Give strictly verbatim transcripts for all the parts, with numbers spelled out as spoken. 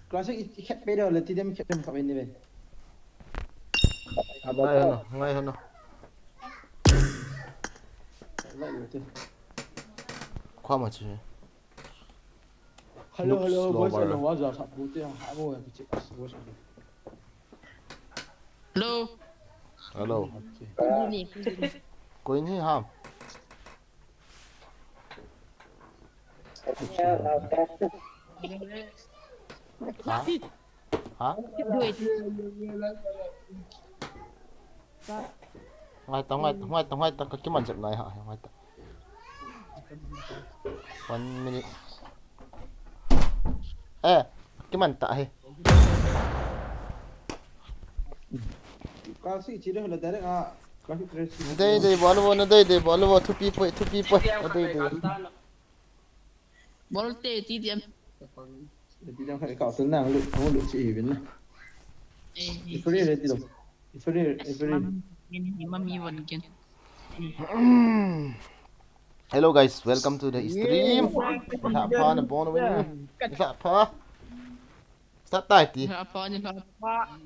Classic i, i khet pe deu le, ti dem khet dem kha be ni ve. Ngai hano, ngai hano. Ngai lo te. Khua ma chi. Hello, hello, boys, hello, what's up? Boys, hello. Hello. Hello. Okay. Koi ni ham? Ha? Ha? Ngai ta, ngai ta, ngai ta, ngai ta, ka kiman jep nai ha, ngai ta. One minute. Eh, kiman ta hi. Ka si chi de la direct a. Nadei dei bol vo, nadei dei bol vo, thupi poi, thupi poi, nadei dei. Bol te, ti diam. Ti diam khai kau tu nang lu, nang lu chi hi bin na. Eh, eh. Ifri re ti lo. Ifri, ifri. Mami, mami von ken. Hello guys, welcome to the stream. Sa pa na bon win. Sa pa. Start tai ti. Ni la pa, ni la pa.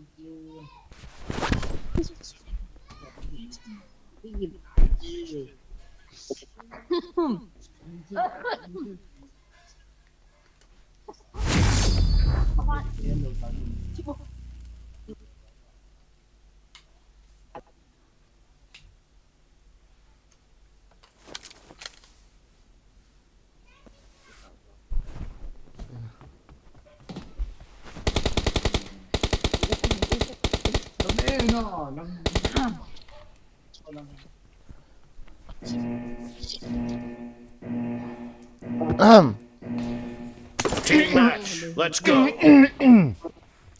Team match. Let's go.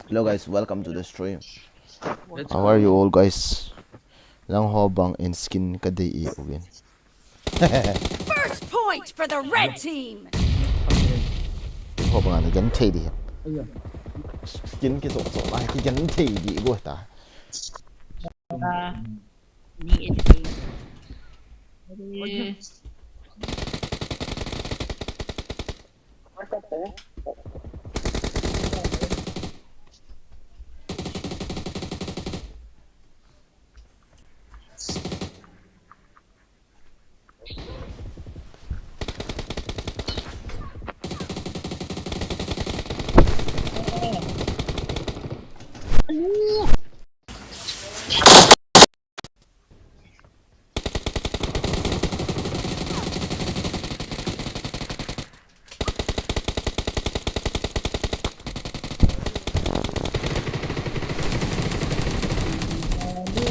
Hello guys, welcome to the stream. How are you all guys? Nangho bang in skin ka dei e uvin. First point for the red team. Ho bang na gen thei di. Skin ki so so lai ki gen thei di go ta. Ah, ni in.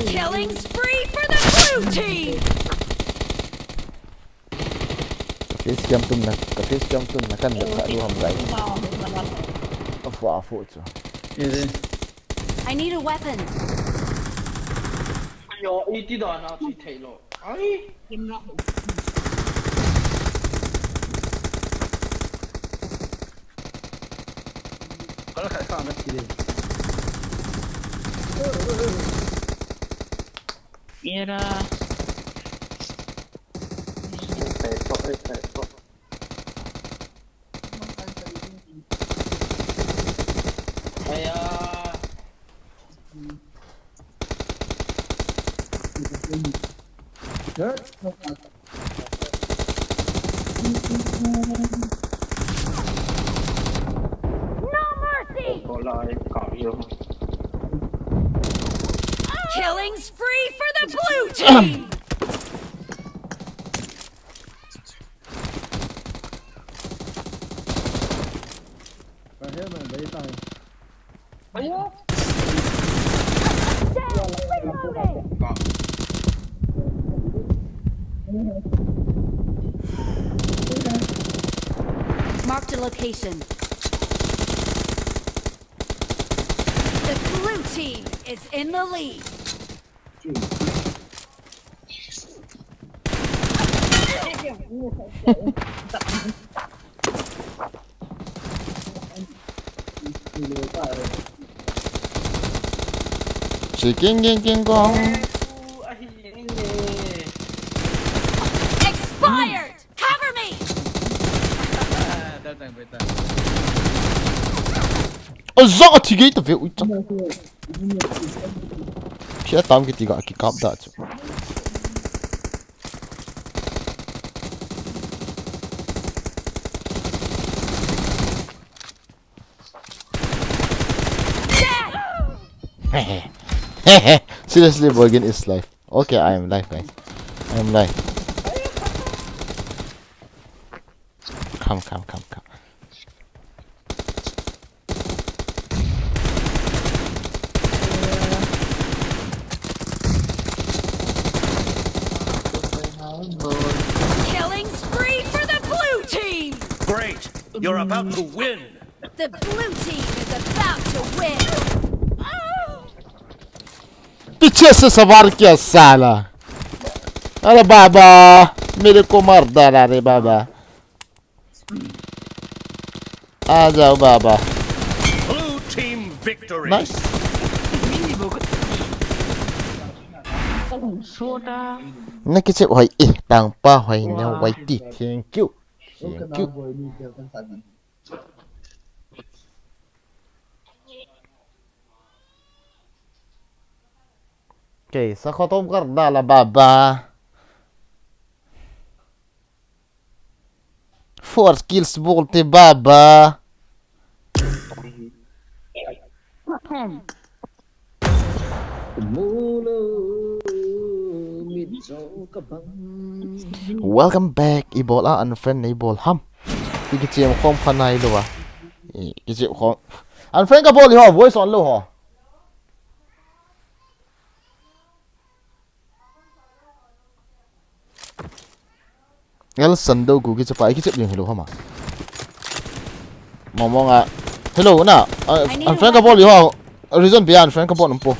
Killing spree for the blue team. Ka face cam tum na, ka face cam tum na kan le kha lu ham gai. Ka fa fo chu. I need a weapon. Yo, iti da na chi thei lo. Ai. Kala khai kha na chi de. Era. Aya. No mercy! Killing spree for the blue team! Marked a location. The blue team is in the lead. Chicken, king, king, kong. Expired! Cover me! Azang athi gei ta ve ui chan. Phia tam kiti ga kikap da chu. Seriously, Borgin is live. Okay, I am live, guys. I am live. Come, come, come, come. Killing spree for the blue team! Great! You're about to win! The blue team is about to win! पीछे से सवार किया साला। अरे बाबा, मेरे को मार डाला रे बाबा। आ जाओ बाबा। Blue team victory. Nice. Na kichep hoi e, tangpa hoi na wai ti. Thank you. Thank you. Okay, sa kho tom kar dala baba. Four kills bol te baba. Welcome back. Ibol a unfriend nei bol ham. Ki kichep khom khanai lo a. Ki kichep khom. Unfriend ka bol ho, voice on lo ho. El Sando gu kichep a, kichep ding hilou hama. Mong mong a. Hello, na. Uh, unfriend ka bol ho. Reason bia unfriend ka bol um po.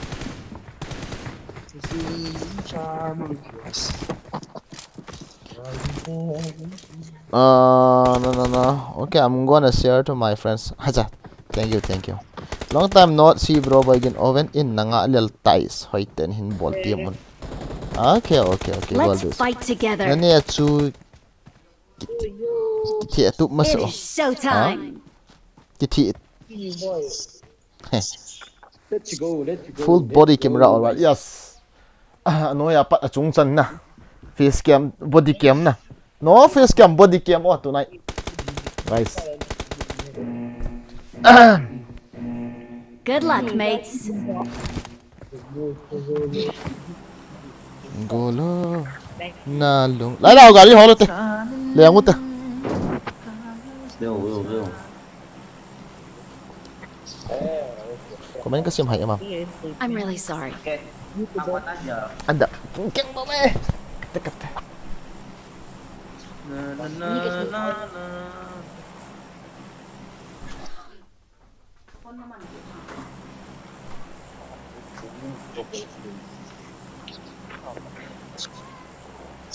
Uh, no, no, no. Okay, I'm gonna share to my friends. Hacha. Thank you, thank you. Long time not see, bro. Boy, gin oven in nanga lel tais. Hoi ten hin bol ti mun. Okay, okay, okay. Let's fight together. Nani achu. Kithi atu mas. It is show time. Kithi. Full body camera, all right. Yes. Ah, no ya pat achung chan na. Face cam, body cam na. No face cam, body cam. Oh, tonight. Guys. Good luck, mates. Golo. Na lung. Lai lau gari holo te. Leng uta. Comment ka sim hai ema. I'm really sorry. Anda. Keng ba me. Teka te.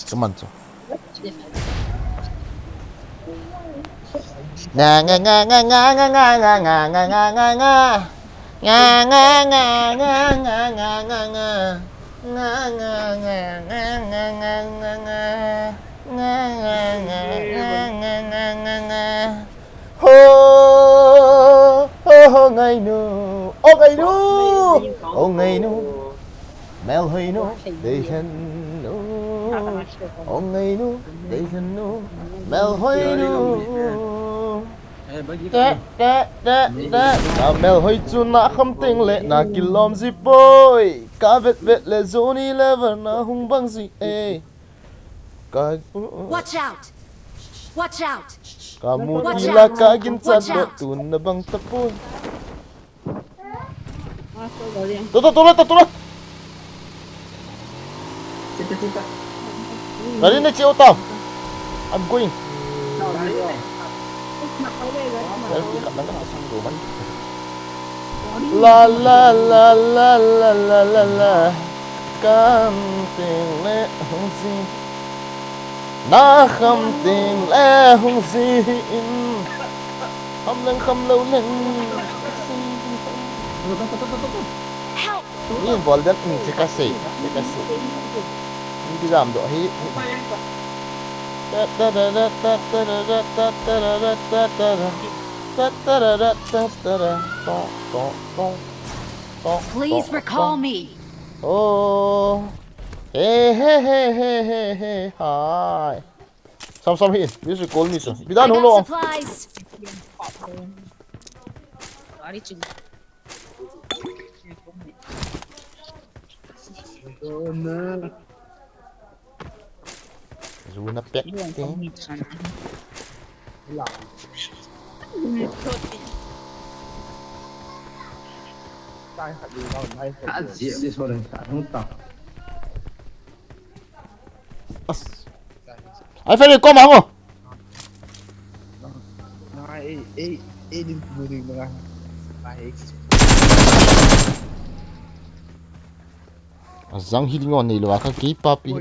Kaman chu. Nga nga nga nga nga nga nga nga nga nga nga nga. Nga nga nga nga nga nga nga nga. Nga nga nga nga nga nga nga nga nga. Nga nga nga nga nga nga nga. Ho, ho, ho, ngainu. O ngainu. O ngainu. Melhoinu. Deihenu. O ngainu. Deihenu. Melhoinu. Ta, ta, ta, ta. Na melhoi chu na kham teng le na kilom ji poi. Ka vet vet le Johnny Lever na hung bang ji e. Ka, uh, uh. Watch out! Watch out! Ka mu ti la ka ginchat doh tun na bang tapoi. Tu, tu, tu la, tu, tu la. Gari na cheo ta. I'm going. Selfie khat lang ka sung do man. La la la la la la la la. Kham teng le hung ji. Na kham teng le hung ji in. Kham leng kham lou leng. Help! Ni bol den, ni che ka sei, che ka sei. Ni ki jam doh hi. Please recall me. Oh. Hey, hey, hey, hey, hey, hey. Hi. Sam, sam, hi. Please recall me, sir. Bidan, I got hulo. Supplies. Ari chili. Zuna pek te. As. Ai, Ferry, koma mo. Azang hi ding on nei lo a ka ki papi.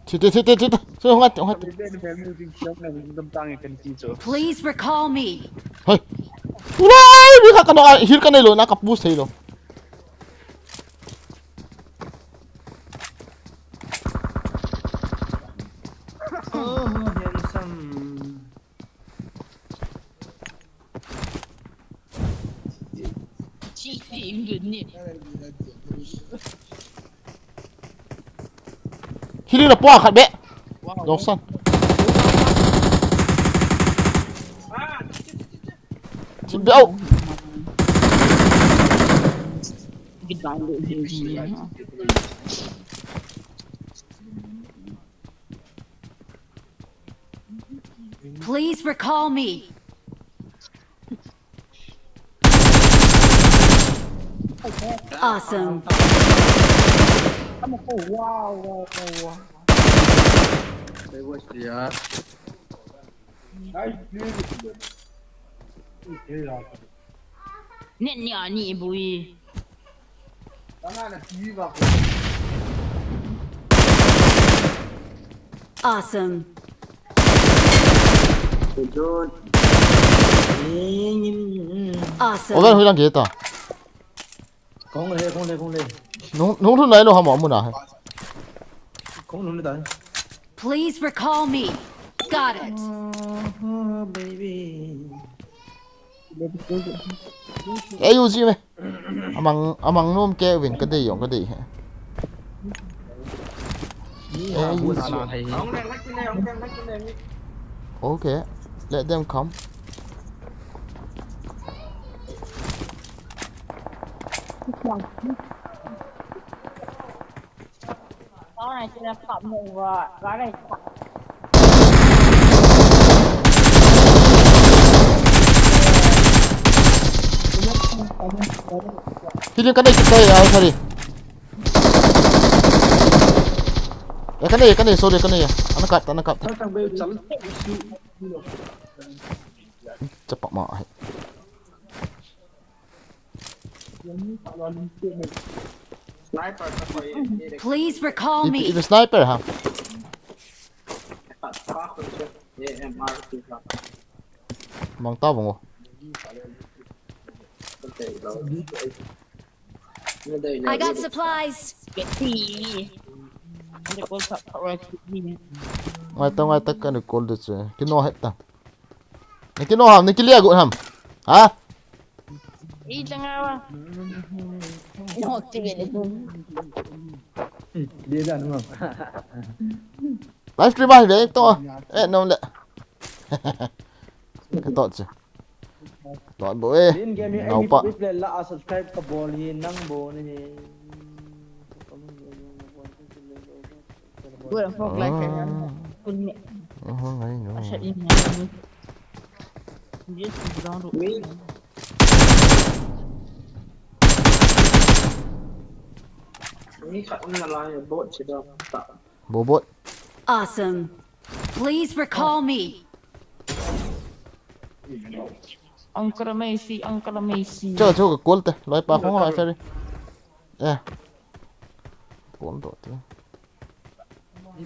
Thi, thi, thi, thi, thi, thi. So, hong at, hong at. Please recall me. Hey. Ulai, ni ka kano, ah, hil ka nei lo, na ka push thei lo. Oh, handsome. Hili la pua khat be. Dongsan. Chin be au. Please recall me. Awesome. Net ni ani bui. Awesome. Awesome. Ogan, hui lang kita. Kong le, kong le, kong le. Nung, nung lhun lai lo ham, amun a he. Kong lhun le tai. Please recall me. Got it. Oh, baby. Ei, uji me. Amang, amang nom ke win ka dei yong ka dei he. Ei, uji. Okay, let them come. Hili ka nei kita ya, sorry. Ya ka nei, ka nei, sorry, ka nei ya. Ana kap, ana kap. Chapa ma hai. Please recall me. Ipi, ipi sniper ha? Mang ta bang o. I got supplies. Ngai ta, ngai ta, ka ni call de che. Kino het ta. Ni kino ham, ni kilia gu ham. Ha? Ei, tanga wa. No, tige le tu. Dia dah nama. Live stream ah, ve to. Eh, nom le. Ka to che. To bo eh. Din game ni. Nau pa. Play la subscribe ka bol hi nang bo ni. Gua fok lai ka. Kun ni. Oh, ngai no. Asha in ni. Yes, ground. Ni khat um nalai bot che da ta. Bobot. Awesome. Please recall me. Uncle Macy, Uncle Macy. Cho, cho, ka call te. Loi pa khong ai ferry. Eh. Call to te. Ni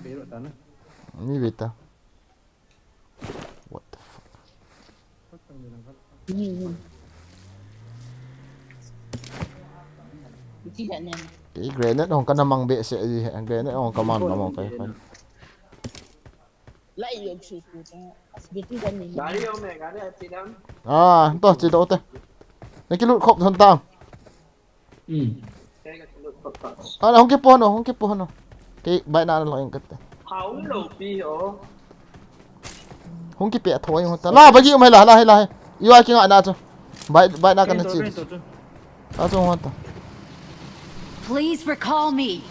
beta. What the fuck? Kei grenade hong kana mang behseh ji, grenade hong kaman na mo kai kai. Gari hong me, gari a chi dam. Ah, to chi to te. Naki lut khop thon tang. Hmm. Ana hong kipoh no, hong kipoh no. Kei bai na lo ing kate. Hong kipe thoi hong ta. La bagi um hai la, la hai la hai. Iwa kinga na chu. Bai bai na kana chi. Ta chu hong ta. Please recall me.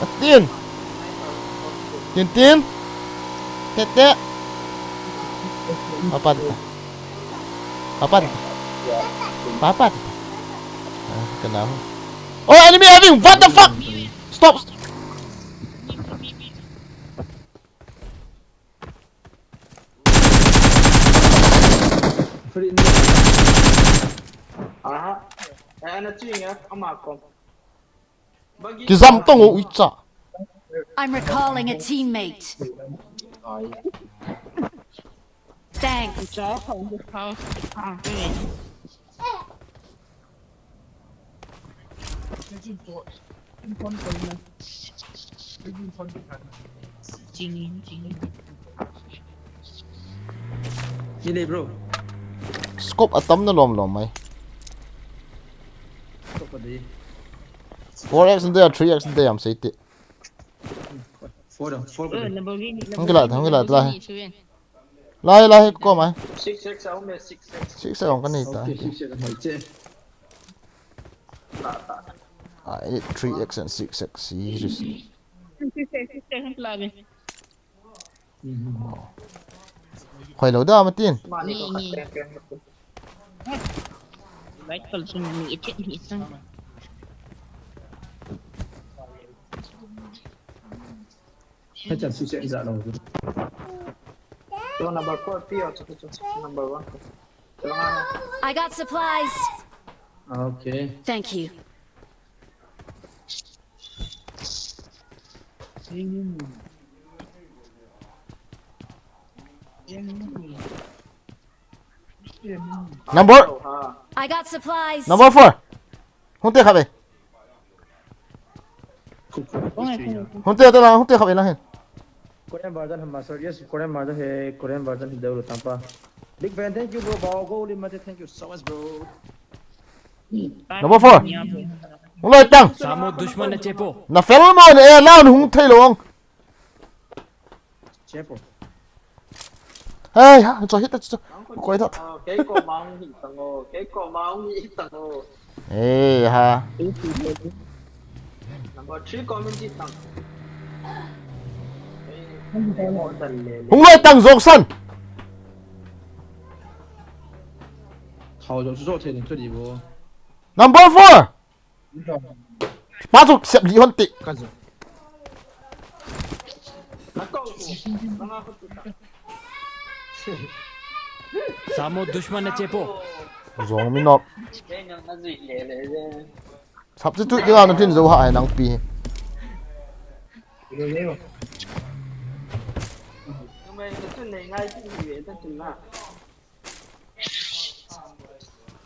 Atin. Tin tin. Tete. Papa tete. Papa tete. Papa tete. Ah, kena. Oh, enemy having. What the fuck? Stop. Aha. Eh, ana ching ya, ama kom. Kijam tong o icha. I'm recalling a teammate. Thanks. Ni le, bro. Scope atam na lom lom mai. Scope adi. Four X de, three X de, am sei ti. Four da, four da. Hong kila, hong kila, la. Lai, lai, ko mai. Six X a um e, six X. Six X hong kanei ta. Okay, six X hoi che. I need three X and six X, seriously. Hoi lo da, Matin. Number four, P O, number one. I got supplies. Okay. Thank you. Number. I got supplies. Number four. Hung te kha ve. Hung te te la, hung te kha ve la hin. Korean version hum master. Yes, Korean version hai, Korean version hi deu tangpa. Big fan, thank you, bro. Bao go lim mate, thank you so much, bro. Number four. Hung loi tang. Samo dushman na chepo. Na fel mo ne, eh, la hung thei lo ang. Chepo. Hey, ha, cho hit ta cho. Koi ta. Kei ko mang hi tang o. Kei ko mang hi tang o. Eh, ha. Number three comment hi tang. Hung loi tang jong san. Thao jong chu jo thei ning chu di bo. Number four. Pa chu sep li hon ti. Samo dushman na chepo. Jong mi nok. Substitute ding a na tin jo ha ai nang pi.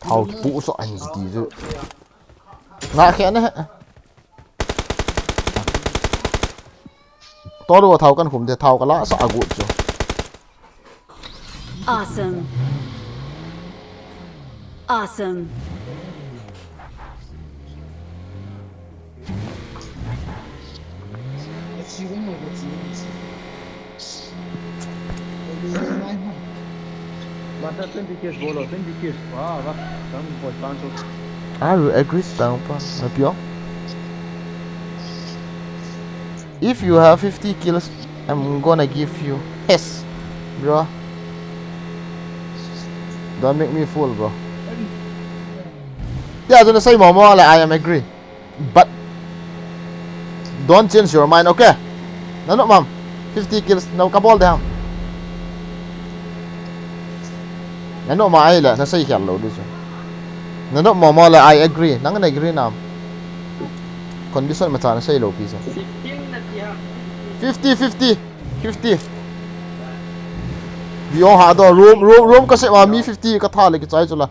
Thao pu so an ti chu. Nga khe na. Toru thao kan khum de thao kala sa agut chu. Awesome. Awesome. Master, twenty kills bolo, twenty kills. Wah, wah. Kamu buat pansu. Are you agree, tang pa? Apiong? If you have fifty kills, I'm gonna give you. Yes, bro. Don't make me fool, bro. Yeah, don't say more, more like I am agree. But don't change your mind, okay? Na no, mam. Fifty kills, na kabol de ham. Na no, ma ai la, na sei khel lo du chu. Na nop mo mo le, I agree. Nang na agree nam. Condition ma cha na sei lou pi sa. Fifty fifty. Fifty. Bi ong ha do room, room, room ka se ma mi fifty ka tha le kichai chu la.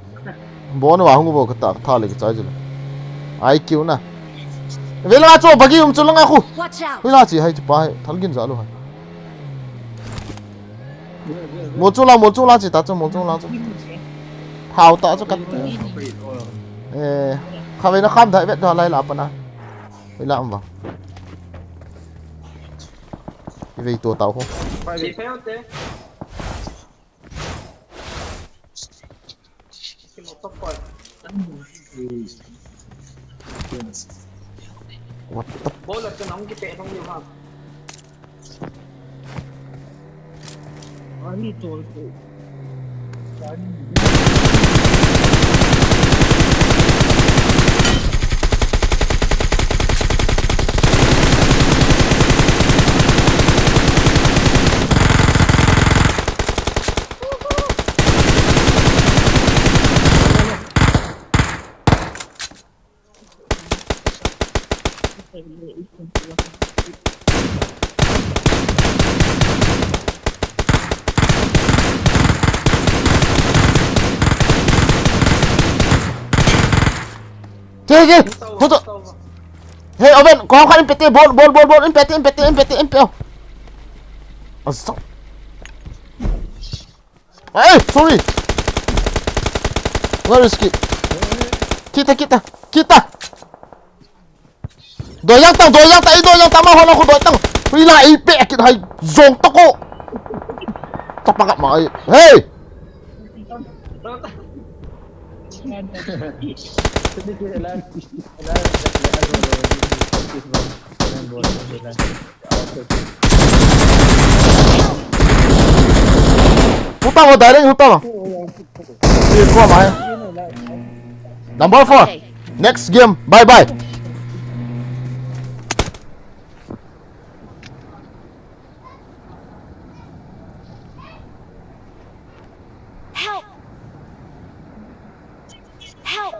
Bon wa hung bo ka ta, tha le kichai chu la. I Q na. Vela chu bagi um chu la nga khu. Watch out! Hui la chi hai chu pa hai. Thal gin ja lu hai. Mol chung la, mol chung la chi ta chu, mol chung la chu. Hao ta chu kat. Eh, kha ve na kham dai vet da lai la pa na. Ve la am va. I ve to tau ho. What the Ball at ka nang kipe thong niyo ha. Ani tol ko. Che, che, hoto. Hey, Oven, ko khan pete, bol, bol, bol, bol, pete, pete, pete, pete. Asa. Ai, sorry. Where is kid? Kita, kita, kita. Doi yang tang, doi yang tang, i doi yang tang, ma hona ko doi tang. Hui la, i pe kit hai, zong to ko. Tapa ka mai. Hey. Hutang ho, direct hutang ho. Number four. Okay. Next game. Bye bye. Help! Help!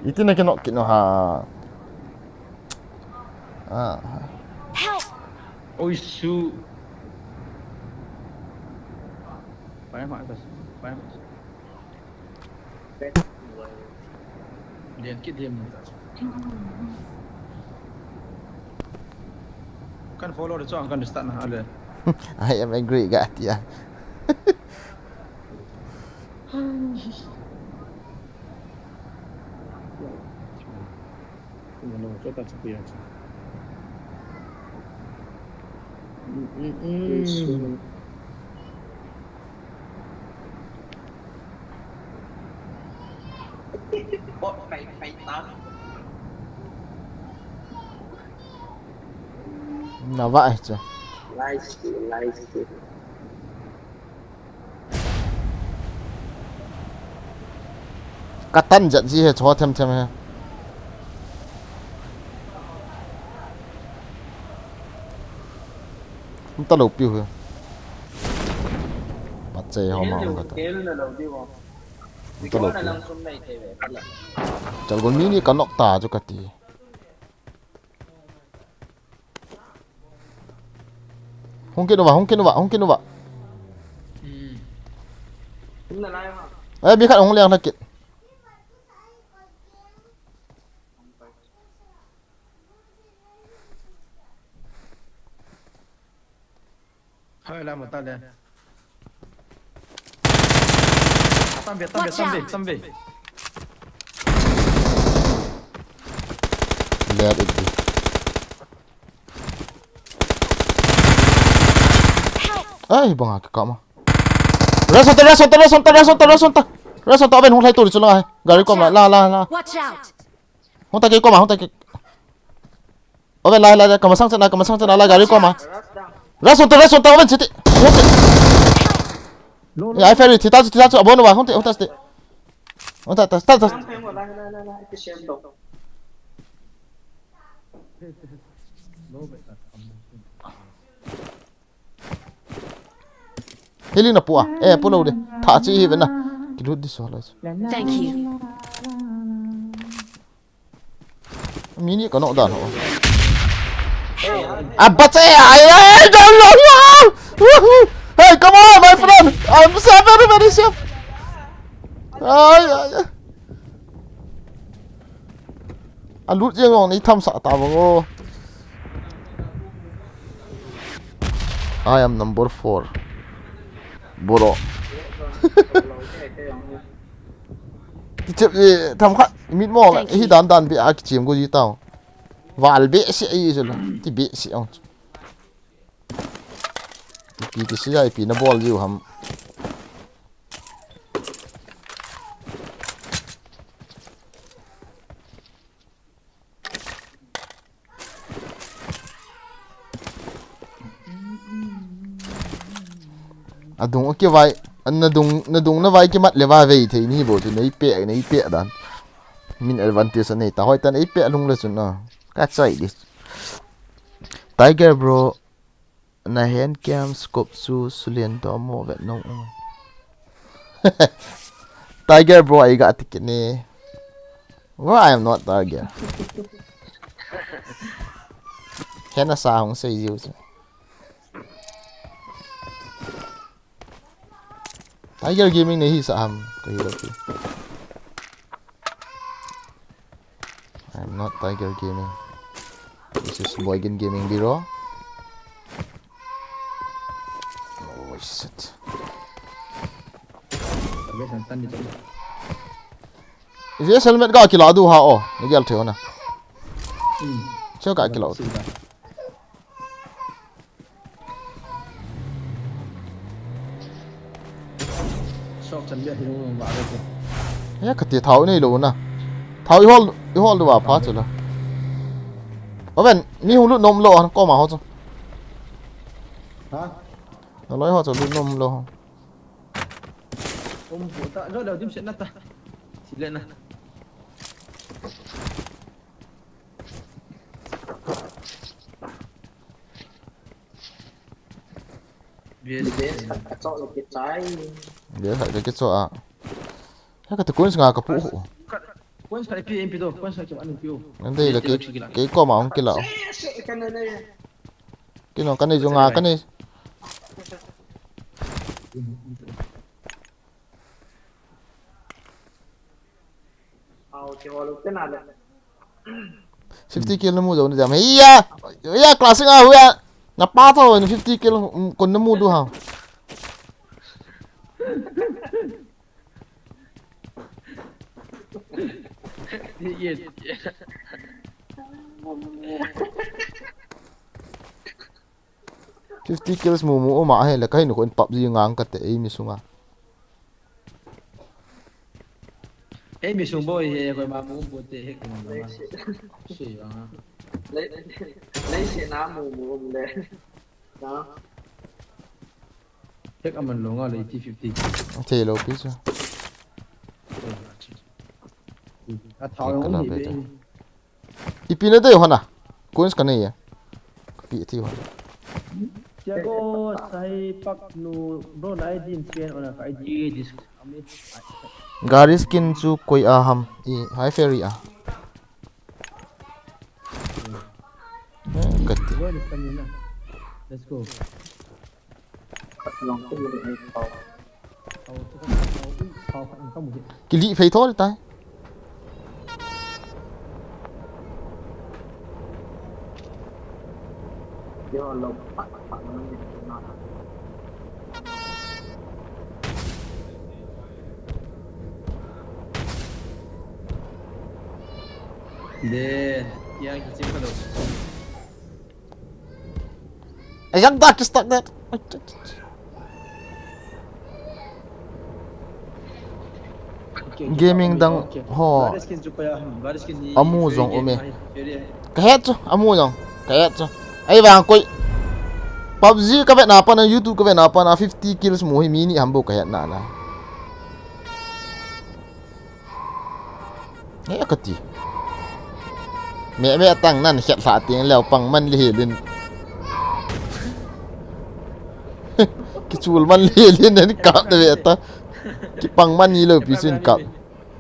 Iti na kinok kino ha. Ah. Help! Oi, su. Pai ma ta. Pai ma. Lian kit him. Kan follow de chong kan start na ale. I am angry ga tia. Na va ai cha. Nice, nice. Ka tan jat ji he cho them them he. Hung ta lou piu he. Pat chei ho ma hung ka ta. Hung ta lou piu. Chal gon mi ni ka nok ta chu ka ti. Hung kit uva, hung kit uva, hung kit uva. Hmm. Eh, mi khat hung liang thak kit. Hai la mo ta le. Tam ve, tam ve, tam ve, tam ve. Let it be. Ai, bang a ka ma. Rest on ta, rest on ta, rest on ta, rest on ta, rest on ta. Rest on ta, Oven hung lhai tu ri chu la. Gari kom la, la, la, la. Watch out! Hung ta ke kom a, hung ta ke. Oven lai, lai, lai, ka masang chana, ka masang chana, lai, gari kom a. Rest on ta, rest on ta, Oven chiti. Hung ti. Ya, ai ferry, thita chu, thita chu, abon wa, hung ti, hung ta sti. Hung ta, ta, ta, ta. Healing na pu a. Eh, pu lou de. Tha chi hi ve na. Kilut di so la. Thank you. Mini ka nok dan ho. Abache, ai, ai, don't know. Woohoo! Hey, come on, my friend. I'm safe, very, very safe. Ai, ai, ai. Alut jeng jong nei tham sah ta bang o. I am number four. Boro. Ti chep, eh, tham khat mit mo la. Thank you. Hi dan dan be a kichim go ji tao. Val be si ai jelo. Ti be si ong. Ipi ti sia, ipi na bol jiu ham. Adung, okay, vai. Nadung, nadung na vai kimat le vai vei thei ni bo chu nei pe, nei pe dan. Min advantage nei ta hoi tan ei pe lung le chun na. Ka chai di. Tiger bro. Na hand cam scope chu sulen to mo vet nong. Tiger bro, I got ticket ni. Well, I am not Tiger. Hena sa hong sei jiu chu. Tiger Gaming nei hi sa ham, ka hi lo pi. I'm not Tiger Gaming. This is Boygen Gaming Bureau. Oh, shit. Vest helmet ka kila du ha o. Ni gel theu na. Hmm. Cheu ka kila. Sok chan bia hi nung ba ke. Ya, kati thao nei lo na. Thao i hol, i hol du ba pha chu la. Oven, mi hung lut nom lo han ko ma ho chu. Ha? Na loi ho chu lut nom lo. Om pu ta, lo lo dim se na ta. Si le na. Base khat ka chok le kichai. Base khat ka kichok a. He kati coins nga ka pu. Coins khat pi, pi do, coins khat ki an pi u. Ngan dei la ki, ki ko ma ong kila. Kino ka nei jo nga ka nei. Au, ti ho lo te na le. Fifty kill na mu jo ni jam. Hiya! Hiya, classic a, huya. Na pa to ni fifty kill, mm, kon na mu du ha. Yes. Fifty kills mu mu uma he le, ka hin ko in PUBG ngang ka te ei mi sunga. Ei mi sung boi he, koima mu bu te he ko ma. Leiset. Si ba. Lei, leiset na mu mu um le. Na. Hek aman lo nga le T fifty. Thei lo pi chu. A thao. Thei ka la hi be be. Ipi na dei hona. Coins ka nei e. Ka pi thei hona. Tiago sai pak nu bro na I D in chen ona ka I D. Gari skin chu koi a ham. I High Ferry a. Eh, kati. Let's go. Kili phei thol tai. De, yang kichim ka lo. Ayang da, just like that. Gaming dang ho. Amu jong um e. Ka het chu, amu jong. Ka het chu. Ahivang koi PUBG ka vetna pat a, YouTube ka vetna pat a, fifty kills mu hi mi ni ham bou ka hetna na. Eh, kati. Me, me tang nan het lha ting leo pang man le helin. Kichul man le helin nan kap de ve ta. Kipang mani lou pi chun kap.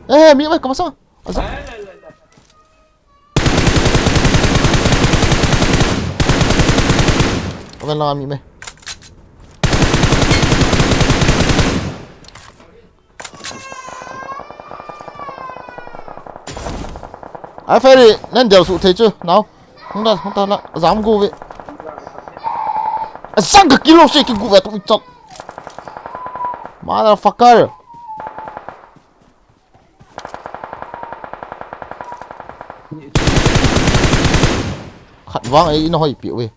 Eh, mi mai kap sa. Asa. Avel na mi mai. Ai Ferry, nan del su thei chu, nau. Hung da, hung da la, jam gu ve. A sang ka kilo se ki gu ve tu chap. Motherfucker. Khat vang ei in hoi pi ve.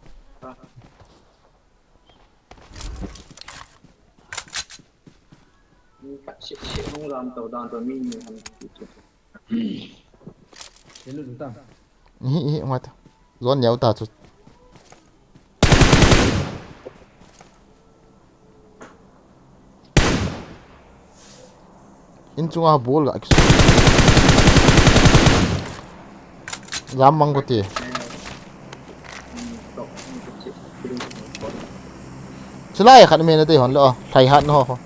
Hi, hi, ngai ta. Zon neo ta chu. In chunga bol ga kisu. Jam mang ko ti. Chulai khat me na te hon lo. Thai hat no ho.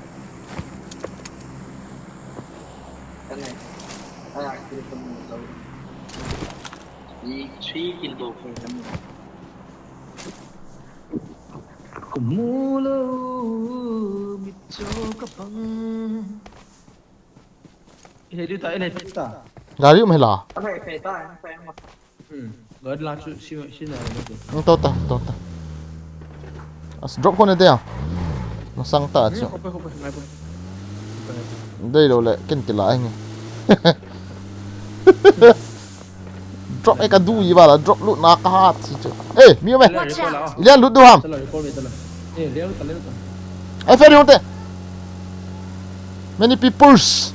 Kumulo mitcho kapang. Ile di ta, ile di ta. Gari um hela. Ane, pe ta, pe ma. Hmm. Gari la chu si, si na le tu. Ang tota, tota. As drop ko ne dia. Masang ta chu. Khope, khope, ngai po. Dei lo le, ken kila ai nge. Drop e ka du i bala, drop lut na ka hat si chu. Eh, mi me. Watch out. Lian lut du ham. Tala, recall me, tala. Eh, lian lut, tala, lut. Ai Ferry hung te. Many peoples.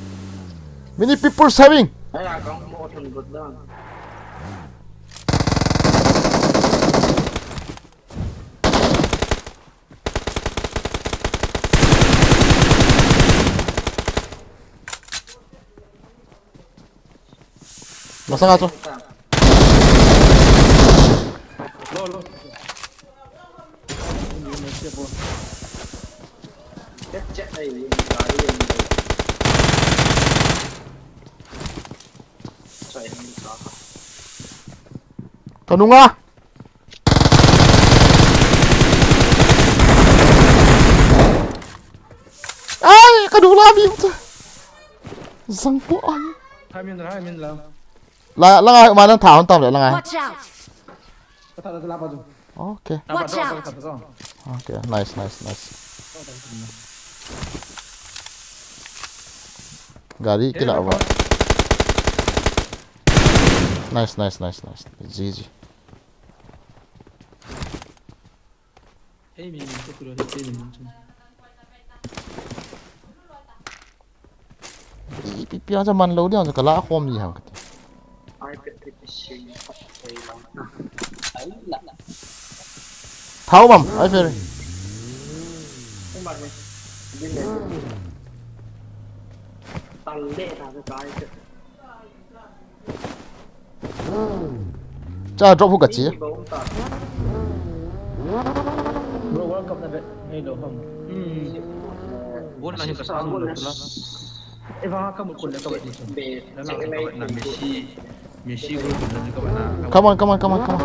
Many peoples having. Ai, a kong mo thun but down. Masang ato. Kanunga. Ai, ka du la mi ta. Zang po ai. Hai min la, hai min la. La, la ngai ma nan tha hon tam le la ngai. Watch out. Ka tha la pa tu. Okay. Watch out. Okay, nice, nice, nice. Gari kila ba. Nice, nice, nice, nice. G G. Hei, mi, mi, ko kuro, hei, hei, mi, mi. Pi, pi, acha man lo dia, acha kala khom ni ham kati. Thao mam, ai Ferry. Cha drop hu ka chi. Bro, World Cup na bet. Hey, lo ham. Hmm. Bon la hin ka sang lo la. Eva ka mu kun le ka bet ni chu. La la ka bet na Messi. Messi ko kun le ka bet na. Come on, come on, come on, come on.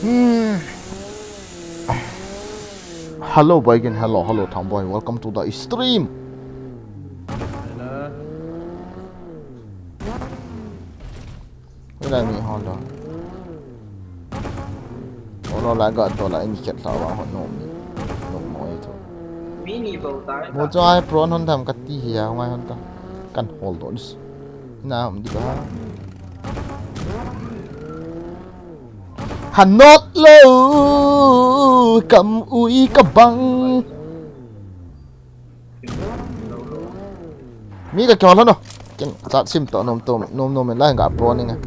Hmm. Hello, Baigin. Hello, hello, Thangboy. Welcome to the stream. Hello. Wala mi ho lo. Olo la ga to la in chat la wa ho no mi. No mo e to. Mi ni bo ta. Mo cho ai pro non tham ka ti hi ya ngai hon ta. Kan hol do nis. Na um di ba. Hanot lo kam ui ka bang. Mi ka kyo lo no. Ken chat sim to nom to nom nom la ga pro ni nga.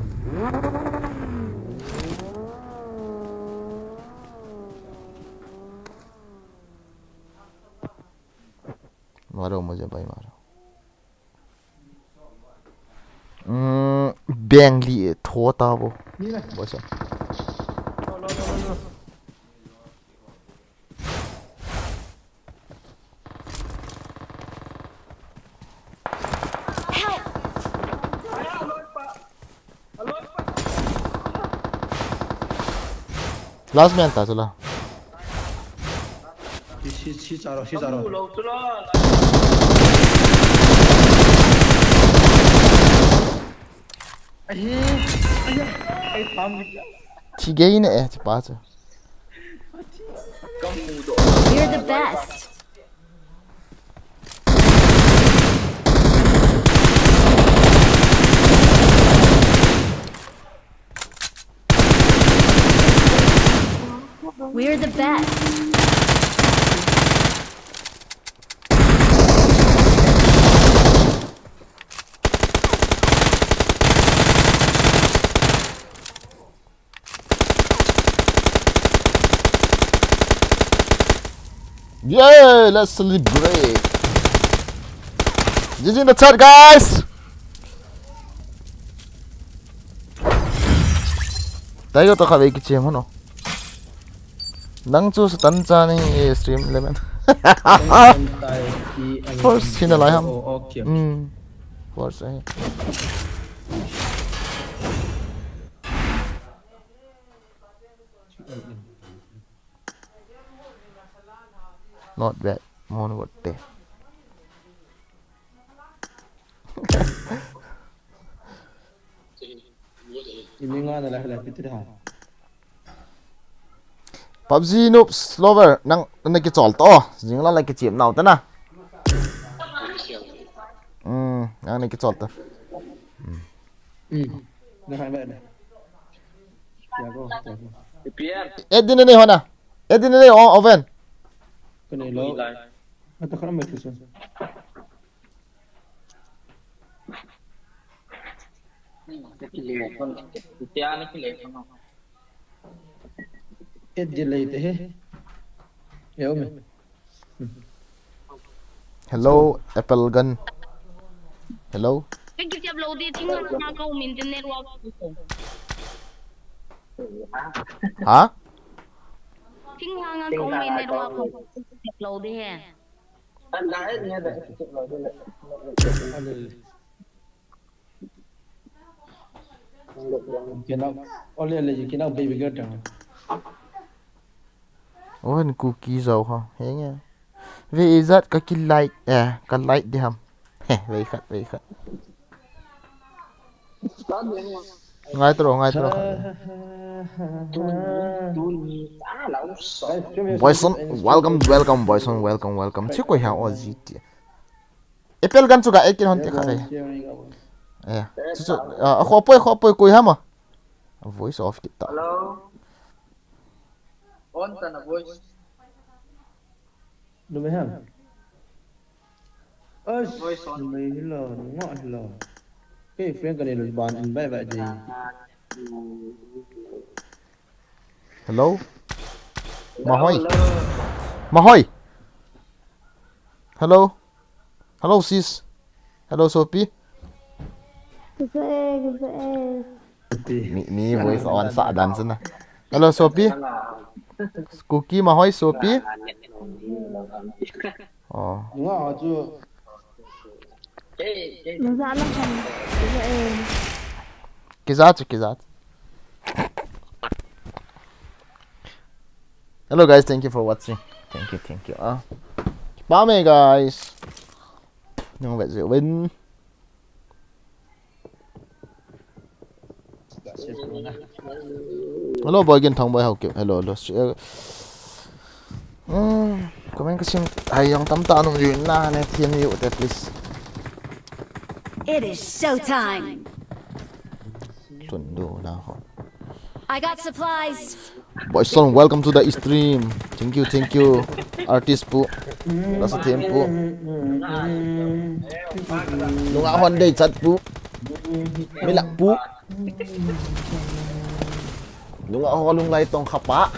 मारो मुझे भाई, मारो। Hmm. Bang li tho ta bo. Ni le. Bo sa. Last man ta chula. Si, si, si charo, si charo. Ahi, ahi, ahi, tham. Chi gei ne, eh, chi pa chu. You're the best. We're the best. Yeah, let's celebrate. G G in the chat, guys. Taigo to kave kiche mono. Nang chu Satan cha ni, eh, stream element. Force hina lai ham. Oh, okay, okay. Hmm. Force ahi. Not bad. Mon what te. Ini nga na la la pitri ha. PUBG noobs lover, nang, nang kichol to. Jing la la kichim nau ta na. Hmm, nang na kichol to. Hmm. Na hai ba na. Ya go, ya go. P P M. Edin ne hona. Edin ne o oven. Kene lo. Ata khana mai tu. Hello, Apple Gun. Hello. Kei kisiap lou di, thing hang a ka um in network. Ha? Thing hang a ka um in network. Kei kisiap lou di he. Kina, ole le, kina baby girl tang. Oven cookie zau ha, henge. Ve ijat ka ki like, eh, ka like di ham. He, ve khat, ve khat. Ngai tro, ngai tro. Boyson, welcome, welcome, Boyson, welcome, welcome. Chi koi ha o G T. Apple Gun chu ga ekin hon te kha re. Eh, chu chu, ah, kho poi, kho poi koi ha ma. Voice off kita. Hello. On ta na voice. Lu me ham. As, voice on. Lu me hilo, ngo hilo. Kei friend kani lu ban in bye bye di. Hello? Mahoi. Mahoi. Hello? Hello, sis. Hello, Sopi. Kisa e, kisa e. Mi, mi voice on sa dan sana. Hello, Sopi. Cookie Mahoi, Sopi. Oh. Nga chu. Maza la kan. Kisa e. Kiza chu, kiza chu. Hello guys, thank you for watching. Thank you, thank you. Ah. Bye guys. Nung vet je win. Hello boy, gin thong boy, how ke? Hello, hello. Hmm, comment ka sim, hai jong tam ta nung yun na ne, thiam ni u te, please. It is showtime. Tun do na ho. I got supplies. Boyson, welcome to the stream. Thank you, thank you. Artist pu. Rasa team pu. Lunga hon dei chat pu. Milak pu. Lunga ho lunglai tong khapa.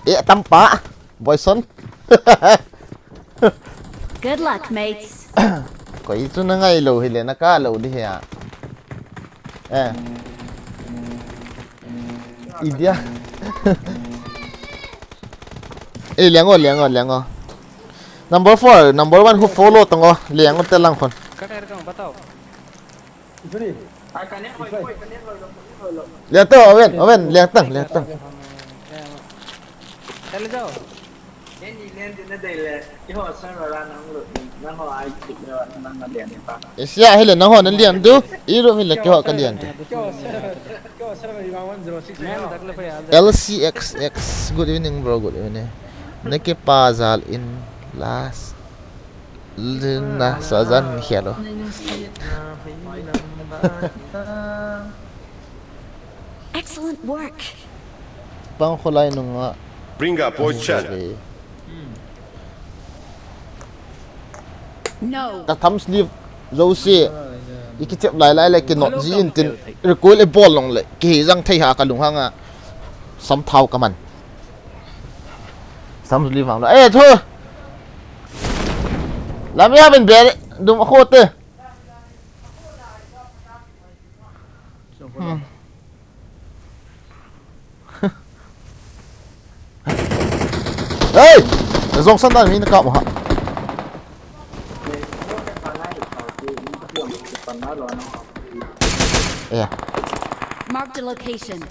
E tampa. Boyson. Good luck, mates. Koi chu na ngai lou hi le na ka lou di he a. Eh. India. Eh, liang o, liang o, liang o. Number four, number one who follow tong o, liang o te lang khun. Liang to, Owen, Owen, liang tang, liang tang. Asia hile nangho nalian diu, iru hile keiho kalian diu. L C X X, good evening, bro, good evening. Nakipa jal in last. Lina sajan khelo. Excellent work. Pang kholai nunga. Bring up voice chat. No. Ka thumb sleeve jouse. Iki chep lai lai le ki not ji in tin. Recoil e bol long le. Ki jang thei ha ka lung hanga. Sam thau ka man. Sam sleeve vang lo. Eh, thu. Lam ya ben ber dum khote. Hmm. Hey! Jong san dan mi na kap ha. Yeah. Marked a location.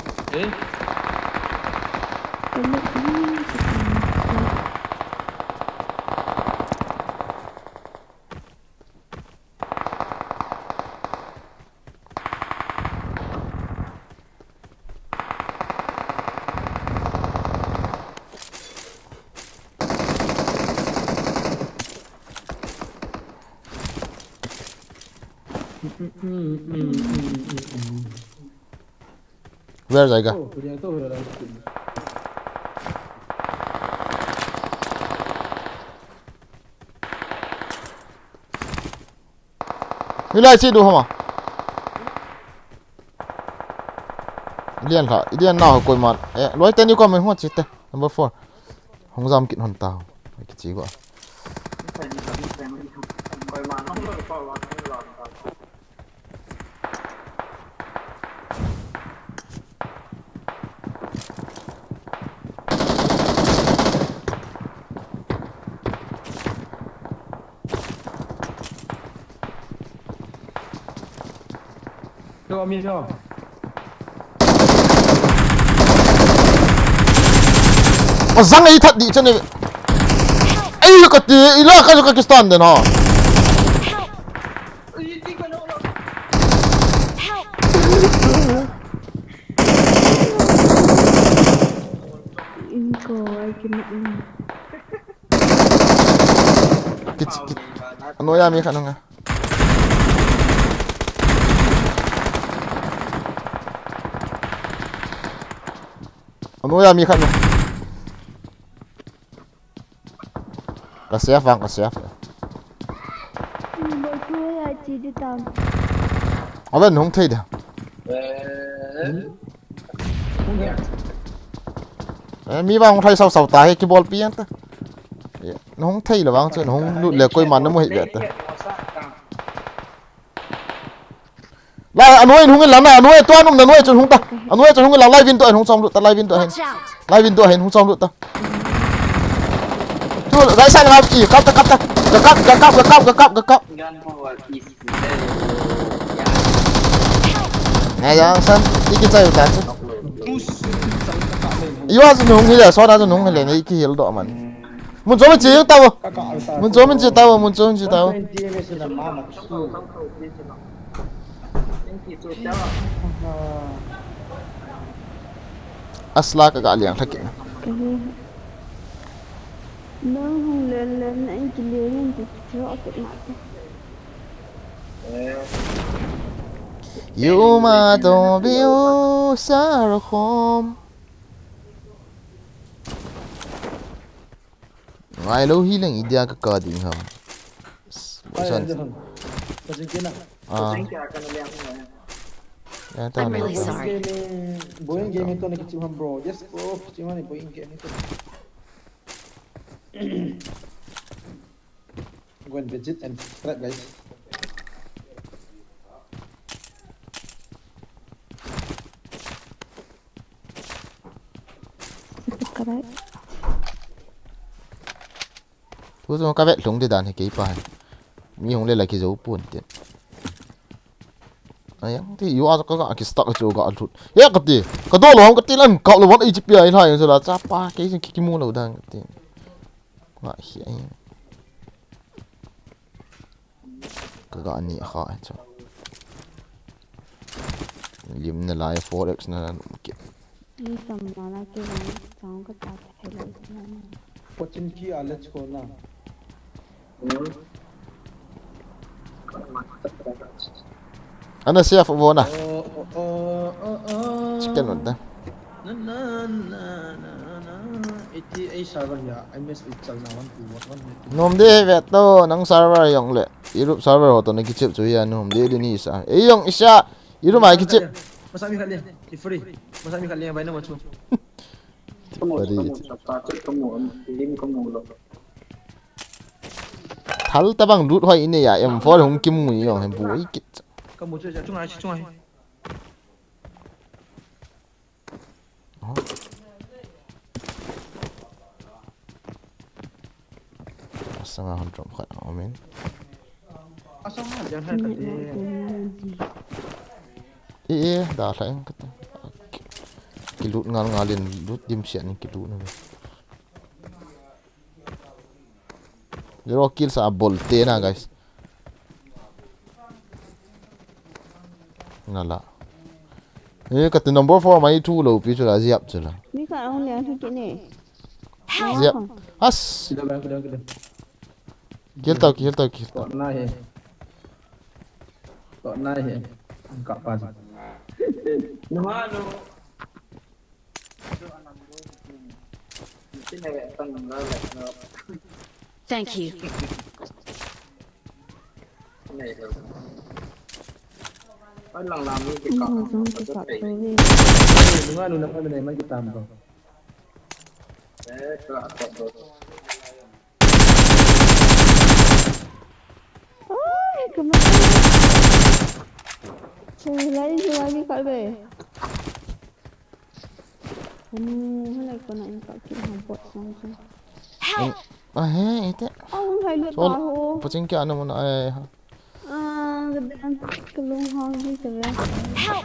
Where jayega? Hilai chi du hama. Lian la, lian na koiman. Eh, loi teni ko men hua chi te. Number four. Hung jam kit hon tao. Ai kichi go. Yo, amigo. Azang ei that di chane. Ei ka ti, ila ka ka kistan den ha. Inko ai ki ma. Kit, kit. Ano ya mi khat nunga. Ano ya mi khat nunga. Ka save vang, ka save. Aven hung thei da. Eh, mi vang hung thei sau sau ta he kibol pi ang ta. Nahung thei le vang chu, nahung lut le koiman namu hih ve ta. Lai, anoi hung in lang na, anoi tua num na, anoi chun hung ta. Anoi chun hung in lang, lai vin to, hung chom lut ta, lai vin to, hin. Watch out! Lai vin to, hin, hung chom lut ta. Tu, right side na, i, kap ta, kap ta. Ga kap, ga kap, ga kap, ga kap, ga kap. Ngai jang san, i kichai ta chu. Iwa chu nung hi le, so na chu nung hi le, nei kihil doh man. Mun chom in chi tao. Mun chom in chi tao, mun chom in chi tao. Asla ka ga liang thak in. Nang hung len len na in ki liang in ki throw a kit ma te. Yuma to biu sar khom. Ngai lou hi leng idia ka ka ding ha. Bosan. Ah. Ya ta. I'm really sorry. Boeing Gaming to na kichim ham bro. Yes bro, kichim ham Boeing Gaming to. Go and visit and subscribe, guys. Right. Tu chu ka vet lhung di dan hi kei pa hi. Mi hung le la kijo pon tin. Ayang ti, yu a ka ga ki stuck chu ga lut. He kati. Ka do lo kati lan ka lo wan H P ai lai chu la cha pa kei jing ki, kimu lo dan kati. Nga hi ai. Ka ga ni kha chu. Lim na lai four X na lum ki. Ni sam ma la ke ni chang ka ta thai lo na. Pochin ki a let's go na. Ana safe vo na. Oh, oh, oh, oh, oh. Chicken vo da. Na, na, na, na, na, na. Iti, ei server ya, I miss it, chal na, one, two, one, one, two. Nom de, vet to, nang server jong le. Europe server ho to na kichep chu ya, nom de, di ni sa. Ei jong isa, Europe ma kichep. Masa mi khat le, i free. Masa mi khat le, bai na ma chu. Pari. Thal tabang lut hoi ine ya, M four hung kimu ni jong, hem bu, ei kit. Ka mu chu, chu ngai, chu ngai. Asanga hon drop khat a um in. Asanga jan hai kati. E, e, da hla eng kati. Kilut ngal ngal in lut dim sian in kilut na. Zero kills a bol te na, guys. Nala. Eh, kati number four mai thu lo pi chu la, ziap chu la. Mi khat ahung le, thu kine. Ziap. As. Kida ba, kida, kida. Kill tau, kill tau, kill tau. Tok nai he. Tok nai he. Ang kapa ji. Nunga lo. Thank you. Ano jong kikap to ve. Nunga nuna pa na mai kitam to. Ai, kama. Chalai, chalai kikap ve. Anu, halai kona in ka ki ha bot sang chu. Help! Ah, he, ite. Ang hai lut. Sol, ba ho. Paching kya na muna, ai, ha. Ah, ka dan, ka lung hang hi ka ve. Help!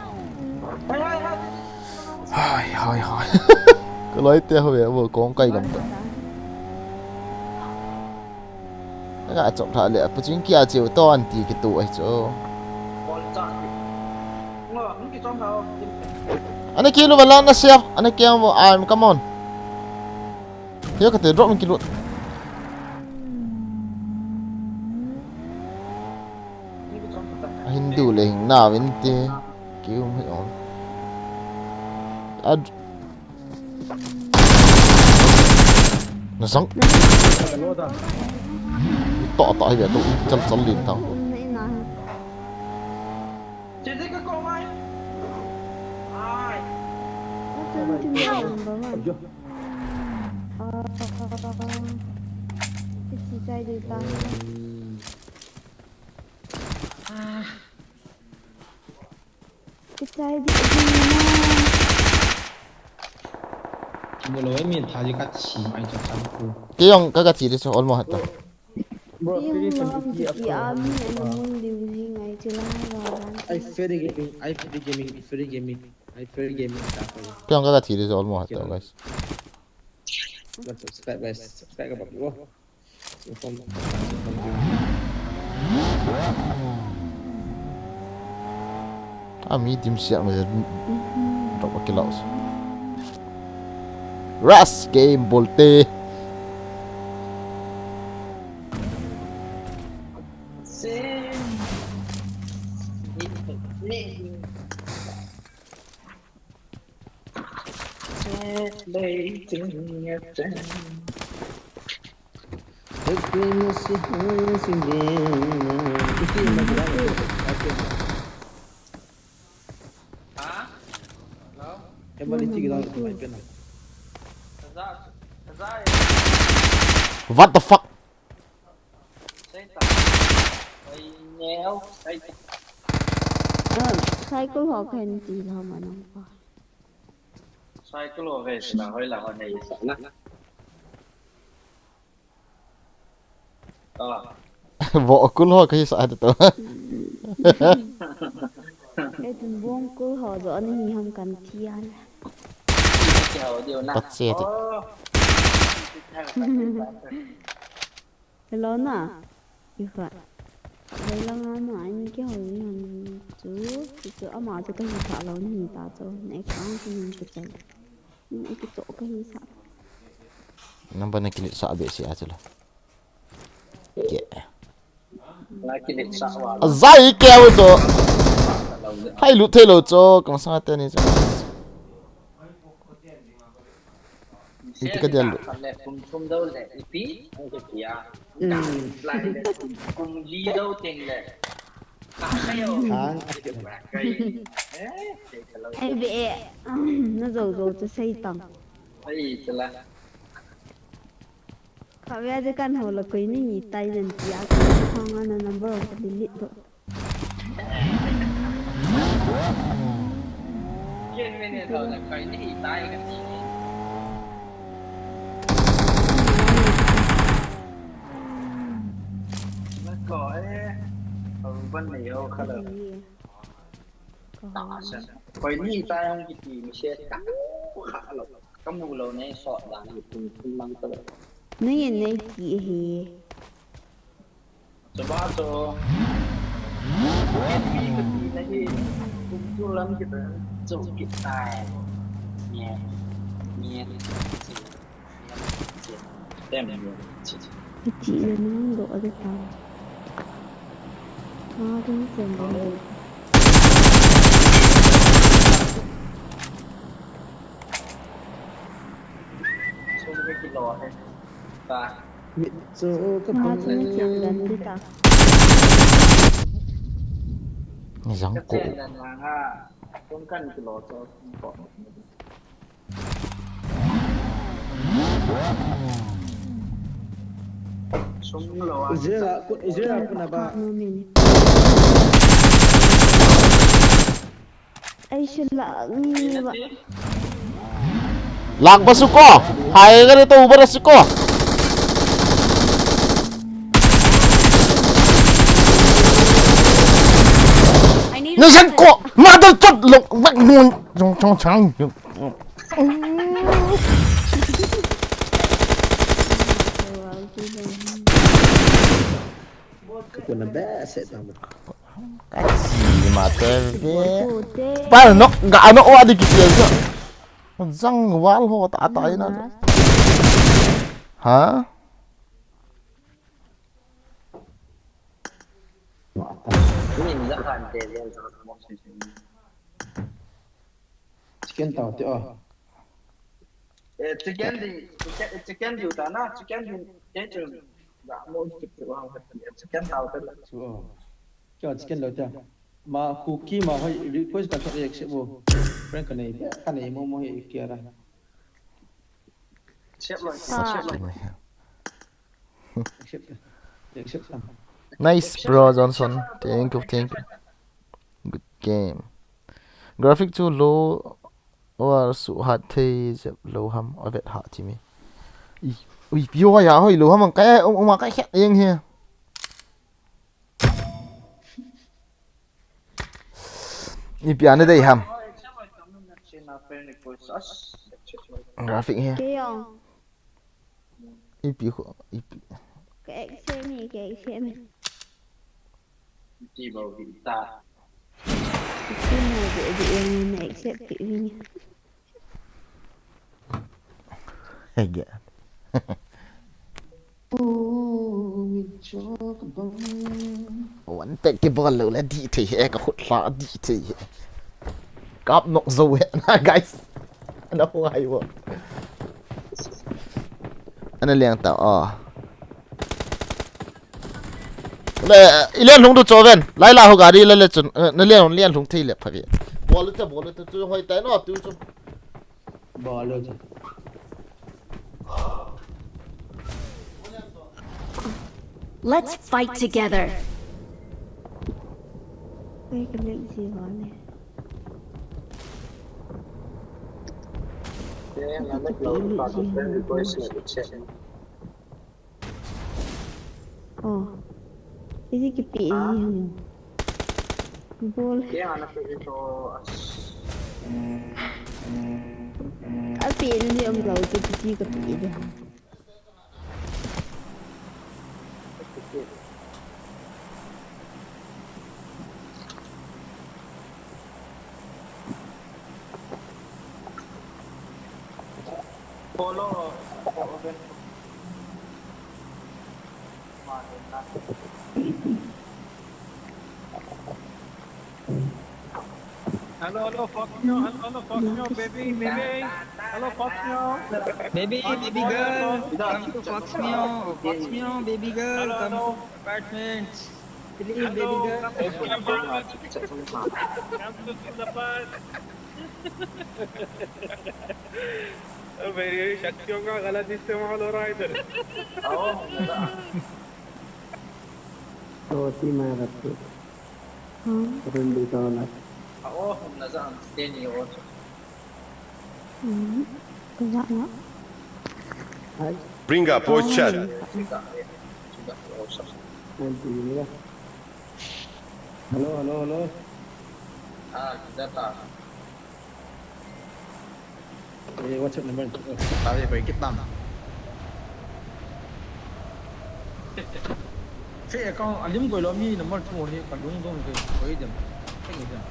Hai, hai, hai. Ka loi te ho ve, vo kong kai gam ta. Ka chop tha le, paching kya cheu to anti kitu ai chu. Ana kilu bala na siap, ana kiang vo, I'm, come on. Hiya kate drop min kilut. A Hindu le hing na vin te. Kiu mi on. Ad. Na sang. To, to, hi ve to, chal, chal lin tau. Kichai di. Bolo, eh, min tha ji ka chi, ai cha cha ko. Kei jong ka, ka chi di chu almost hat ta. Bro, please, please, please, please, ah, mi ani mun di ji ngai chi la ba ba. I free gaming, I free gaming, free gaming, I free gaming ta ko. Kei jong ka, ka chi di chu almost hat ta, guys. Subscribe, guys, subscribe ka ba ko. Ami dim siap ma drop a kilaus. Ras game bolte. What the fuck? Cycle ho khen ti lo ma nang pa. Cycle ho ve sina hoi la ho nei sa na. Ah. Vo kul ho kahi sa to. Etun bong kul ho jo ani hi ham kan thi a le. Ki ho diu na. Patse ti. Oh. Hello na. Ikha. Hoilang a na ani kihou ni ham chu, chu, chu ama chu kahi kha lou ni ta chu. Na account chu ni kichai. Ni kicho kahi sa. Number na kilit sa be si a chu la. Ke. Na kilit sa wa. Azai ke wo to. Hai lu thei lou chu, kam sa te ni chu. Iti ka dia lu. Kum thum dou le ipi, ang ke pia. Lai le kum, kum li dou teng le. Ka ka yo. Ang. Kai. Eh, kai ka lo. Ai be, na zo zo chu sei tang. Ai, chala. Ka ve je kan ho la koi ni ni tai nen pia. Ka hong ana number ka delete do. Koi ni tai hong kiti mi se ka. Ka mu lo ne so da ni tum tum mang to. Nei nei ki he. Chaba cho. Pi ka pi na hi. Kum chu lam ki ta. Cho ki tai. Nye. Nye. Tem nye. Iti na nang do ade ta. Ma ding chen do. Sum ke kilo he. Ta. Mit chu ka pang. Nga chu na chiang dan di ta. Ni jang ko. Ka chiang dan la nga. Kun kan kilo cho ko. Sum lo a. Zera ku, zera ku na ba. Ai, sila ngi ba. Lang ba suko? Hai ga to ba suko? Ni san ko, mother chot lo, bak nun, chong chong chang. Ka kona ba se ta mo. Ka chi ma te ve. Pa nok ga nok wa di ki ti sa. Jang wal ho ta ta ina. Ha? Min za khan te zen sa mo. Chicken tao te o. Eh, chicken di, chicken, chicken di uta na, chicken di, te chu, ga mo ki chu ha, chicken tao te la. Chu o. Kya chicken lo te. Ma, cookie ma, hoi, request ka kya accept bo. Friend ka nei, ka nei mo mo he kya ra. Accept lo, accept lo. Accept, accept. Nice, bro Johnson. Thank you, thank you. Good game. Graphic chu low or su hat thei jep lo ham, avet ha ti mi. Ui, ui, pio ya hoi lo ham ang kai, um, um, kai khet eng he. Ipi ana dei ham. Graphic he. Kei jong. Ipi khu, ipi. Ka accept mi, ka accept mi. Ipi bou bi ta. Ipi mo bi bi yang na accept ki mi. Hege. One tap ki bol lou le di thei he, ka khut hla di thei he. Kap nok zo he na, guys. Ana huai wo. Ana liang ta o. Le, i lian lhung du cho ven. Lai la ho gari le le chun. Eh, na lian, lian lhung thei le pha ve. Bol le te, bol le te, chu hoi tai no, tu chu. Bol le te. Let's fight together. Ai, ka lek ji bol le. Oh. Iji kipe ji ham. Bol. Ape ji umlou chu iji kape ji ham. Hello, hello, Fox Neo, hello, hello, Fox Neo, baby, baby. Hello, Fox Neo. Baby, baby girl, come to Fox Neo, Fox Neo, baby girl, come to apartment. Please, baby girl. Come to the apartment. Come to the apartment. Oh, very, very शक्तियों का गलत इस्तेमाल हो रहा है इधर। आओ, हम लोग तो ती मारत थे। हाँ। Run dito na. Ako, kung nasaan, stay niyo ako. Hmm. Kaya nga. Ay. Bring up voice chat. Siga, eh. Siga, ako sa. Ay, hindi na. Hello, hello, hello. Ah, kita ta. Eh, WhatsApp number. Tabi, pai, kitna. Fake account, alim koi lo mi number two hi, kalung dong ke, koi dem. Koi dem.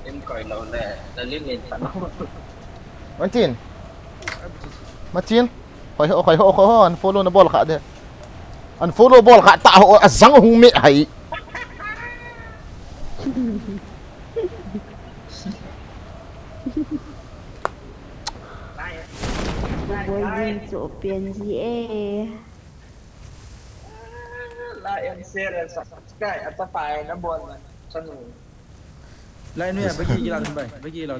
Lim koi lo le, na lim in ta. Martin. Martin. Hoi ho, hoi ho, hoi ho, unfollow na bol kha de. Unfollow bol kha ta ho, ajang hung me hai. Bol din chu pen ji e. Like and share and subscribe. Ata pai na bol na. Chanu. Lai nu ya, bagi gila bai, bagi gila.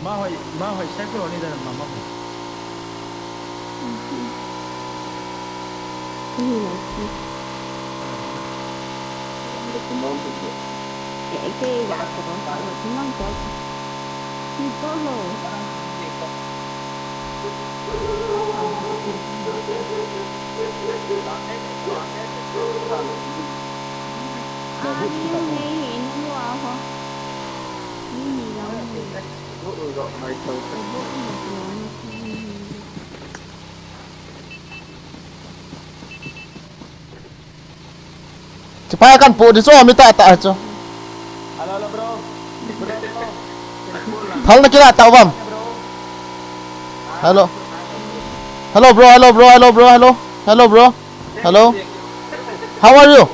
Ma hoi, ma hoi, sai ko ni da ma ma. Ni la ki. Ke, ke ga ko, ko, ko, ko. Ni to lo. Chipai kan pu di chu mi ta ta chu. Hello, hello, bro. Bro, bro. Thal na kila ta vam. Hello. Hello, bro. Hello, bro. Hello, bro. Hello, bro. Hello. Hello. How are you?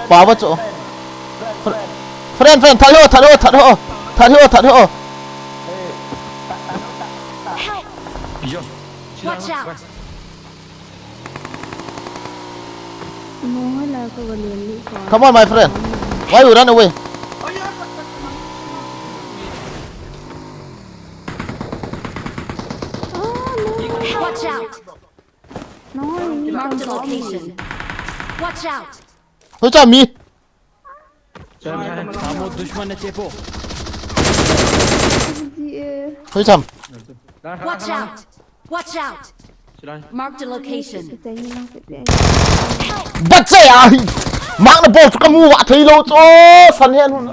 Baba chu. Fr-, friend, friend. Thal ho, thal ho, thal ho. Thal ho, thal ho. Yo. Watch out. Come on, my friend. Why you run away? Watch out! Marked a location. Watch out! Hocha mi. Samo dushman ne chepo. Hocham. Watch out! Watch out! Marked a location. Bache ahi. Mak na bol chu kamu a thei lou chu. San hen hun.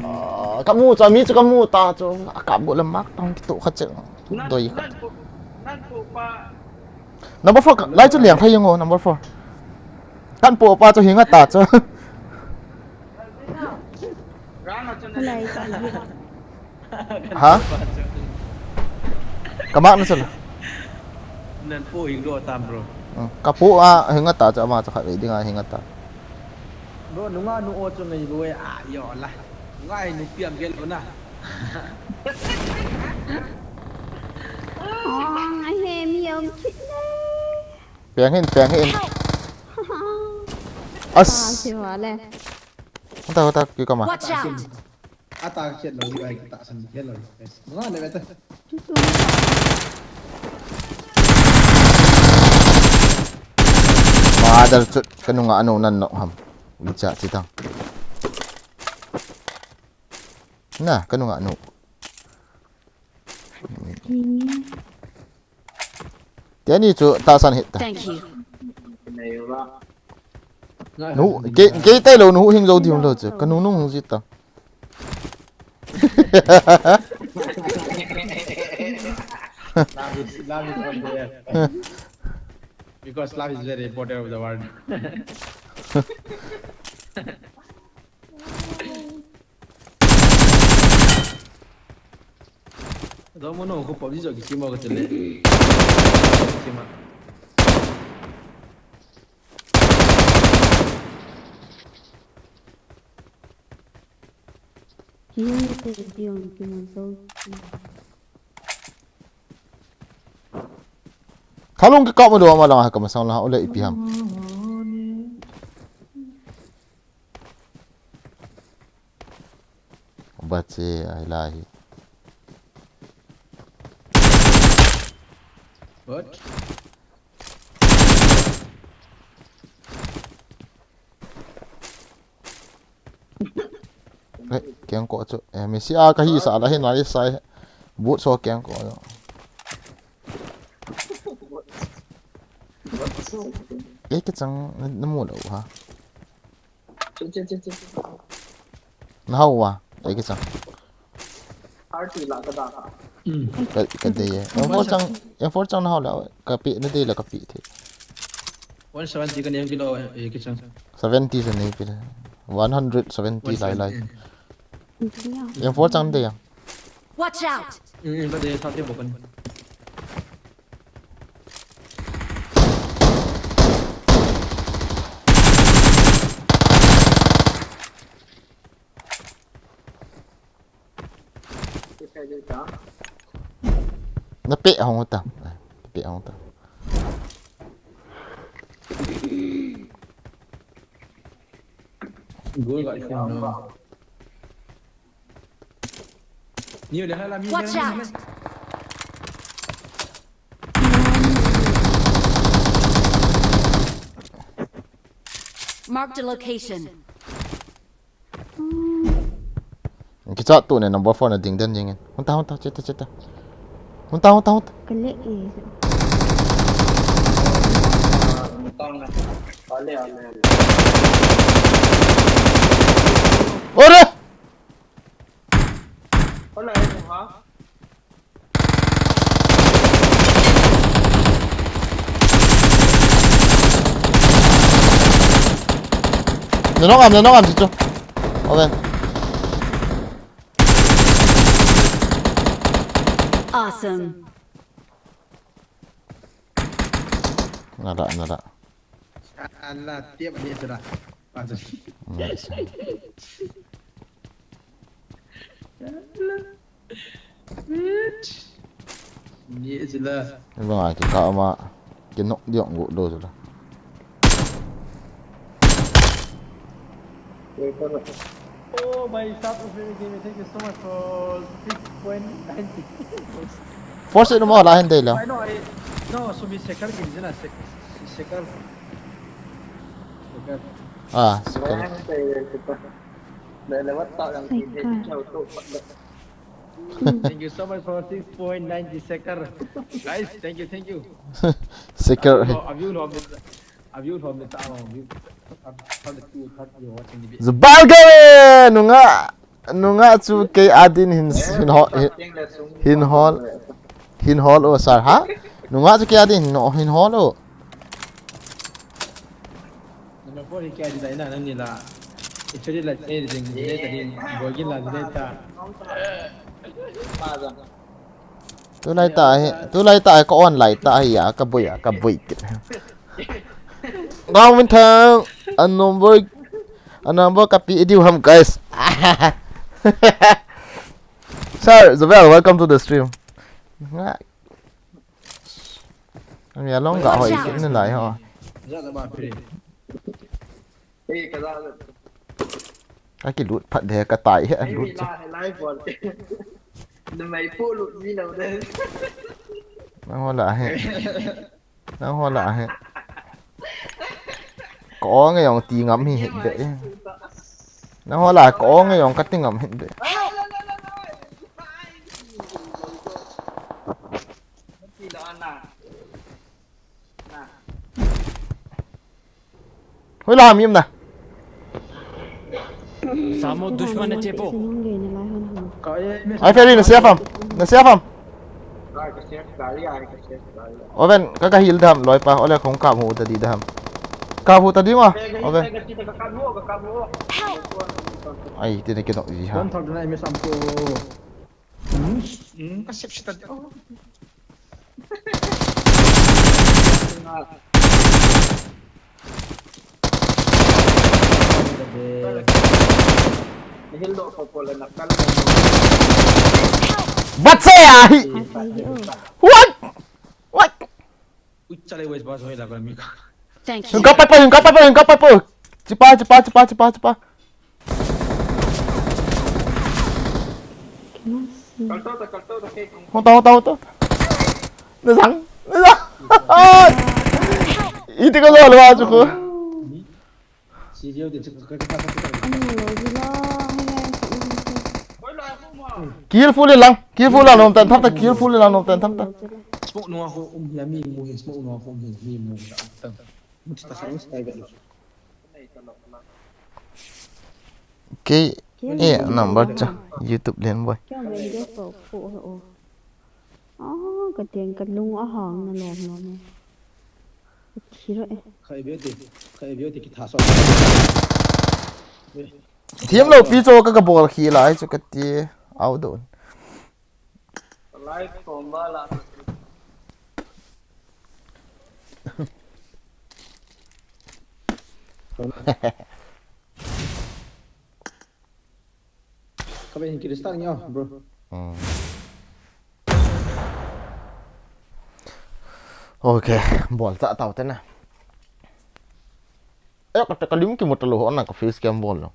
Ah, kamu chu mi chu kamu ta chu. Aka bol mak tang kitu kha che. Doi kha. Number four, lai chu liang thei ngo number four. Kan po pa chu hinga ta chu. Ha? Kamak na chu. Nan po hing lo tam, bro. Hmm, kapo a hinga ta chu ama chu khat ve dinga hinga ta. Bro, nunga nu o chu ngai boi a yo la. Ngai nu piam gel na. Oh, I hear me, I'm kidney. Peng hin, peng hin. As. Ah, siwa le. Hota, hota, ki kama. Watch out! Ata khet lo, ai kita san khet lo. Yes. Nga le beta. Mother chu kanunga anu nan no ham. Bicha chitang. Na, ka nunga nu. Teni chu tahsan hita. Thank you. Nu, ke, ke tai lo nu hing jo di lo chu. Ka nu nu hung ji ta. Love is, love is up there. Because love is very important of the world. Domo no ko PUBG jo ki kimo ko tele. Kima. Kiyang te diong kimon so. Thalung ke kap mo do ma lang ha ka masang la ole ipi ham. Bache ai lai. What? Eh, keng ko chu. Eh, mi si a ka hi sa la hin lai sai. But so keng ko. Eh, ke chang na, na mu lo ha. Che, che, che, che. Na hau wa. Eh, ke chang. Party la ka da ka. Hmm. Ka, ka de ye. M four chang, M four chang na hau la. Ka pi, na de la ka pi the. One seventy ka nem kilo, eh, ke chang. Seventy se nei pile. One hundred seventy lai lai. One seventy. M four chang de ya. Watch out! Hmm, ka de sa te bokan. Na pe hong ta. Na pe hong ta. Gol ga ikhun na. Ni le hala mi. Watch out! Marked a location. Kicha tu ne number four na ding den jing. Hunta, hunta, cheta, cheta. Hunta, hunta, hunta. Kale e. Ore! Nanong am, nanong am, situ. Oven. Awesome. Nada, nada. Ala, tiap ni sila. Nice. Ni sila. Ibang aki ka ama kinok diok go do sila. Oh, my sub, thank you so much for six point nine. Force no mo la hende la. No, no, sumi sekar ki jina sek-, sekar. Sekar. Ah, sekar. Thank you so much for six point nine second. Guys, thank you, thank you. Sekar. Aviu lo, aviu lo, aviu lo, aviu lo. Zubal gawe nunga. Nunga chu kei adin hin, hin hol, hin, hin hol, hin hol o sir, ha? Nunga chu kei adin hin, hin hol o. Number four hi kei adin la ina nang ni la. Actually la, eh, ding, ding, ding, ding, boy gin la, ding, ta. Tulai ta hi, tulai ta hi ka online ta hi a, ka boi a, ka boi kit. Ngau min thang, a number, a number ka pi diu ham, guys. Sir Zubel, welcome to the stream. Nga. Ami along ga hoi kit ni lai ho. Ka kilut phat de ka tai he a lut chu. Numei pu lut ji lo de. Nang ho la he. Nang ho la he. Ko nge jong ti ngam hi het de. Nang ho la ko nge jong ka ti ngam het de. Hoilam im na. Samo dushman ne chepo. Ai Ferry, na safe am? Na safe am? Oven, ka ka heal dam loi pa, ole kong ka mu ta di dam. Ka hu ta di ma. Oven. Ai, tine ke no ji ha. Kon thak na mi sam ko. Hmm, ka sep sita. Batse ahi. What? What? Ui, chale, wes bas hoi la ka mi ka. Thank Hung you. kap pa, hung kap pa, hung kap pa. Chipa, chipa, chipa, chipa, chipa. Hota, hota, hota. Nasang, nasang. Iti ko lo lo asu ko. Si jeo de chuk ka ka ka. Ano lo jila. Careful lang, careful lang nom tan thap ta, careful lang nom tan thap ta. Smoke no ho um ya mi mu hin, smoke no ho um hin mi mu. Muti ta kharang sky ga. Ke, eh, number cha, YouTube len boy. Kya me de ko ko o. Ah, ka teng ka lung a hang na lom lom. Ka thi ra e. Khai bia ti, khai bia ti ki tha so. Thiam lo pi cho ka ka bol khi lai chu ka ti. Au don. Ka ben ki start nyo, bro. Ok, bol ta tau te na. Eh, ka ta ka lim ki mo ta lo ho na ka face cam bol lo.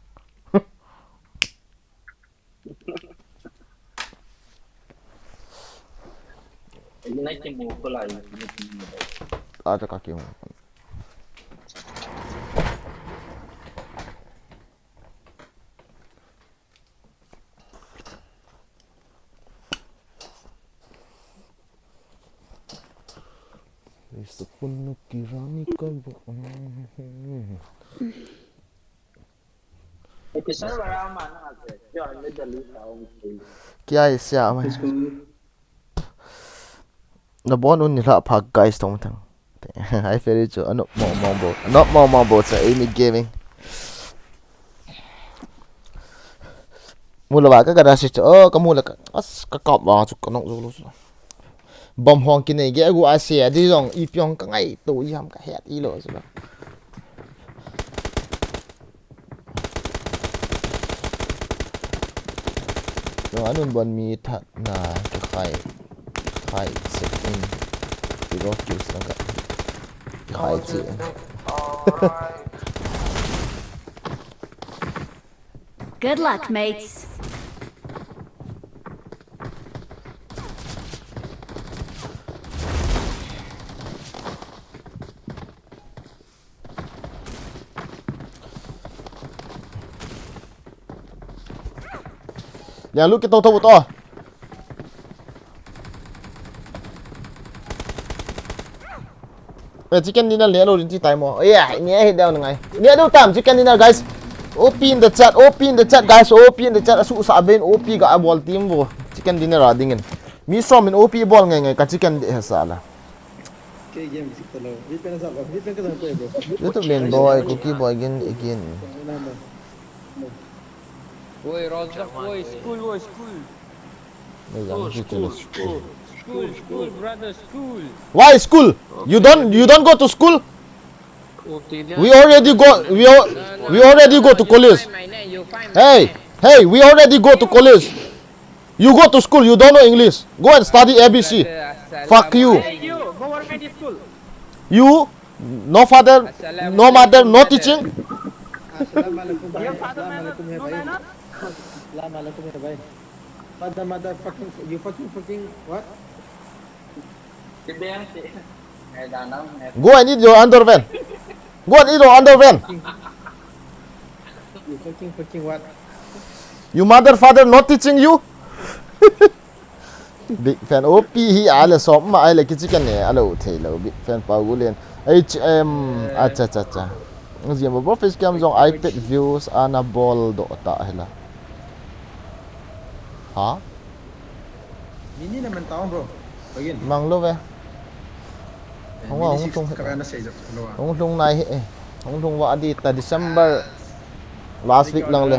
Ignite mo ko la. Ah, ta ka ki mo. Isa pun nu kirani ka bu. Episode wala man na ate. Yo, ang medal ta ong. Kya isya mai. Na bon un ni la phak guys tong tang. Ai Ferry chu anop mo mo bo. Anop mo mo bo sa ini gaming. Mula ba ka ka da si chu. Oh, ka mula ka. As ka kap ba chu ka nok zo lo chu. Bom hong kinei ge gu a se a di jong i piong ka ngai to i ham ka het i lo chu. Lo anun bon mi that na ka khai khai se in. Ti ro ki sa ka. Khai chi. Good luck, mates. Lia lu ki to to to. Eh, chicken dinner le lo din chi tai mo. Eh, ni he deu ngai. Ni do tam chicken dinner guys. O P in the chat, O P in the chat guys, O P in the chat. Asu sa ben O P ga bol team bo. Chicken dinner a dingin. Mi som in O P bol ngai ngai ka chicken de he sa la. Ke game sik ta lo. Vi pen sa lo. Vi pen ka sa ko bro. YouTube len boy, cookie boy again again. Na na. Oi, Rozak, oi, school, oi, school. Ni jang Oh, ki school, chili. School, school, school, brother, school. Why school? You don't you don't go to school? We already go we al- we already go to college. Hey, hey, we already go to college. You go to school, you don't know English. Go and study A B C. Fuck you. Hey, you, government school. You, no father, no mother, no teaching. Assalamu alaikum bhai. Assalamu alaikum hai bhai. Assalamu alaikum hai bhai. Mother, mother, fucking, you fucking, fucking, what? Go and eat your underwear. Go and eat your underwear. You fucking, fucking what? Your mother, father not teaching you. Big fan. O P hi a le som ma ai le kichi kan ne a lo thei lo. Big fan Pau Gulen. H M. Acha, acha, acha. Jim bo face cam jong iPad views ana bol do ta hela. Ha? Mini na man taon, bro. Again. Mang lo ve. Eh, hong mini hong six thung. Ka na sei jap lo. Hong thung nai he. Hong thung wa di ta December last week lang le.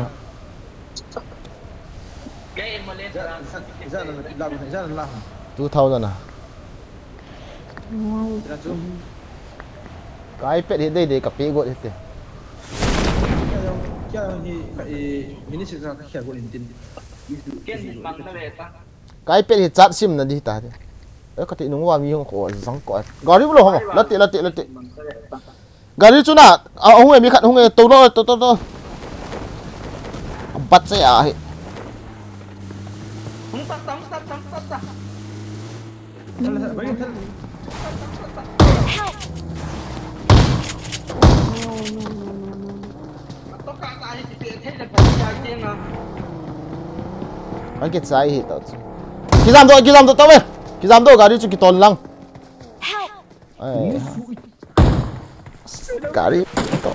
Two thousand a. Ka iPad hi dei dei ka pe got hite. Kia jong, kia jong hi ka, eh, minute six ka khel got in tin. Ken mang na le ta. Ka iPad hi chat sim na di ta te. Eh, ka ti nung wa mi hong ko jang ko. Gari lo hong. Lati, lati, lati. Gari chu na, a, hung e, mi khat hung e, to lo, to, to, to. Bat se a hi. Hung ta, ta, ta, ta, ta, ta. Thal, thal, thal. An kichai hi to chu. Kijam do, kijam do to ve. Kijam do gari chu kitol lang. Help! Ai. Gari to.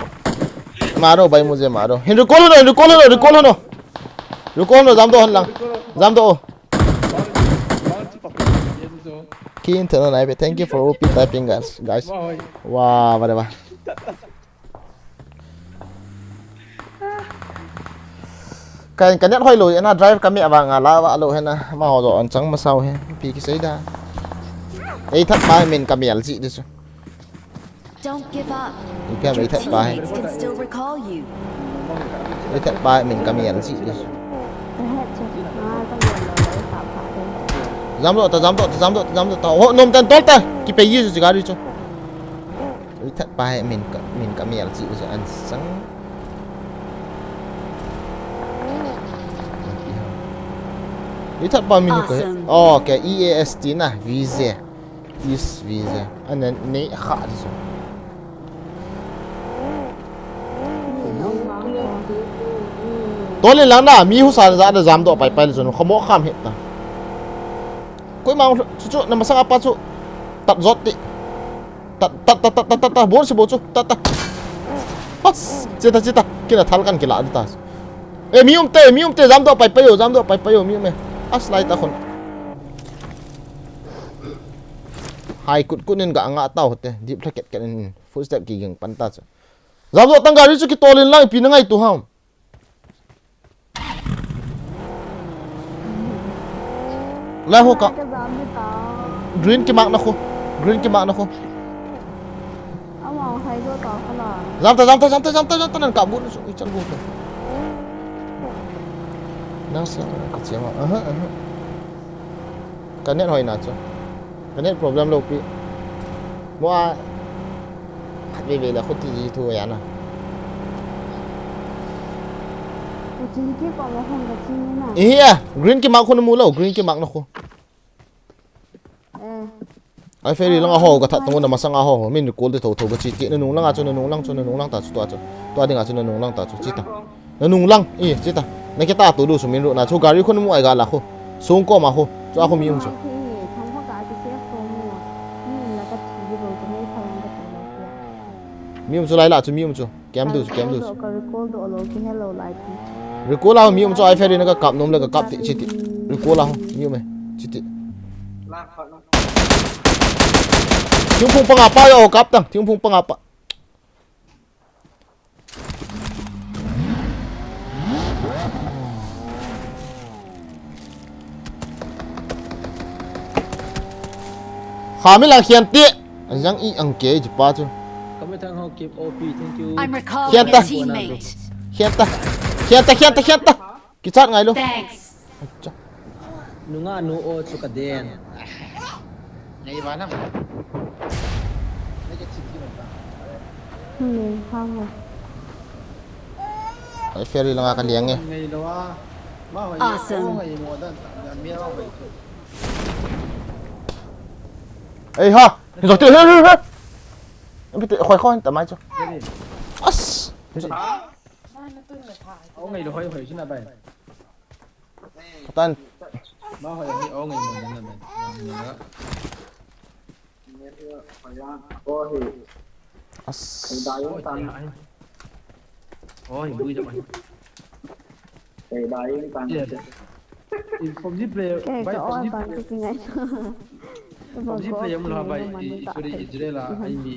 Maro bhai, mujhe maro. Hin recall ho, hin recall ho, recall ho. Recall ho, jam do han lang. Jam do. Kin thano nai pe. Thank you for O P typing, guys. Guys. Wah, wah, wah. Ka, ka net hoi lo, na drive ka me avang a la va lo he na, ma ho jo an chang ma sao he, pi ki sei da. Ei that pa min ka mial ji di su. Don't give up. Ei pia ei that pa he. Your teammates can still recall you. Ei that pa min ka mial ji di su. Jam do ta, jam do ta, jam do ta, jam do ta. Ho, nom tan tol ta. Ki pe yi su gari chu. Ei that pa he min ka, min ka mial ji u ja an sang. Ei that pa min ko he. Awesome. Oh, ke E A S T na, V Z. East V Z. An ne kha ji su. Tolin lang na, mi husa ja da jam do pai pai le chu, khamo kham he ta. Koima chu chu, na masang apa chu. Tat jot ti. Ta, ta, ta, ta, ta, ta, ta, bol si bol chu, ta, ta. Pas, chita, chita, kina thal kan kila ta. E, mi um te, mi um te, jam do pai pai yo, jam do pai pai yo, mi um e. As lai ta khun. Hai kut kut nin ga nga tau te, dip tha ket ket nin, footstep ki ging pan ta chu. Jam do tang gari chu kitolin lang, pi na ngai tu ham. Lai ho ka. Ka jam ni ta. Green ki mark na khu. Green ki mark na khu. Ama hai go ta khala. Jam ta, jam ta, jam ta, jam ta, jam ta, nan ka bu ni su, i chal bu ta. Nang sia ka chia ma. Aha, aha. Ka net hoi na chu. Ka net problem lo pi. Mo a. Khat ve ve la khu ti ji thu ya na. Ka chin ki ko ma hong ka chin na. Ihi a, green ki mark khu na mu lo, green ki mark na khu. Eh. Ai ferry langa ho ka that tong na masanga ho, min call te tho tho ka chi ti, na nung langa chu, na nung lang chu, na nung lang ta chu, tua chu. Tua dinga chu, na nung lang ta chu, chi ta. Na nung lang, i, chi ta. Na kita tu du su min ru na chu gari khu na mu ai ga la khu. Sung ko ma khu, chu a khu mi um chu. Mi um chu lai la chu, mi um chu. Kem du chu, kem du chu. Ka recall do lo, ki hello lai ti. Recall a mi um chu ai ferry na ka kap nom le ka kap ti, chi ti. Recall a mi um e, chi ti. Thingphung panga pa yo kap tang, thingphung panga pa. Kha mi la khian ti. Ajang i ang ke ji pa chu. Kami thang ho keep O P, thank you. I'm recalling a teammate. Khian ta. Khian ta, khian ta, khian ta, khian ta. Kichat ngai lo. Thanks. Acha. Nunga nu o chu ka den. Ngai ba na. Ngai ka chip ki ba. Hmm, ha ha. Ai ferry langa ka liang e. Ngai lo a. Ma hoi. Awesome. Ngai mo dan ta. Mi a hoi. Ei ha. Ni jok ti he he he. Em pite khoi khoi ta mai chu. As. Ngai lo hoi hoi chu na bai. Tan. Ma ho ya hi o ngai mo na na. As. Oi, bui da mai. Kei dai in tan. Yes. Eh, PUBG player, kei bai ka PUBG on player. Tan ki ngai. PUBG player mun ha bai, i, i sorry, Israel a, ai mi,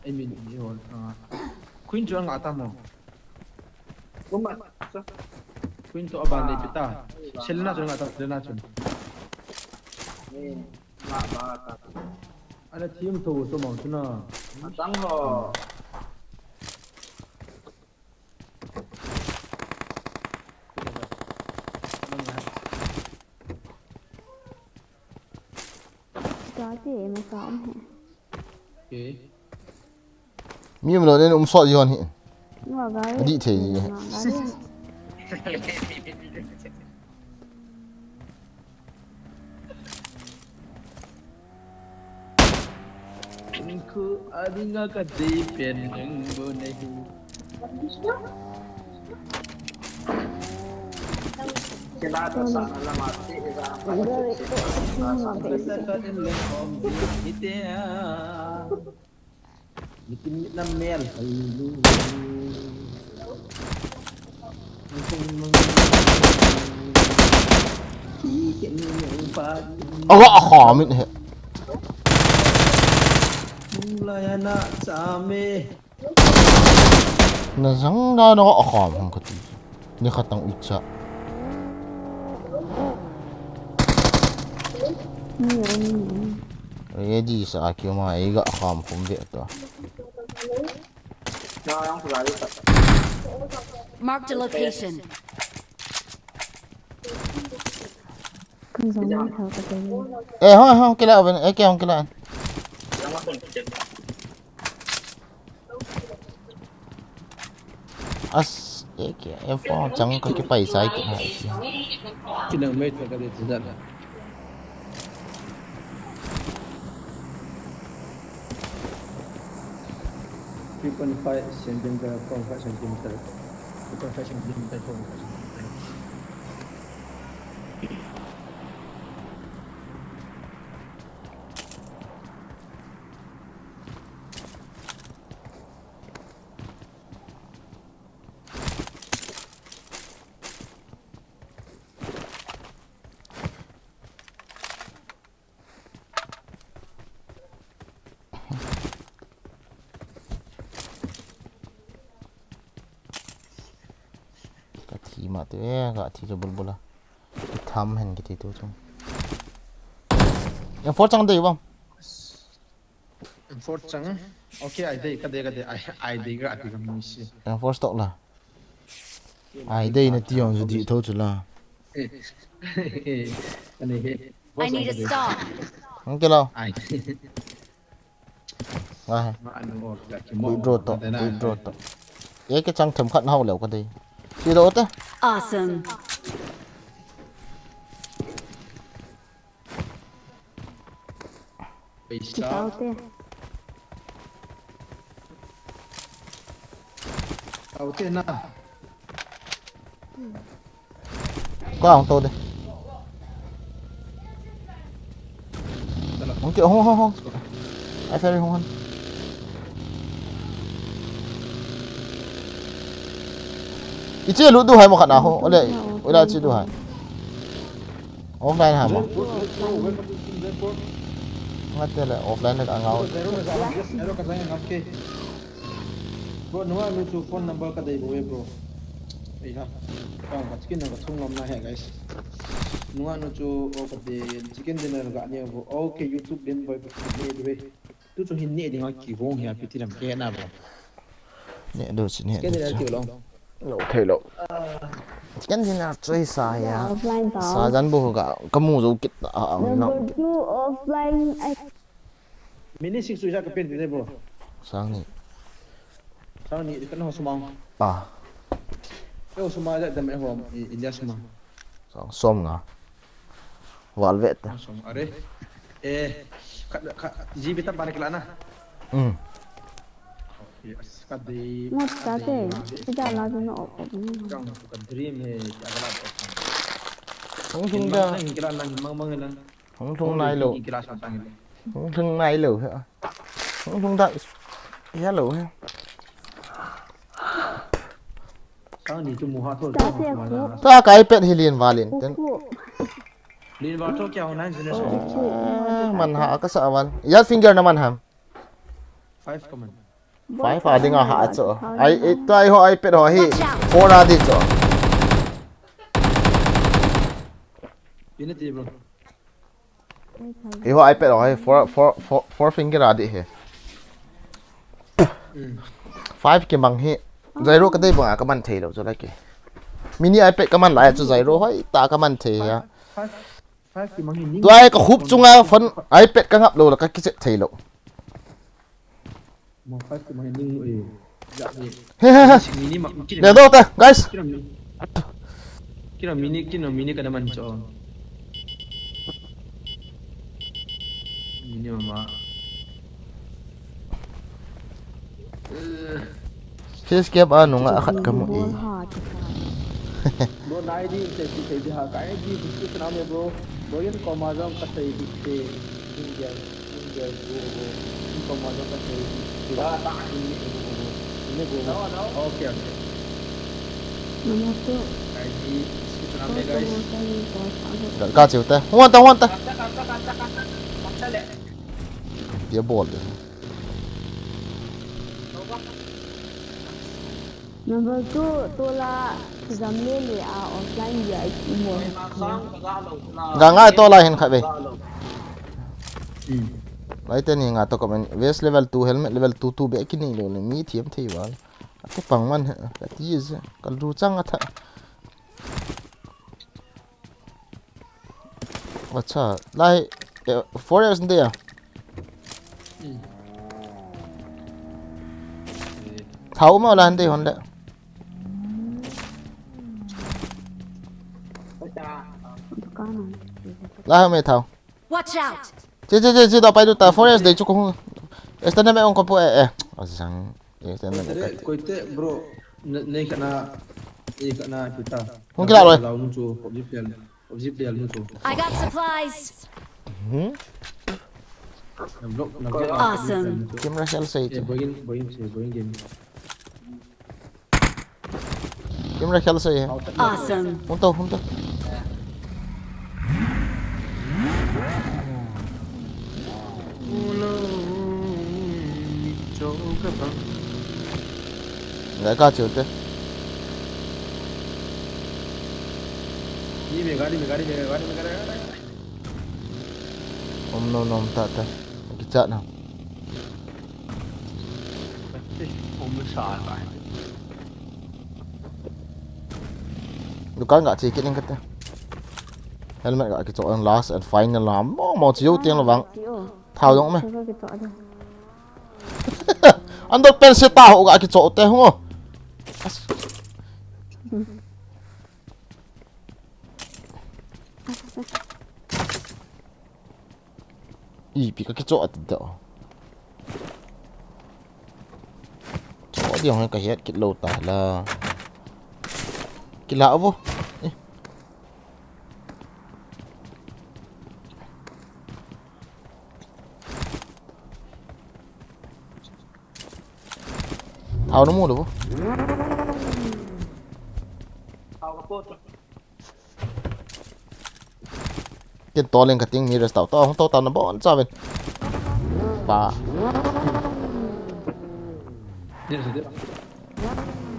ai mi ni hon. Ah. Queen chu anga ta mo. Kuma. Queen to aban dei pita. Selena chu anga ta, Selena chu. Ni, ma ba ta. Ana team to to mo chu na. Atang ho. Ka ti e ma ka um he. Okay. Mi um lo nen um sot ji hon hi. Nga ga. Adi thei ji. Nga ga. Khu adinga ka dei pen nang bo nahi. Kila ta sa na la ma ti ira. Sa ka den le om di ni te a. Nitin na mel. Aga, aha, min he. Laya na chame. Na jang da na, aha, hong kati. Ni khatang uicha. Ready sa a kiu ma, eiga kham khum ve to. Marked a location. Eh, hong, hong, kila, eh, kei hong kila. As, eh, kei, eh, phone chang ka kipai sai kei ha. Kina mai ta ka de tu da. Three point five centimeter, four point five centimeter. Three point five centimeter, four point five centimeter. Ka thi ma te, ka thi cho bulbul a. Ki tham hen ki thi tu chung. Yang four chang dei bang. M four chang. Okay, ai dei, ka dei, ka dei, ai, ai dei, ka dei, ka mi si. M four stock la. Ai dei na ti jong ju di tho chu la. Ani he. I need a stock. Ang ke lo. Ai. Nga he. Withdraw to, withdraw to. Ye ke chang them khat na hau leo ka dei. Si do te. Awesome. Paisa. Tao te. Tao te na. Ko ang to de. Hong ki, hong, hong, hong. Ai, sorry, hong, hong. Ichi lu du hai mo khat na ho. Ole, ole chi du hai. Offline ha mo. Nga te le offline le ka ngau. Bro, nunga nu chu phone number ka dei bou e, bro. Ei ha. Ka ka chicken ka thung ngam na he, guys. Nunga nu chu o ka de chicken dinner ka ne bou. Okay, YouTube din boi ka ne du he. Tu chu hin ne ding a ki vong he a piti lam ke na bro. Ne du chi ne. Chicken dinner ti lo. Lo thei lo. Chicken dinner choi sa ya. Offline ta. Sa jan bu ka, ka mu jo kit a, a, no. Number two offline. Mini six chu ijat ka pen ti de bro. Sang ni. Sang ni ka na ho sumang. Ah. Ka ho sumang ja dam e ho India sumang. Sang som nga. Val vet. Sang som are. Eh, ka, ka, G B ta ban kila na. Hmm. Yes, ka de. Mo ta te. Ida la de no op op. Kang ka dream he, ka la op. Hung lhung da. Hung lhung nai lou. Hung lhung nai lou he. Hung lhung da. Hello he. Sang ni chu mu ha tho. Ta ka iPad hi lien valin ten. Lien val tho kya hona jin sa. Ah, man ha ka sa val. Ya finger na man ham. Five ka man. Five a ding a ha chu. Ai, eh, tua eiho iPad ho hi. Watch out. Four a di chu. Unity, bro. Eiho iPad ho hi four, four, four, four finger a di hi. Mm. Five kimang hi. Zero ka dei banga ka man thei lou chu la ki. Mini iPad ka man lai chu zero hoi ta ka man thei ya. Five, five kimang hi ning. Tua ka khup chunga phone iPad ka ngap lou la ka kichep thei lou. Mo five kimang hi ning, eh. Ya ni. He, he, he. Mini ma, kina. Le do ta, guys. Kina mini. Kina mini, kina mini ka na man cho. Mini mama. Eh. Face cap a nunga akhat ka mu e. Bro, nai di, te, te, te, ha, kai di, biscuit na me, bro. Bro, yen koma jong ka sei di, te, Indian, Indian, bro, bro. Yen koma jong ka sei di, te, ba, ta, ni, bro, bro. Ni, bro, bro. Okay, okay. Namaste. Kai di, biscuit na me, guys. Ka, ka chiu te. Huan ta, huan ta. Dia bol de. Number two, tola jam le le a offline dia i mo. Ga ngai tola hin kha ve. Hmm. Lai te ni nga to comment. Vest level two, helmet level two, two be kini lo le mi thiam thei val. Ate pang man he. Ka ti je. Ka lu chang a tha. Acha, lai, eh, four X de ya. Hmm. Thao ma la hande hon le. Dukan a. Lai me thao. Watch out! Che, che, che, che, da pai du ta, four X de chu ko hung. Esta na me on ko po, eh, eh. Azang. Esta na me. Koite, koite, bro. Ne, ne kana, ne kana kita. Hung kila loi. Lau nu chu, PUBG player. PUBG player nu chu. I got supplies. Hmm? Na vlog, na vlog. Awesome. Camera shell sei. Eh, boy in, boy in, boy in game. Camera khel sei. Awesome. Hung to, hung to. Ngai ka chiu te. Ni me gari, me gari, me gari, me gari. Om nom nom ta ta. Kichat na. Om sa ta. Dukan ga che kit ning kate. Helmet ga kicho ang last and final la. Mo mo chiu tiang lo bang. Thao dong me. Underpants se ta ho ga kicho te ho. As. Ipi ka kicho ati do. Cho di hong ka het kit lou ta la. Kila avo. Eh. Thao na mu lou vo. Ken tol leng ka ting mi rest tau. To, to, to na bon cha ven. Pa.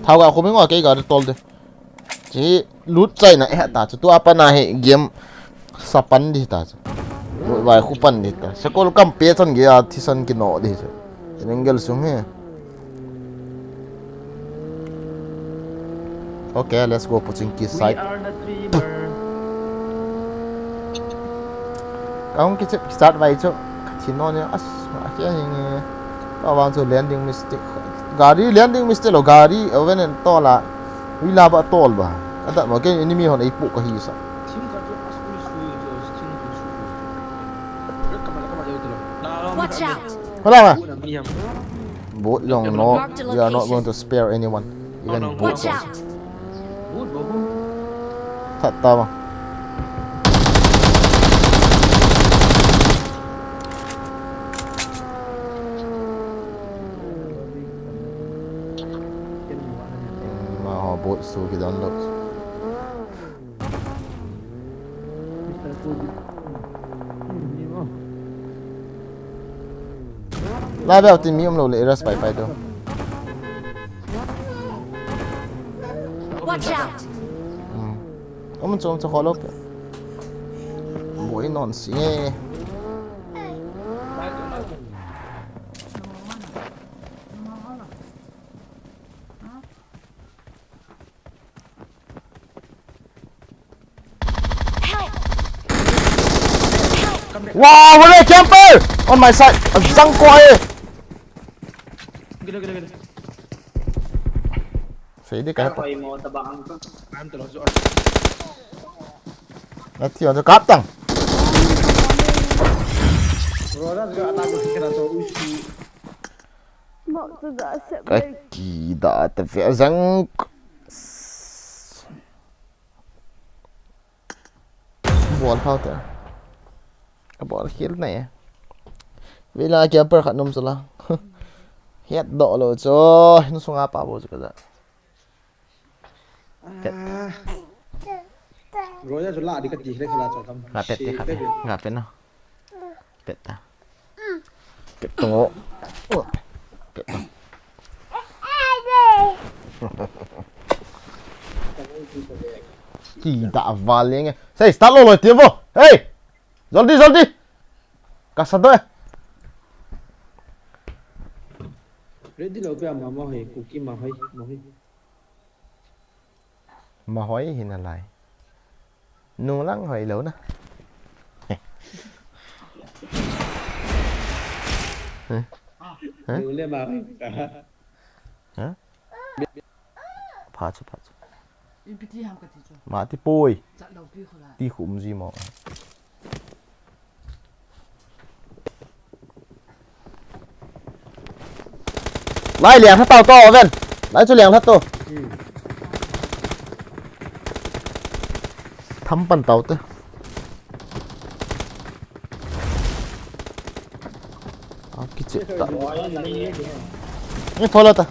Thao ga khu mi ngo kei ga tol de. Chi lut chai na e ta chu tu apa na he game sa pan di ta chu. Lut vai khu pan di ta. Sa kol kam pe chan ge a thi san ki no di chu. Angle sung he. Okay, let's go, Pochinki side. We are the dreamer. Ka hung kichep start vai chu. Ka thi no ne as, a ke hing e. Ka vang chu landing mistake. Gari landing mistake lo, gari awen en tol a. Ui la ba tol ba. Ka da ma ke enemy hon ei pu ka hi sa. Watch out! Hala ma. Boat jong no, we are not going to spare anyone. Even boat jong. That tama. Su ki download. Lai bel tin mi um lou le, rush pai pai do. Watch out! Hmm. Um chu, um chu, kholo pe. Boi non si nge. Help! Wow, what a camper! On my side. Azang ko e. Gila, gila, gila. Sei di ka. Koi mo tabang ko. Kan tu lo jo. Nati on kap tang. Bro, that's got attack with kena to usi. Mo tu da se. Ka ki da ta fe zang. Bol phau te. Ka bol khel na e. Vela camper khat nom sala. Het do lo cho, nu sunga pa bo chu ka da. Pet. Ah. Roya chu la di ka ti khle khala cho kam. Nga pet te khat. Nga pet no. Pet ta. Pet to. Pet to. Ki da va lenge. Sei, start lo lo ti vo. Hey! Jaldi, jaldi. Ka sa do e. Ready lo pe ama ma hoi, kuki ma hoi, ma hoi. Ma hoi hi na lai. Nu lang hoi lo na. Heh. Heh? Nu le ma hoi. Heh? Pha chu, pha chu. Ipi ti ham ka ti chu. Ma ti poi. Chat lo pi kho la. Ti khum ji mo. Lai liang tha tau to, Ven. Lai chu liang tha to. Hmm. Tham pan tau te. A, kichep ta. Ni follow ta.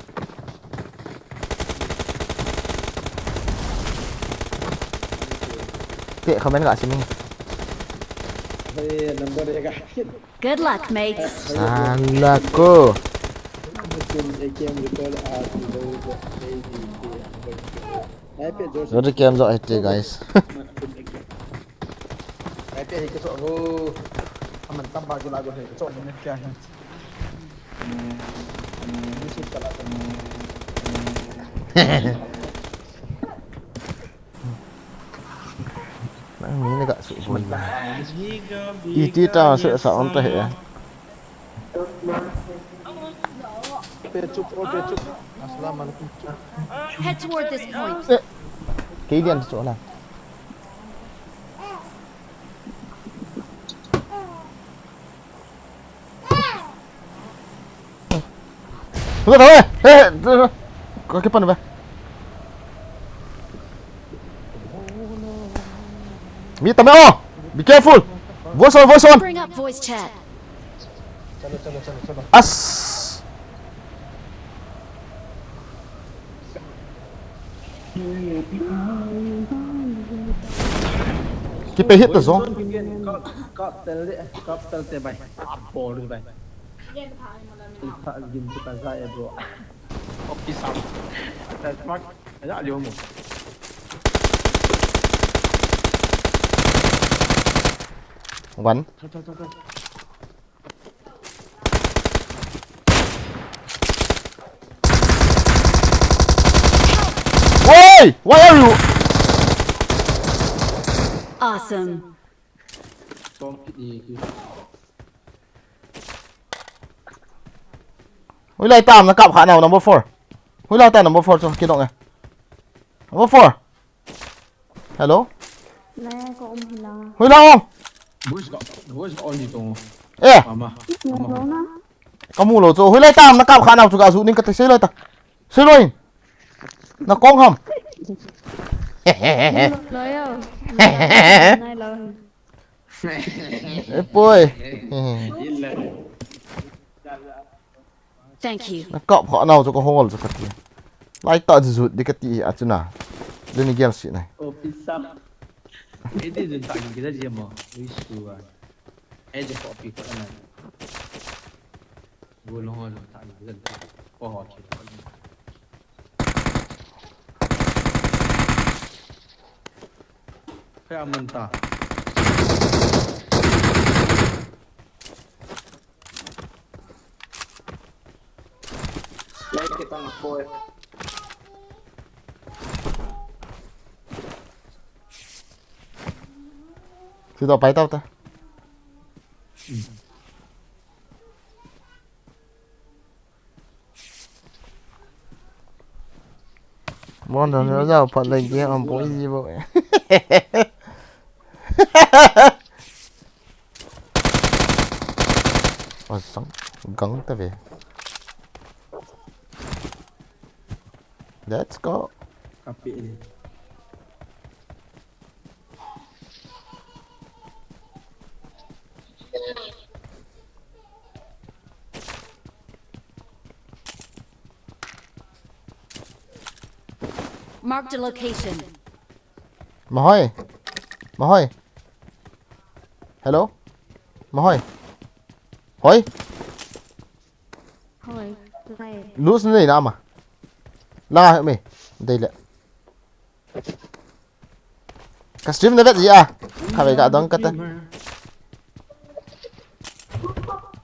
Te comment ga sim. Hey, number ek. Good luck, mates. Sala ko. Very game jo hete, guys. Nang ni na ga su bun. Iti ta su sa on ta he. Pe chup, o pe chup. Assalamu alaikum. Head toward this point. Kei dian su na. Tunggu, tunggu, eh, eh, eh, kau kipan apa? Mi tamai, oh, be careful. Voice on, voice on. Bring up voice chat. As. Kipe hit ta jong. Kap, kap tel de, kap tel te bai. Ap bol de bai. Tha gin tu ka za e bro. Office up. Attack mark. Aja jo mo. One. Tha, tha, tha, tha. Oi! Where are you? Awesome. Hoilai tam na kap kha nau number four. Hoilai tam number four chu kidong e. Number four. Hello? Nai ko um hila. Hoilai um. Voice ka, voice ka on di tong. Eh. Mama. Ih, mama. Lo na. Kamu lo chu. Hoilai tam na kap kha nau chu ka ju ning ka te sei loi ta. Sei loi. Na kong ham. Lo yo. Nai lo. Eh, poi. Thank you. Na kap kha nau chu ka hol chu ka ti. Lai ta jut di kati a chu na. Leni gel si nai. Office sap. Edi jun ta ki da jia mo. Ui su a. Edi ko pi ko na. Go lo ho lo ta ki da. Ko ho ki. Kaya man ta. Lai kita nak boy. Sito pai tau ta. Mon don yo jao phat lei ge am poi ji bo. Oi sang gang ta ve. Let's go. Kapi ni. Marked a location. Mahoi. Mahoi. Hello. Mahoi. Hoi. Hoi. Lai. Lose nei na ma. La me. Dei le. Ka stream na vet ji a. Kha ve ka dong ka ta.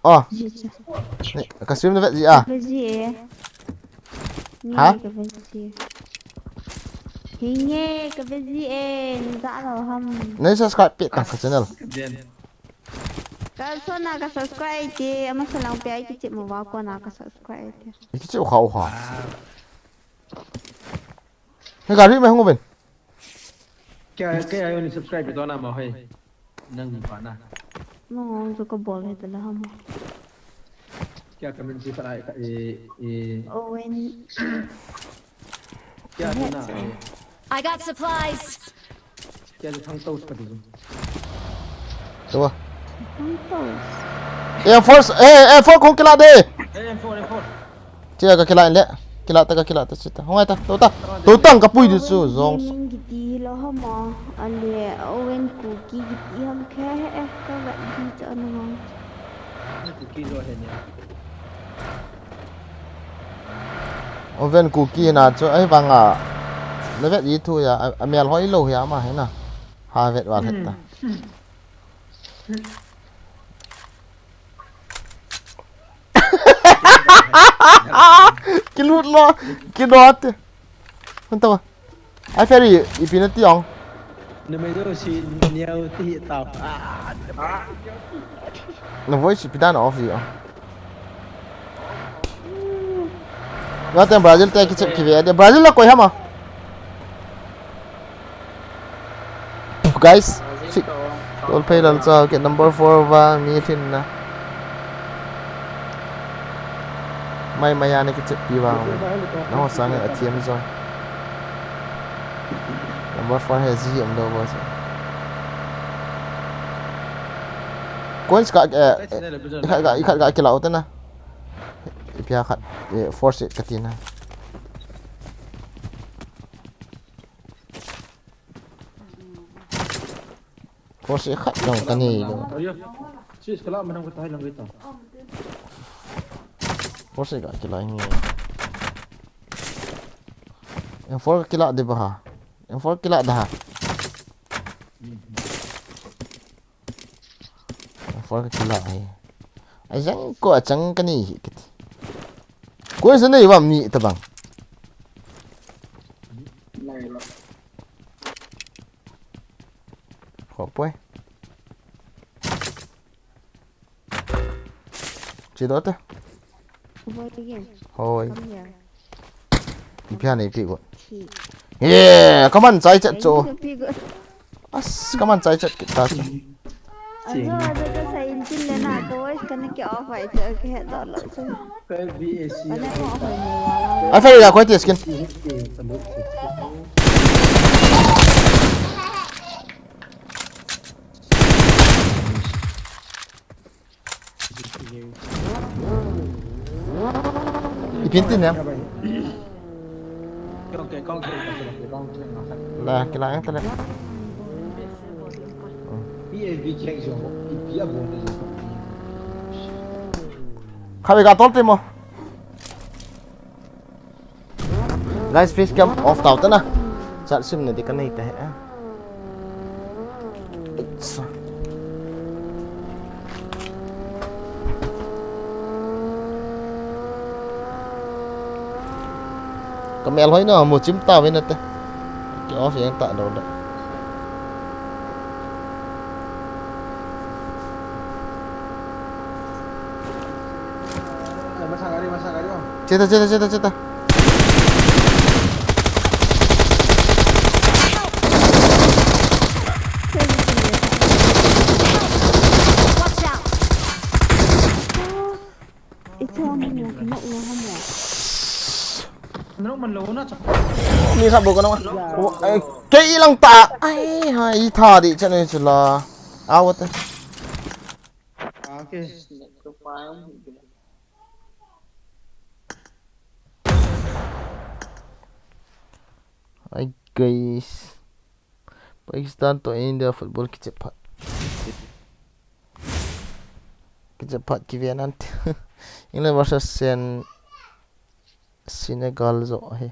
Oh. Ji cha. Ni, ka stream na vet ji a. Ka vet ji e. Ni Ha? Ka vet ji. Hinge ka vet ji e. Ni da lo ham. Nei subscribe pe tang ka channel. Den. Ka sona ka subscribe te. Ama salang pe ai ki chip mo wa ko na ka subscribe te. Ki chip kha u kha. He gari mai hung ven. Kya kya yo ni subscribe to na ma hoi. Nang ni pa na. Mo hung jo ko bol he tala ham. Kya comment si sa ai ka e e. Owen. Kya na e. I got supplies. Kya thang to ka du. Tua. Thang to. Eh, force, eh, eh, force kong kila de. Eh, force, force. Chia ka kila le. Kila ta ka kila ta chita. Hong ai ta. To ta. To tang ka pui du chu zong. Gaming kiti lo hama. Ale Owen Kuki kiti ham khe he eh ka ga di cha na hong. Kuki lo he nia. Owen Kuki na chu ai vanga. Na vet i thu ya. A mel hoi lo ya ma he na. Ha vet wa het ta. Kilut lo, kinot. Hanta ba? Ai Ferry, ipi na ti ong. Na me jo si niau ti hi tau. Ah, Na voice ipi dan off di ong. Wa ten Brazil te kichep kive de. Brazil la koi hama. Guys, fi-, tol phei lal cha ke number four va mi thin na. Mai mai ane kichep pi va. Na ho sang a thiam zo. Number four he ji am do bo sa. Coins ka, eh, ikhat ka, ikhat ka kila u te na. Ipia khat, eh, force ka ti na. Force khat jong ka nei lou. Ayo. Sis kala manam ka tai lang kita. Force ka kila nge. M four ka kila de ba ha. M four kila da ha. M four ka kila ai. Ai jang ko a chang ka nei hi kiti. Ko sa nei bam ni ta bang. Khopoi. Che do te. Boy again. Hoi. Come here. Ipi ha nei pi go. Thi. Yeah, come on, chai chat cho. Ai, pi go. As, come on, chai chat kita cho. Ajo, ajo, ka sa intin le na, boys, ka na ke off ai cho, ke he do lo cho. Ka B A C. Ka na off ai mo wala. Ai, Ferry, ya, koi ti skin. Ipin tin em. La, kila ang tala. Khabe ka tol te mo. Guys, face cam off tau ta na. Chat sim ne di ka nei ta he. It's Ka mel hoi na mu chim ta ve na te. Ki off yang ta do da. Cheta, cheta, cheta, cheta. Watch out! Mi kha bu ka nong. Kei lang ta. Ai ha, i tha di chan ni chula. Awat. Ai guys. Pakistan to India football kichep phat. Kichep phat kive nan. England versus Sen-, Senegal jo he.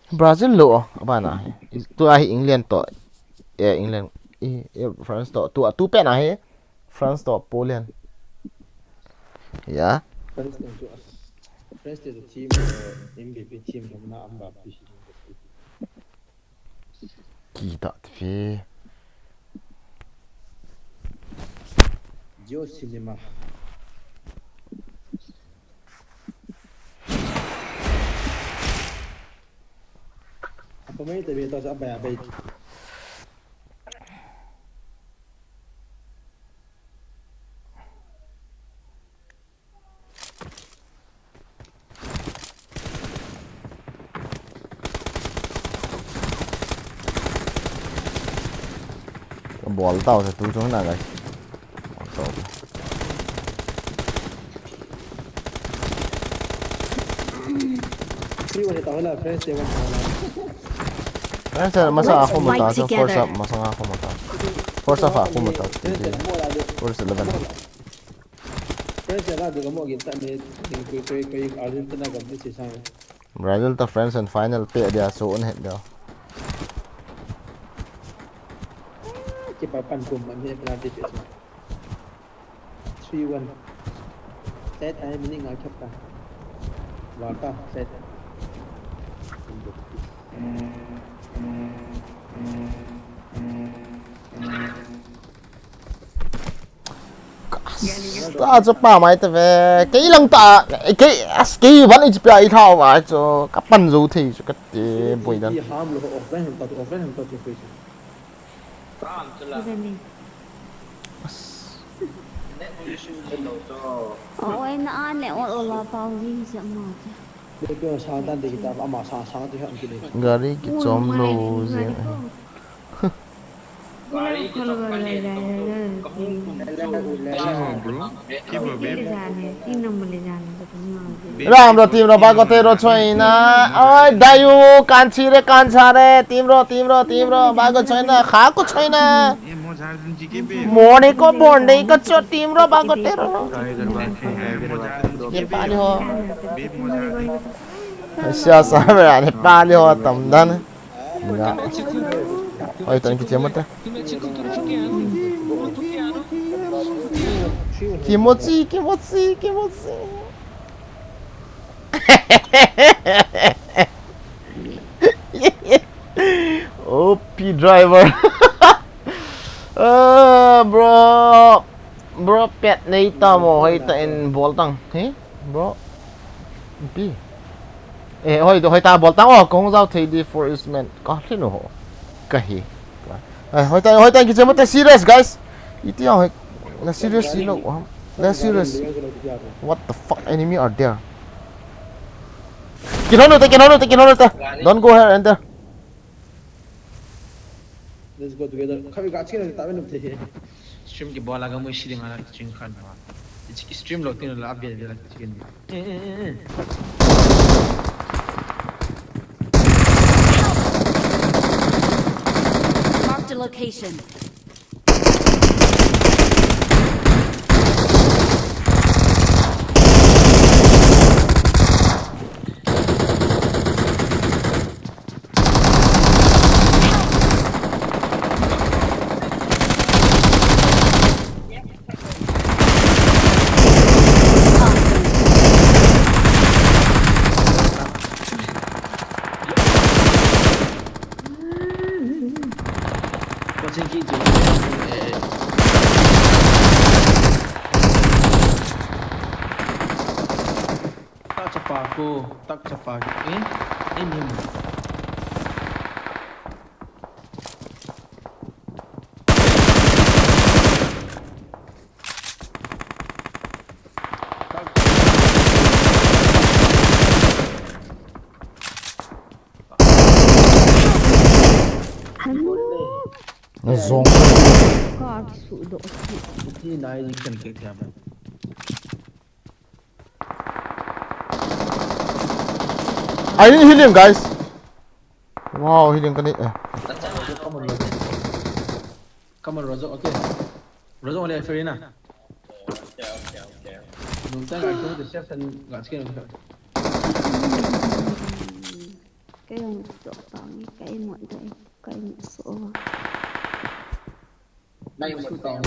Brazil lo, abana he. Tu ahi England to. Eh, England. Eh, eh, France to. Tu, tu pen ahi. France to Poland. Ya. France to, France to team, uh, M V P team, na Mbappe. Kita tve. Geo Cinema. Apa main tadi tu apa ya baik? Bol tau se tu chung na guys. Bol tau. Free one tau la, fresh one tau la. Fresh masa aku mata, so force up masa aku mata. Force up aku mata. Force eleven. Friends, ya ka du ka mo gin ta ne, ding koi, koi, koi Argentina gam ni si sang. Brazil ta France and final pe dia so un het dia. Ki pa pan kum man he penalty pe so. Three one. Set ai mini nga khap ta. Wa ta set. Ta chu pa mai ta ve. Kei lang ta. Kei as kei van H P I thau va chu. Ka pan zo thei chu ka te boi dan. Ham lo offline ham ta offline ham ta chu koi chu. Oi na an le ol ol a pau ji sa ma chu. Gari kichom lou jeng. Ram ro team ro ba ko te ro choi na. Oi, dayu, kan chi re, kan cha re, team ro, team ro, team ro, ba ko choi na, kha ko choi na. Morning ko, morning ko cho team ro ba ko te ro. Nepali ho. Sia sa me Nepali ho tam dan. Nga. Oi, tan kichemo te. Kimochi, kimochi, kimochi. O P driver. Ah, bro. Bro, pet nei ta mo, hoi ta in bol tang. He? Bro. Pi. Eh, hoi, hoi ta bol tang. Oh, kong zau thei di for is man. Ka hli no ho. Ka hi. Eh, hoi ta, hoi ta kichemo te serious, guys. Iti hoi. Na serious ilo. Na serious. What the fuck? Enemy are there. Kinhon u te, kinhon u te, kinhon u te. Don't go here and there. Let's go together. Khavi ka chikena ta ve num the. Stream ki bola ga mui shiri ngala ching khan wa. Ichi ki stream lo tin la abia de la chicken. Eh, eh, eh. Location. Watching key to. Eh. Tak chapa ko, tak chapa ko. Eh, eh, ni mo. Na zong. Ka kisudoh. Hi nai ni kan ke kya ba. I need healing, guys. Wow, healing ka ni. Eh. Come on, Roger. Come on, Roger. Okay. Roger, only Ferina. Okay, okay, okay. Nung ta ngai ko de session ngai skin. Kei jong so tang, kei mo dai, kei mo so. Nai mo tang.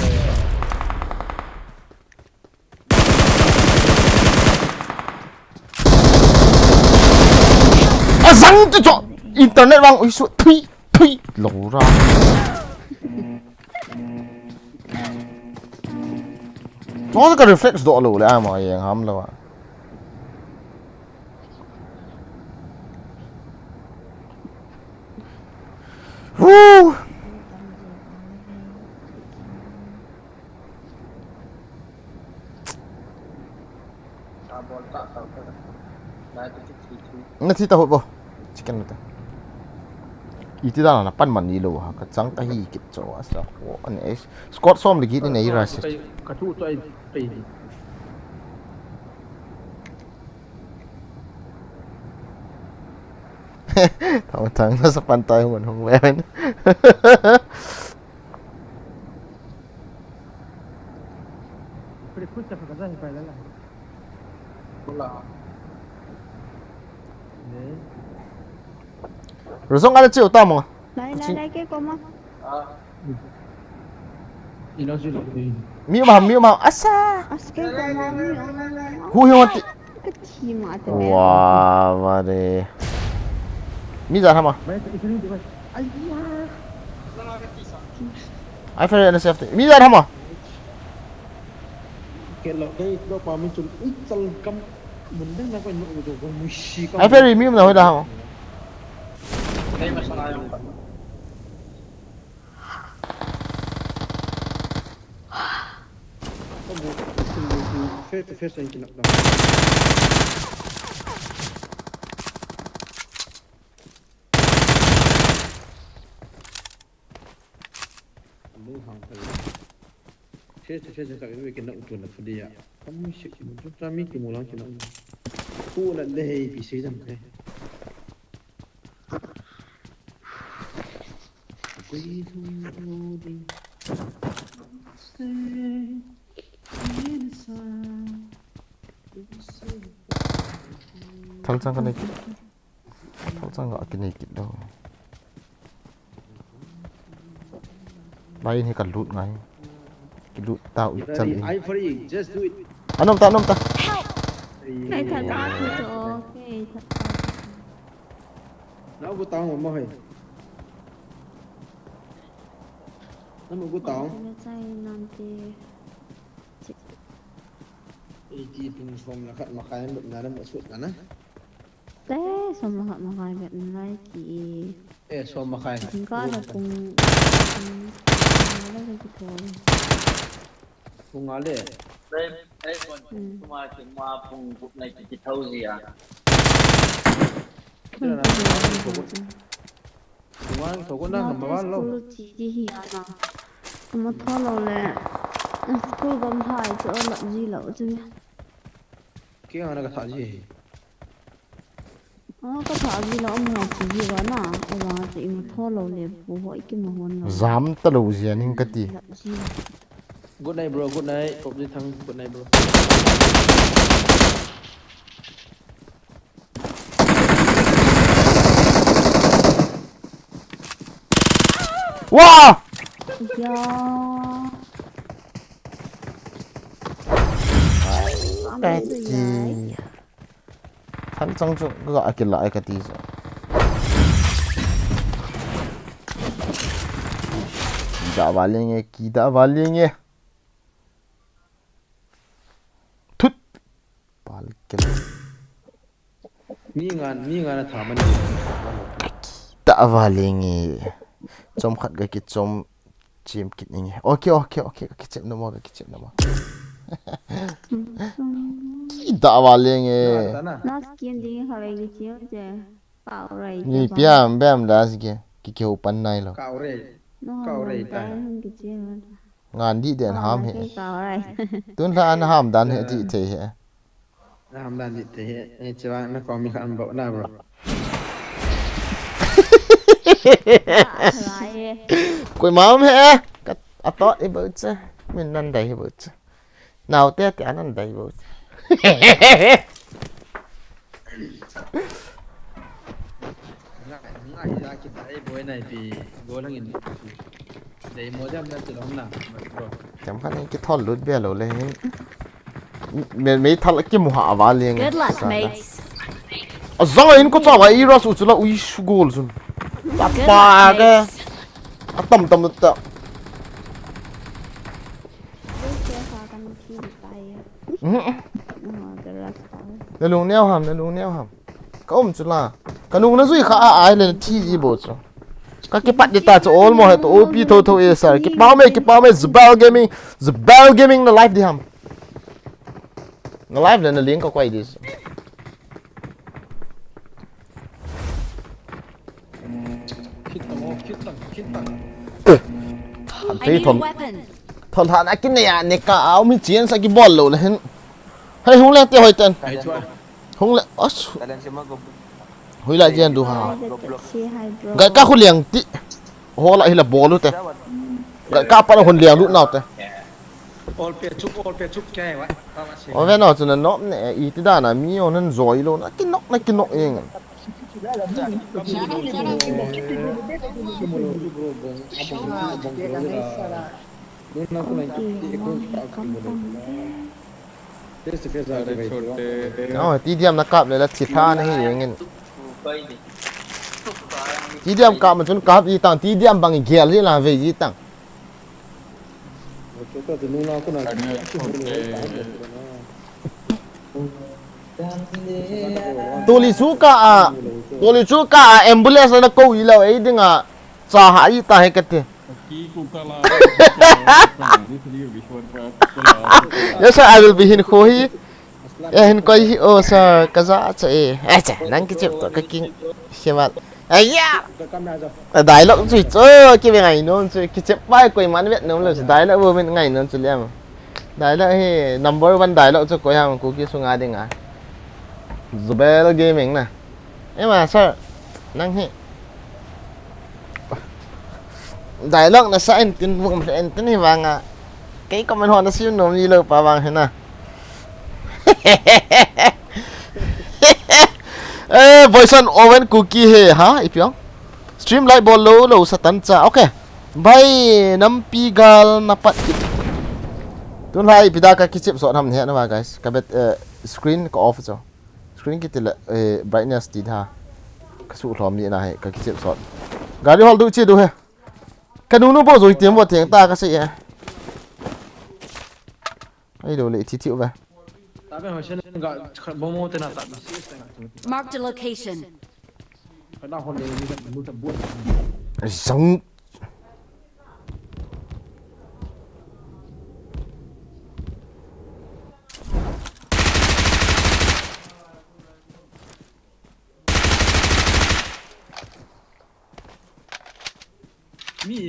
Azang tu cho internet vang ui su thui thui lo ra. Chong ka reflex doh lo le ama jeng ham lo a. Woo! Na thi ta ho bo. Chicken ta. Iti da na pan man ni lo ha ka chang ta hi kit cho asa ko an es. Squad som le git ni nei ra se. Ka thu to ai pe. Thau thang na sa pan tai hung hung ven. Rozong ada chiu ta mo. Lai, lai, lai, ke koma. Mi ma, mi ma, asa. As ke koma, mi ma. Hu hi wati. Ka thi ma te. Wa, wa de. Mi ja hama. Ai fere N S F te. Mi ja hama. Ke lo dei, lo pa min chun, ui, chal kam, mun dang na ko no u do ko mu shi kam. Ai fere mi um na hoi da ha. Dei ma sanga yong ka. Ko mu, face to face in kinap da. Amu hang thal. Face to face ka ve kinau tu na phudia. Kamu sik mu tu ta mi kimu lang kinau. Ku la le hei pi sei jam kai. Kui thu o ding. Stay inside. Thal chang ka nei kit. Thal chang ka kinei kit lou. Lai in hi ka lut ngai. Ki lut ta u chal in. I'm free, just do it. Anom ta, anom ta. Help! Kei that ta ki to, kei that ta. Na gu ta mo mo hai. Na mo gu ta. Kei na chai nan te. Eighty pung som le khat makai na na sut na na. Te som le khat makai bet na lai ki. Eh, som makai. Jingkah le pung, pung nga le ki thou. Pung nga le. Ei, ei, pung, hmm, pung nga ki ma pung gup na ki, ki thou ji a. Pung nga ki thou ko na, school chi ji hi ana. Ama tho lou le. School gam thai chu a lat ji lou chu. Kei nga na ka tha ji. Ka tha ji la um ha chi ji ba na. Ai ba ti mu tho lo le bu ho i ki mu hon lo. Jam ta lo jia ning ka ti. Good night, bro. Good night. Pop ji thang. Good night, bro. Wah! Ya. Kati. Than chang chu ga akila ai kati chu. Ki da va lenge, ki da va lenge. Thut. Pal kel. Mi ngan, mi ngan a tha man. Ta va lenge. Chom khat ga ki chom chim kit ninge. Okay, okay, okay. Ka ki chep na mo, ka ki chep na mo. Ki da va lenge. Na skin ding ha ve ki chim che. Pau rai. Ni piam bam da sike. Ki ki upan nai lo. Kau re. No. Kau rai ta. Ki chim. Ngan di den ham he. Kau rai. Tun la an ham dan he ti thei he. Ham dan di thei he. Eh, chiwa na ko mi khan bo na, bro. Rai. Koi mam he. Ka ato i bo che. Min nan dai bo che. Nau te te anan dai bo che. Nga, nga hi la ki tai boy nai pi go lang in. Dei mo jam na ti lom na, bro. Kam khan ki thol lut be lo le hin. Me me thal ki mu ha va leng. Good luck, mates. A zang in ko cha va i ra su chu la ui su gol sun. Ta Good pa luck, ga. mates. A tam tam ta. This is how can kill die. Mhm. No, the rest. Na lung neo ham, na lung neo ham. Ka um chu la. Ka nung na zui kha a ai le thi ji bo chu. Ka ki pat di ta chu all mo he to O P tho tho e sir. Ki pau me, ki pau me Zubel Gaming, Zubel Gaming na live di ham. Na live le na link ka kwai di. Khit tang, khit tang, khit tang. Han I pe need a thon. weapon. Thon han a kin ne ya ne ka au mi chien sa ki bol lo le hin. Hei hung le te hoi ten. Kai chua. Hung le as. Hui la jian du ha. Hi, bro. Ga ka khu liang ti. Ho la hi la bol u te. Ga ka pa la hun liang lu nau te. All pe chuk, all pe chuk kai wa. Pa wa se. O ve no chu na nop ne i ti da na mi o nan zoi lo na ki nok na ki nok eng. Dun na ku na ki ko ka ki mo. Face to face a. O ti diam na kap le la chi tha na hi eng in. Ti diam kap ma chun kap i tang ti diam bang i gel ji la ve ji tang. Tuli chu ka a, tuli chu ka a ambulance na ko i lo ei ding a cha ha i ta he ka ti. Yes sir, I will be hin kho hi. Eh, hin koi hi, oh sir, ka ja cha e. Eh, cha, nang ki chep to ka king. Shemal. Aya! Dialogue chu chu ki ve ngai non chu ki chep pai koi man vet nom lo chu dialogue bo min ngai non chu liam. Dialogue hi number one dialogue chu koi ham Kuki sunga dinga. Zubel Gaming na. Ema sir, nang hi. Dialogue na sa en tin vum en tin hi vanga. Kei comment ho na siu nom ni lo pa vang hi na. Eh, Boyson Owen Kuki he ha, ipi ong. Stream light bol lo lo satan cha. Okay. Bhai, nampi gal na pat kit. Tun lai ipi da ka kichep sot ham ne na va guys. Ka bet, eh, screen ka off cho. Screen kiti le, eh, brightness ti da. Ka su lhom ni na he, ka kichep sot. Gari hol du chi du he. Ka nu nu bo zoi tiam bo tiang ta ka sei e. Ai lo le thi thi u ve. Ta be ho shen ga khat bo mo te na ta. Marked a location. Ka na hol le ni ka lu ta bu. Zang.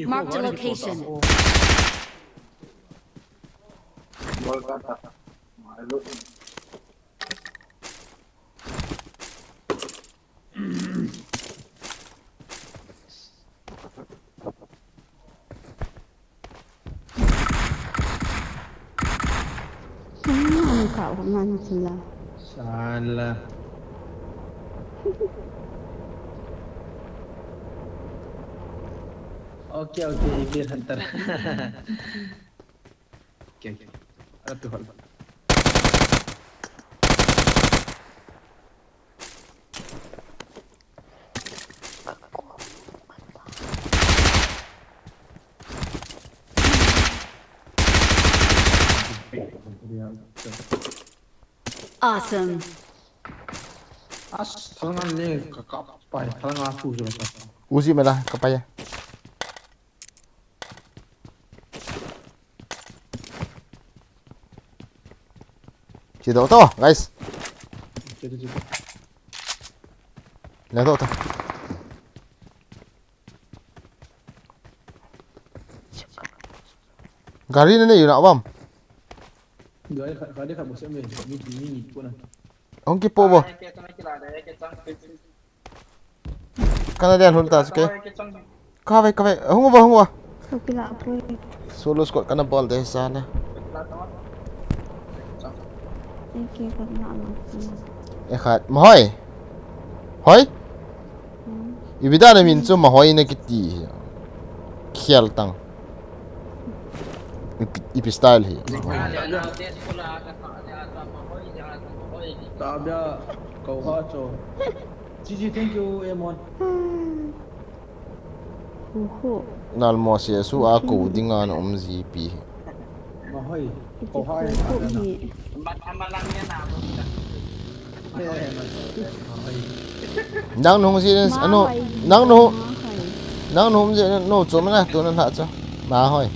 Marked a location. Ang kau ko man sila. Sala. Okay, okay, Evil Hunter. Okay, okay. Ara tu hol. Awesome. As, thalang le ka, ka pai, thalang a tu je ka. Uzi mela, ka pai. Chedoh to, guys. Chedoh, chedoh. Chedoh to. Gari na nei u na bam. Gari kha, gari kha bose me, mi, mi, mi, ko na. Hung kipo bo. Kana den hul ta, okay. Kave, kave. Hung uva, hung uva. Kapila apoi. Solo squad kana bol de sa na. Eke kana la. E khat. Mahoi. Hoi? Hmm. Ipi dan a min chu Mahoi na kiti hi. Khial tang. Ipi, ipi style hi. Tabia, kau ha cho. Gigi, thank you, Emon. Uhu. Nalmo se su a ko dinga na um ji pi. Mahoi. Ko hai. Uhu hi. Nang nung ji anu, nang nu, nang nung ji no chu mana tu na ha chu. Mahoi.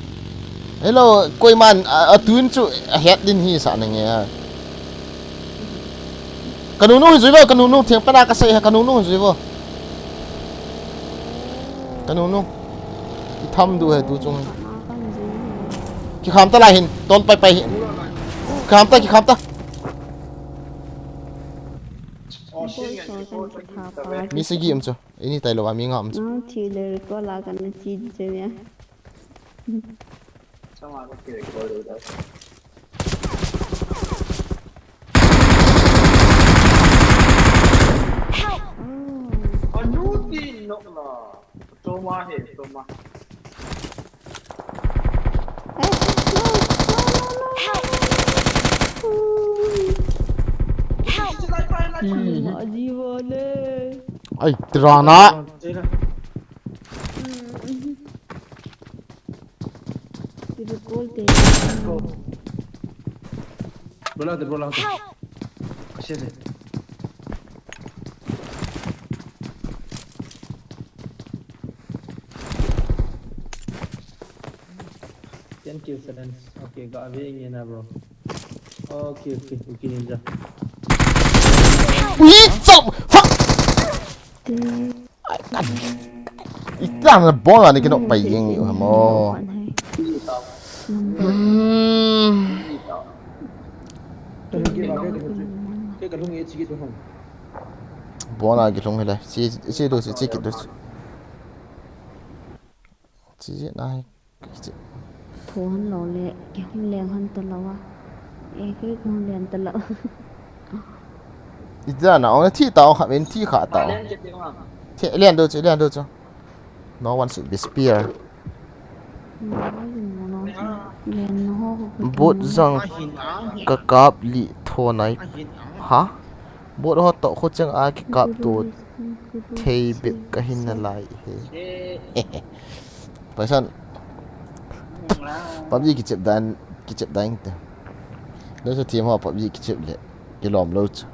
Hello, koiman a, a tun chu a het din hi sa na nge a. Ka nunu hin jui vo, ka nunu, theng pana ka sei ha, ka nunu hin jui vo. Ka nunu. I tham du he tu chung. Kikham ta lai hin, ton pai pai hin. Kikham ta, kikham ta. Mi sagi um chu. Ini tai lo a mi nga um chu. Nang thi le ko la ka na chi je ya. Sama ko kire ko le da. Help! Anu tin nok la. Toma he, toma. Help! Help! Ai, tirana. Recall te. Bro, lang te, bro, lang te. Help! Kasi te. Ten kills, silence. Okay, ga ve nge na, bro. Okay, okay, okay, ninja. Ui, fuck! Te. Ai, kan. Itang na bol ani kinok pai jeng ni mo. Hmm. Bol ani kilung hile. Si, si do, si, si kit do. Si, si, nai. Phone lo le, kei hung leng hon ta lo a. E, kei hung leng ta lo. Ijana, ong thi ta, ong kha, ven thi kha ta. Thi, leng do chu, leng do chu. No one should be spare. Leng no ho ko. Bot jong ka kap li tho nai. Ha? Bot ho to khu chang a ki kap to. Thei bep ka hin na lai he. Paisan. PUBG kichep dan, kichep dan te. Lo sa team ho PUBG kichep le. Kilom lo chu.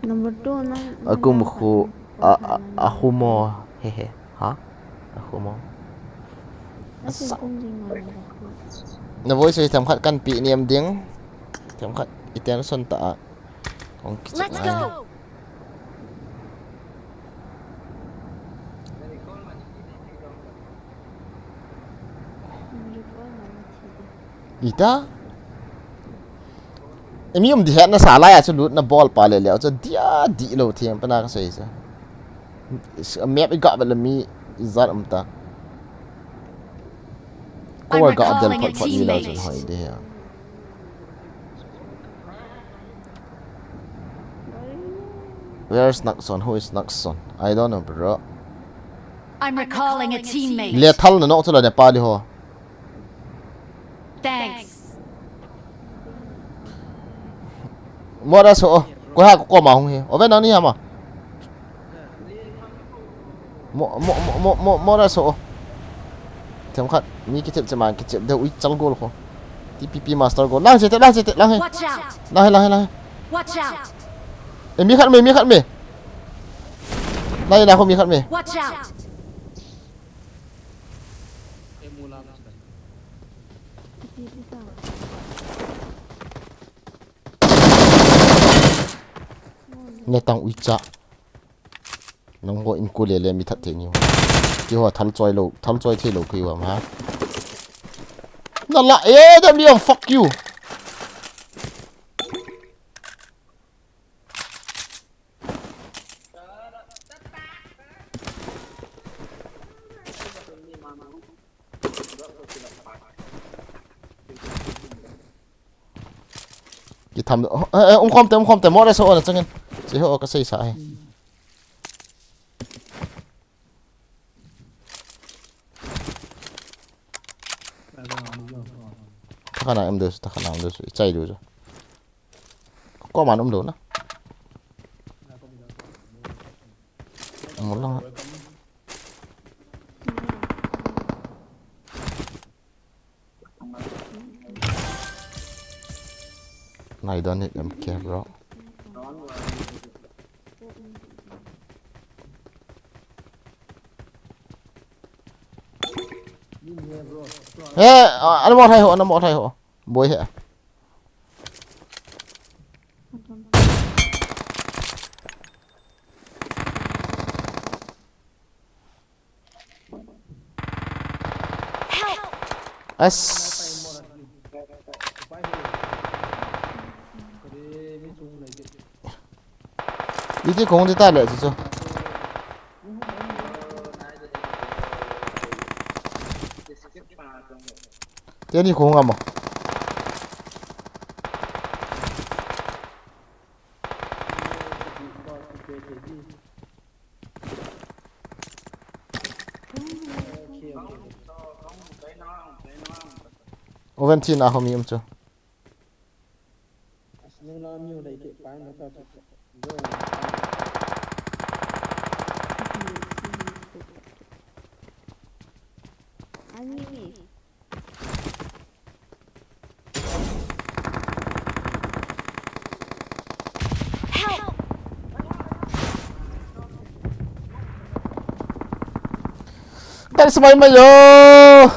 Number two na. Akum khu a, a, a humo. He he. Ha? A humo. Asa. Na voice themkhat kan pi niam ding. Themkhat i tension ta a. Kong kichep nai. Ita? Emi um di het na sa lai a chu lut na bol pa le le chu dia di lo thiam pa na ka sei sa. Map i ga ba la mi zat um ta. Ko ga del phot phot ni la chu hoi de ya. Where's Nakson? Who is Nakson? I don't know, bro. I'm recalling a teammate. Lethal na nok chula Nepali ho. Thanks. Mora so. Ko ha ko ma hung he. Oven nang ni ha ma. Mo, mo, mo, mo, mo, mora so. Themkhat, mi kichep chep man, kichep deu ui chal gol ko. T P P master gol. Lang chete, lang chete, lang he. Watch out! Lang he, lang he, lang he. Watch out! Eh, mi khat me, mi khat me. Lang he, lang ko mi khat me. Watch out! Netang ui cha. Nangho in ko le le mi that te ni ho. Keiho thal choi lou, thal choi thei lou keiho ma. Na la, eh, W M, fuck you. Kitham, eh, eh, um khom te, um khom te, mora so na changin. Che ho ka sei sa he. Takana um deu, takana um deu, ichai deu. Ko man um deu na. Mo lang. I don't need M K, bro. He, ah, ana mo thai ho, ana mo thai ho. Boi he. Help! As. Iti kong ti ta le chu chu. Teni kong amo. Oven tin a homi um chu. Ani. Help! That's my mayo.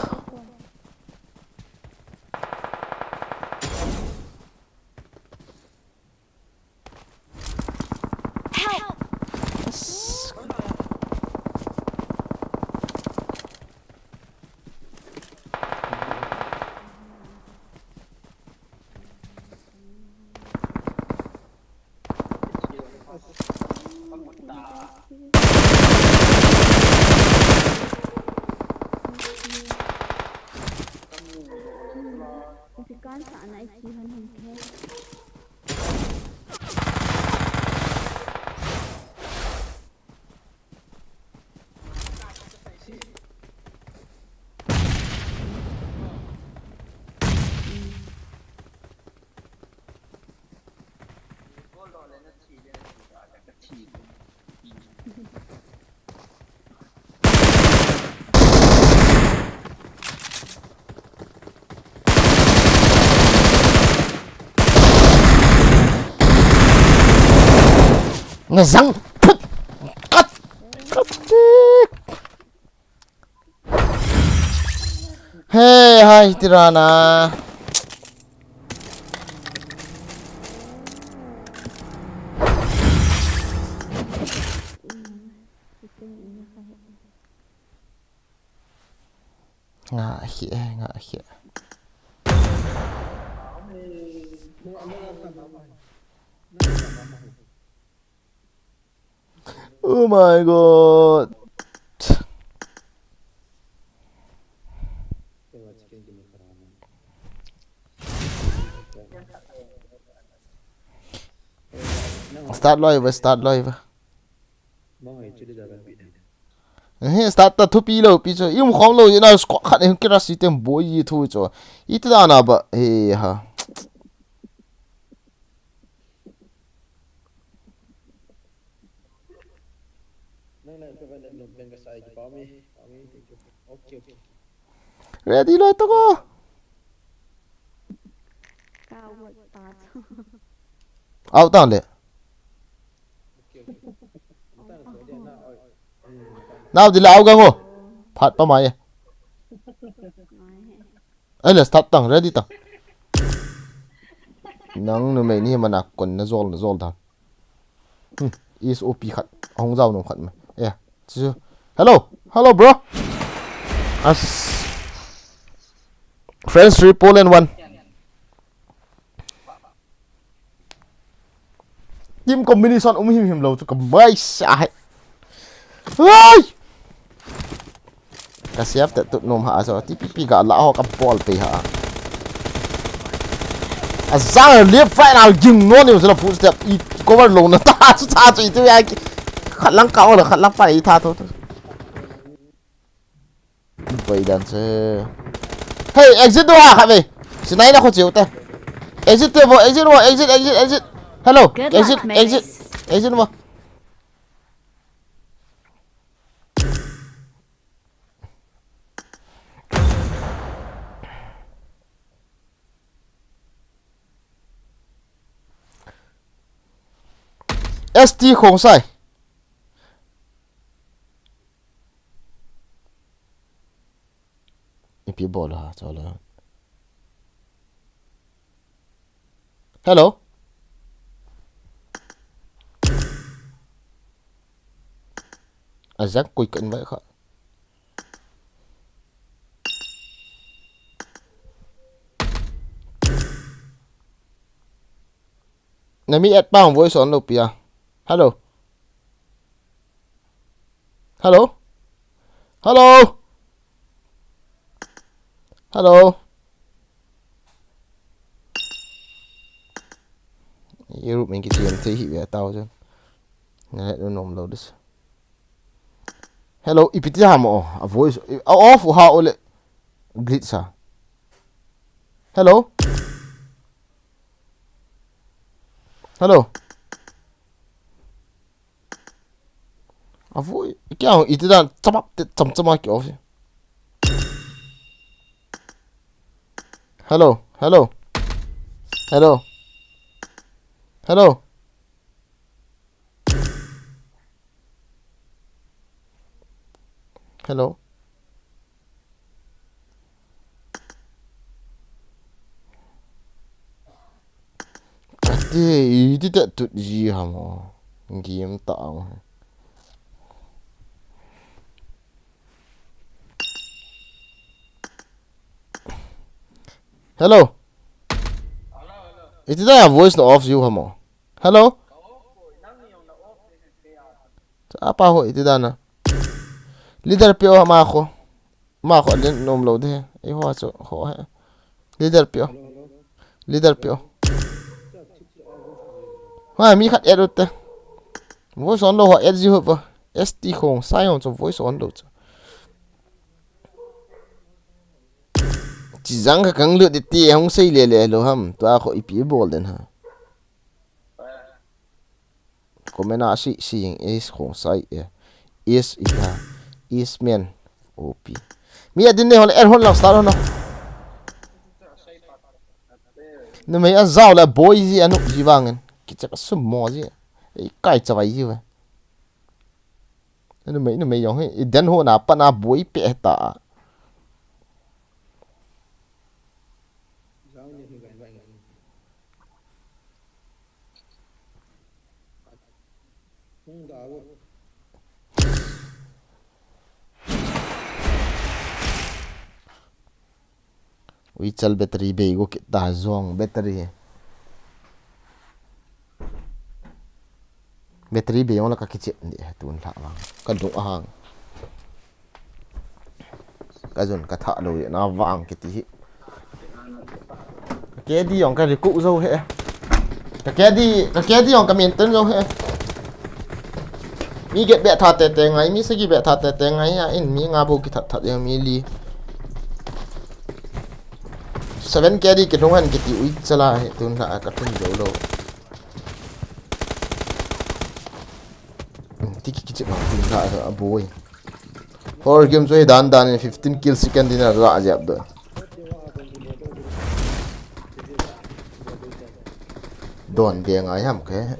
Help! Ipi kan sa na iti han hung ke. Nazang. Cut. Cut. Hey, hai, tirana. Nga hi, eh, nga hi. Oh my God. Start loi ve, start loi ve. He, start ta thupi lou pi chu. I um khom lou jeh a squad khat in kira si tem boi ji thu chu. Iti dan a ba, he ha. Ready loi to go. Ka award ta chu. Out tang le. Nau di la au gang o. Phat pa mai. Ai le, start tang, ready tang. Nang numei ni mana kon na jol, na jol dan. Hmm, is O P khat, hong jao nom khat ma. Yeah. Chu. Hello. Hello, bro. As friends three, Poland one. Team combination um him him lou chu ka mai sa hai. Ai! Ka save te tut nom ha so, T P P ga la ho ka bol pe ha. A zang left right now jing no ni so la footstep i cover lou na ta chu ta chu i tu ya ki. Khat lang ka o la khat lang pa i ta to to. Pai dan se. Hey, exit do ha khat ve. Sinai na kho cheu te. Exit te vo, exit vo, exit, exit, exit. Hello. Good exit, luck, exit, mates. Exit vo. S T Khongsai. Ipi bol ha, chalo. Hello? Ajak koi kan vai kha. Na mi at pang voice on lou pia. Hello? Hello? Hello? Hello? Europe min ki T M T hi ve tao chen. Na le nom lou dis. Hello, ipi ti ham o. A voice, a off ha o le. Glitch sa. Hello? Hello? A voi, kya ho, iti dan, chapap, te, cham, chama ki off. Hello, hello. Hello. Hello. Hello. Kati, iti te tut ji ham o. Game ta ang. Hello. Iti da voice na off ji ham o. Hello. Apa ho iti da na. Leader pe o ma kho. Ma kho len nom lou de. Ei ho chu ho he. Leader pe o. Leader pe o. Ha, mi khat add ut te. Voice on lou ho add ji ho pa. S T Khongsai ho chu voice on lou chu. Chi jang ka kang lut de ti hong sei le le lo ham. Tua kho ipi bol den ha. Comment a si, si, is Khongsai, eh. Is, iha. Is men. O P. Mi adin ne hon, er hon lang start hon. Numei a jao le boi ji anu ji vangin. Kichep a sum mo ji. Ei kai chavai ji ve. Numei, numei jong hi. I den ho na pa na boi pe ta. Ui chal battery bei go kit ta jong battery. Battery bei jong la ka kichep ni tun lha vang. Ka dung ahang. Ka jun ka tha lo ye na vang kiti hi. Ke di jong ka ri ku zo he. Ka carry, ka carry jong ka maintain jong he. Mi get beh tha tete ngai, mi sagi beh tha tete ngai a, in mi nga bou kithat that jeng mi li. Seven carry kilhung hen kiti ui chala he, tun la ka tun jou lou. Hmm, ti ki kichep ma tun la a boi. Horror game chu hi dan dan in fifteen kill second dinner la a jep do. Don be ngai ham ke.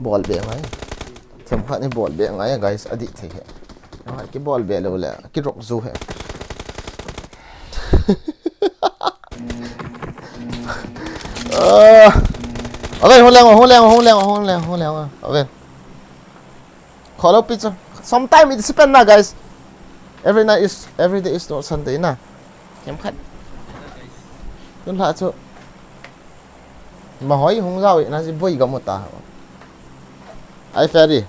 Bol be ngai. Themkhat ni bol be ngai, guys, adih thei he. Themkhat kibol be lou le, kirok ju he. Ah. Aven, hung leng, hung leng, hung leng, hung leng, hung leng. Aven. Kholou pi chu. Sometimes it's happen na, guys. Every night is, every day is not Sunday na. Themkhat. Tun la chu. Mahoi hung jao na si boi ga mu ta. Ai Ferry.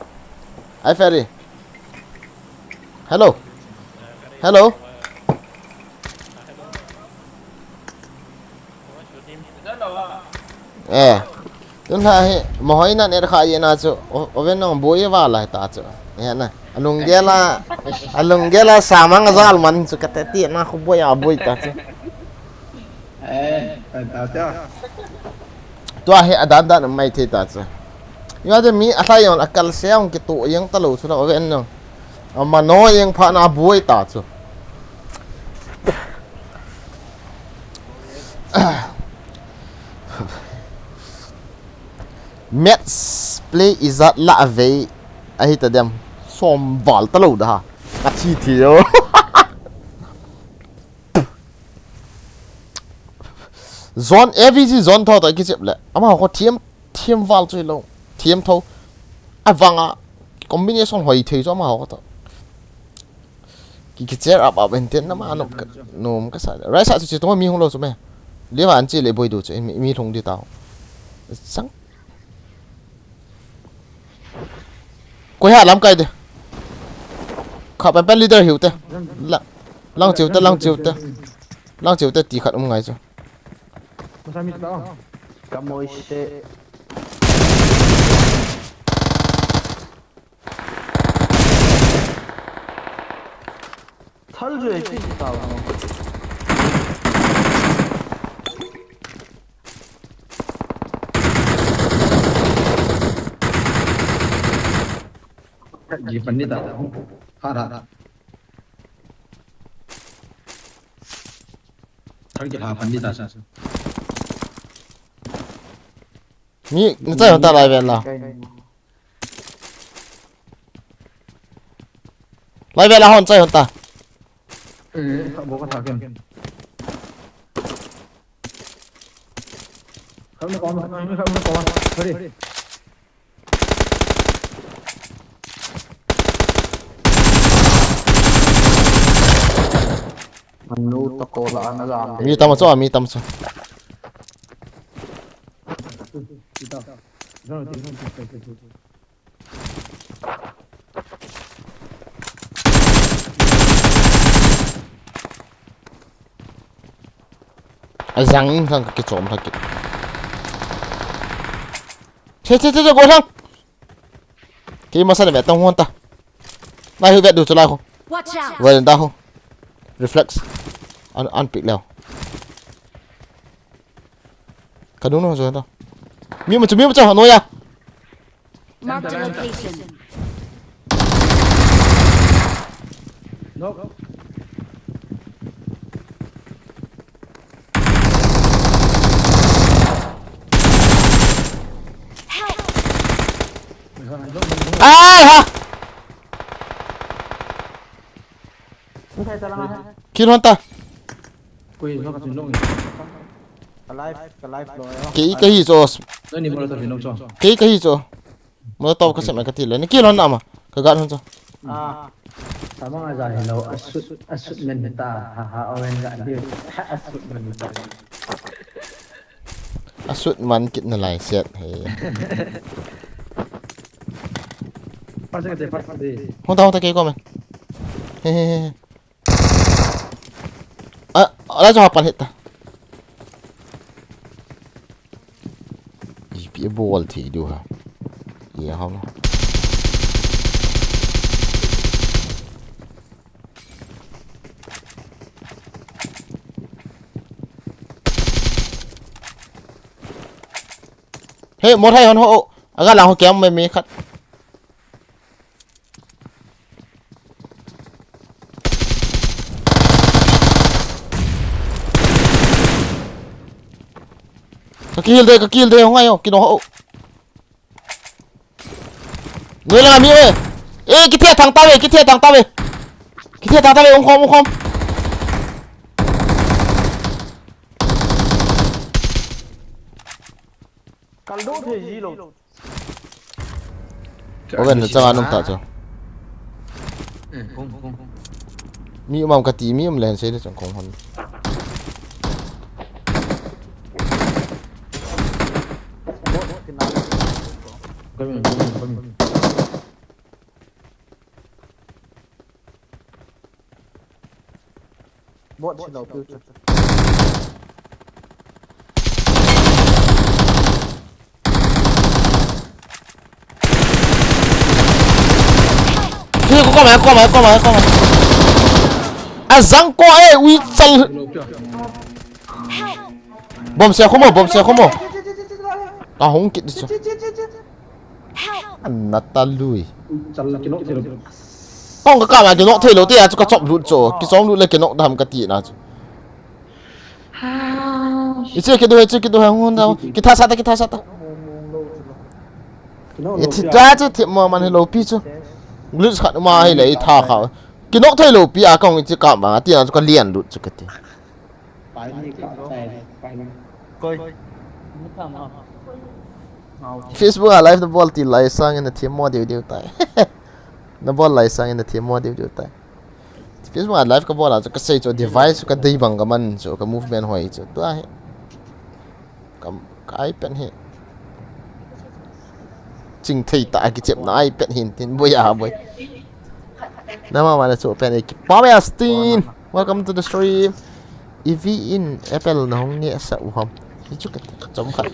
Ai Ferry. Hello. Hello. Eh. Tun la hi, mahoi nan er kha ye na chu. O, oven nong boi va la ta chu. Ya na. Alung gela. Alung gela samang jal man chu ka te ti na khu boi a boi ta chu. Eh, ta ta. Tua hi adan dan mai thei ta chu. Yo de mi a hlai yon a kal se ong kitu yang ta lo chu la oven nong. Ama no yang pha na boi ta chu. Match play ijat la a vei ahi ta dem. Som val ta lo da ha. Ka thi thi yo. Zone A V G zone tho to kichep le. Ama ko thiam thiam val chu lo. Thiam tho. Avanga combination hoi thei chu ama ko to. Ki, ki cheer up up and then nama nom ka, nom ka sa. Right side chu chi to mi hung lo chu me. Leva an chi le boi du chu mi, mi hung di tao. Sang. Koi ha lam kai de. Kha pen pen leader hiu te. La, lang chiu te, lang chiu te. Lang chiu te ti khat um ngai chu. Masa mi tao. Ka moi se. Thal jo e, ki tao. Ji pan ni ta. Ha, ha, ha. Thal ki ha pan ni ta sa. Mi, na chai hon ta lai vel la. Lai vel la hon chai hon ta. Eh, ka bo ka tha ken. Kam na kom, kam na kom. Sorry. Anu to ko la ana jam. Mi tam chu, mi tam chu. Ajang in khang ka kichom lha kit. Che, che, che, che, go lang. Kei masa na ve tong hon ta. Lai hu ve du chu lai ho. Watch out! Veranda ho. Reflex. An, an pick leo. Ka dung no jo ta. Mi ma chu, mi ma chu, no ya. Mark the location. Knock. Help! Ai ha. Kill hon ta. Koi no ka chin long. Ka live, ka live lo yo. Kei, kei hi chu. No ni mo to chin long chu. Kei, kei hi chu. Mo to ka sem ka ti le. Ni kill hon na ma. Ka gat hon chu. Ah. Samang aja hi lo. Asut, asut men hi ta. Ha ha, owen ga di. Asut men hi ta. Asut man kit na lai set he. Pas ka te, pas ka te. Hon ta, hon ta kei ko men. He he he. Ah, ala jo hapan hit ta. Ipi bol thei diu ham. Ye ham. Hey, mo thai hon ho. Aga lang ho kiam me me khat. Ka kill de, ka kill de, hung ai o, kino ho. Noi lang mi e. Eh, kithethang tave, kithethang tave. Kithethang tave, um khom, um khom. Kaldo thei ji lou. Oven na changa nung ta chu. Eh, kong, kong, kong. Mi um am kati, mi um len sei le chang kong hon. Kami, kami, kami. Bot si lou piu chu. Hi, ko koma, koma, koma, koma. Azang ko e, ui chal. Bom se khomo, bom se khomo. Ka hung kit chu. An na ta lui. Chal la kinok thei lou. Kong ka kama kinok thei lou, tia chu ka chop lut chu. Kichom lut le kinok dam ka ti na chu. Ichi kidu, ichi kidu, hang hon da. Kitha sa ta, kitha sa ta. Ithi ta chu thi mo man hello pi chu. Glitch khat ma hi le i tha kha. Kinok thei lou pi a kong ichi kama, tia chu ka lian lut chu ka ti. Koi. Facebook a live na bol ti lai sangin na thim mo deu deu tai. Na bol lai sangin na thim mo deu deu tai. Facebook a live ka bol a chu ka sei chu device ka dei bang ka man chu ka movement hoi chu. Tua hi. Ka, ka iPad hi. Ching thei ta kichep na iPad hin tin boi a boi. Nama mana chu pen e ki. Pame Astin. Welcome to the stream. Evi in Apple na hung nge sa u ham. Hi chu ka chom khat.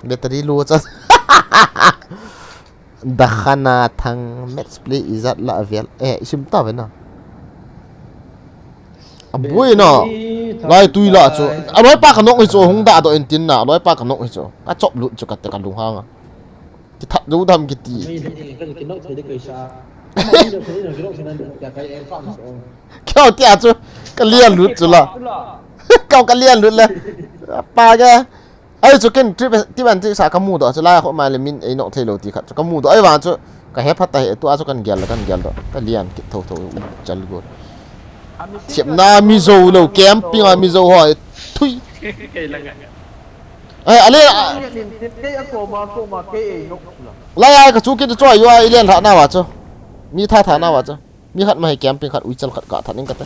Battery low cha. Dakhana thang match play ijat la avel. Eh, isim ta ve na. Aboi na. Lai tui la chu. Aloi pa ka nok hi chu hung da do in tin na. Aloi pa ka nok hi chu. Ka chop lut chu ka te ka lung hang a. Kithat jou dam kiti. Kyo tia chu ka lian lut chu la. Kau ka lian lut le. Pa ke. Ai chu ken trip ti ban ti sa ka mu do chu la kho ma le min ei nok thei lou ti khat chu ka mu do ai vang chu ka he phat ta he tu a chu kan gel kan gel do ka lian kit tho tho u chal go. Chep na mi zo lou camping a mi zo ho thui. Kei la ngai. Ai, ale. Kei a ko ma, ko ma, kei ei nok la. Lai ai ka chu kit chu ai yo ai len tha na wa chu. Mi tha tha na wa chu. Mi khat ma he camping khat ui chal khat ka tha ning ka te.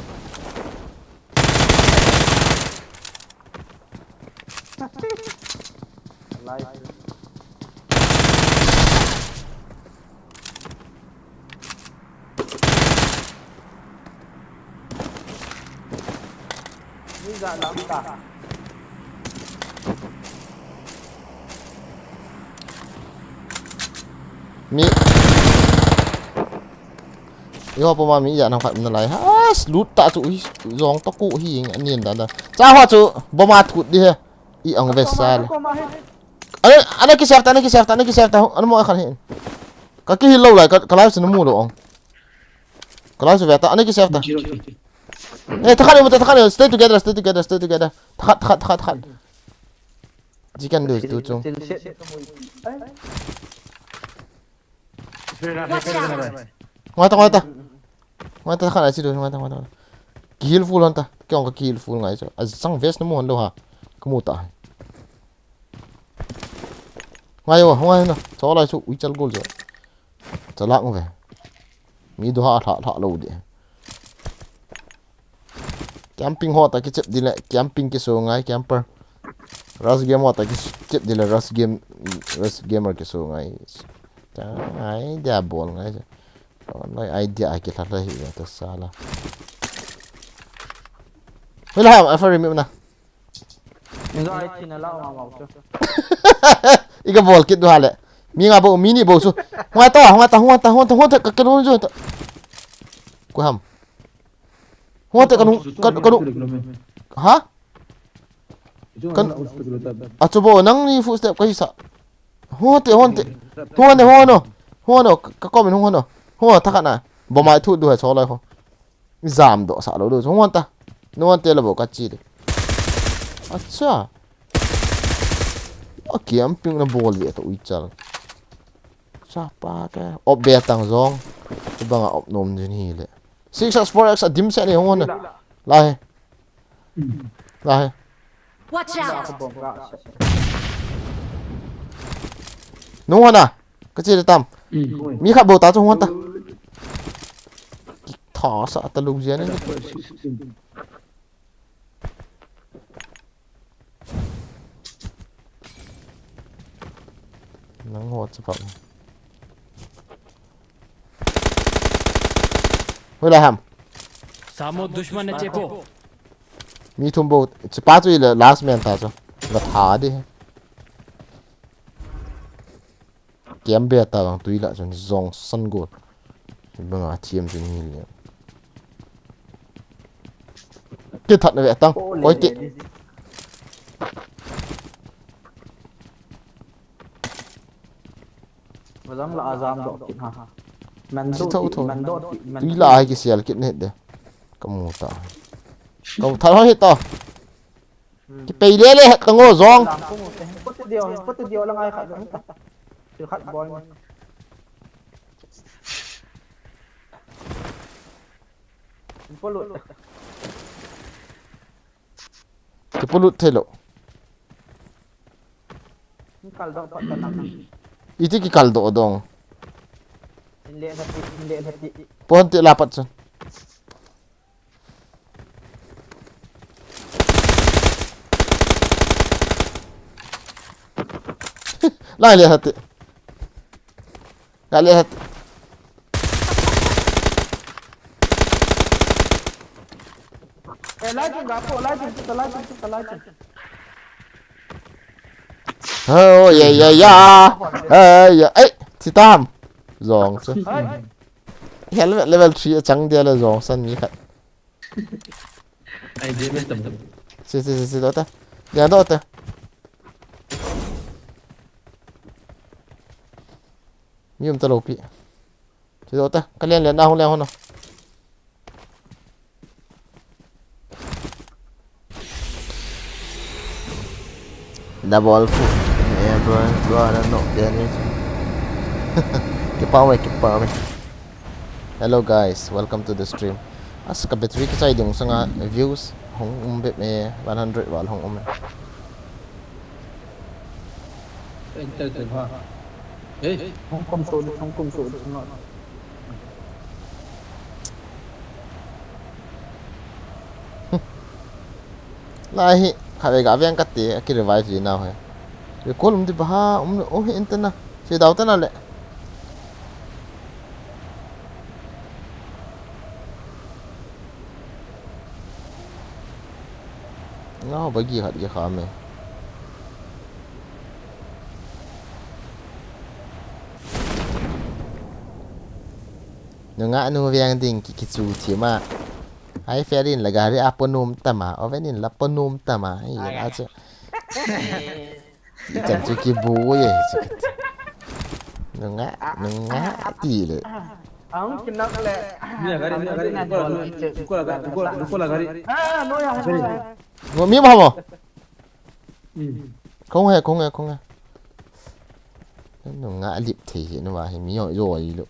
Mi. Iho poma mi ya nang khat na lai. Ha, loot ta chu ui, jong to ku hi ing anin dan dan. Cha ho chu boma thut di he. I ang ve sa le. Ana, ana ki save ta, ana ki save ta, ana ki save ta. Ana mo khan hin. Ka ki hil lou lai, ka, ka live chu na mu lou ong. Ka live chu ve ta, ana ki save ta. Eh, ta khan mu ta, ta khan. Stay together, stay together, stay together. Ta khan, ta khan, ta khan, ta khan. Ji kan du tu chung. Watch out! Ngai ta, ngai ta. Ngai ta, khan ai si du, ngai ta, ngai ta. Ki heal full hon ta. Ki ong ka ki heal full ngai chu. A sang vest na mu hon lou ha. Ka mu ta. Ngai wa, ngai na. Cho lai chu ui chal gol chu. Cha lak ve. Mi du ha lha, lha lou de. Camping ho ta kichep dile, camping kiso ngai, camper. Rush game ho ta kichep dile, rush game, rush gamer kiso ngai. Cha ngai, dia bol ngai. Noi idea a kilha la hi ta sala. Hoi la, a fari mi na. Ngai thina la ma ma chu. Iga bol kit du hale. Mi nga bou, mi ni bou chu. Hung ta, hung ta, hung ta, hung ta, hung ta, ka kenu chu ta. Ko ham. Hung ta kanu, kanu, kanu. Ha? Kan, achu bou, nangni footstep ka hisa. Hung ta, hung ta. Hung ta, hung ta. Hung ta, ka comment hung ta. Hung ta, thakhat na. Bomb a thu du ha cho lai ho. Jam doh sa lou du, hung ta. Hung ta le bou ka chi de. Acha. A kiam ping na bol ve to ui chal. Cha pa ke. Op be tang jong. Ibang a op nom jin hi le. Six X four X a dim se ni hung na. La he. La he. Watch out! Nung hon a. Ka chi le tam. Mi khat bou ta chu hung ta. Tha sa ta lu jia ni. Nang ho chu pa. Hoi la ham. Samo dushman ne chepo. Mi thum bou, chi pa chu ile last man ta chu. Nga tha di. Kiam be ta bang tui la chun jong san gol. Banga thiam chun hi le. Ki that na ve tang. Oi ti. Vazam la azam do ki ha. Man do tho. Man do ki man. Tui la ai ki sial kit ne de. Ka mu ta. Ka mu thar ho hi ta. Ki pei le le het ka ngo jong. Lam ko mu te. Ko te dio, ko te dio la ngai khat jong ta. Ti khat bol. Polut. Kipolut thei lou. Kikal doh pat ta nang. Iti kikal doh dong. Inle lhati, inle lhati. Pon ti la pat chun. Lai le lhati. Lai le lhati. Eh, lai chung ga po, lai chung, lai chung, lai chung. Oh, yeah, yeah, yeah. Eh, yeah. Eh, ti tam. Jong chu. Ai. Helmet level three a chang dia le jong san mi khat. Ai, dia me tam tam. Si, si, si, si, doh ta. Dia doh ta. Mi um ta lou pi. Si doh ta. Ka lian lian na hung lian hung na. Double fu. Eh, bro, bro, I don't know. Dia ni. Kipa me, kipa me. Hello guys, welcome to the stream. As ka battery kichai ding sanga views hung um bep me one hundred val hung um. Enter te ha. Eh, hung kom so, hung kom so, hung kom so. Lai hi, khatvei ga veng kate, aki revive ji nau he. Recall um di ba ha, um, um hi enter na. Si dau ta na le. Nga ho bagi khat ki kha me. Nunga nu veng ding ki kichu thima. Ai ferin la gari a ponum tama, oven in la ponum tama. Ai a che. Ichan chu kibu ye. Nunga, nunga ti le. Ang kinak le. Ni gari, ni gari, ni ko la gari, ni ko la gari. Ah, no ya, no ya. Ngo mi ma mo. Kong he, kong he, kong he. Nunga lip thei hi nu wa hi mi yo yo i lo.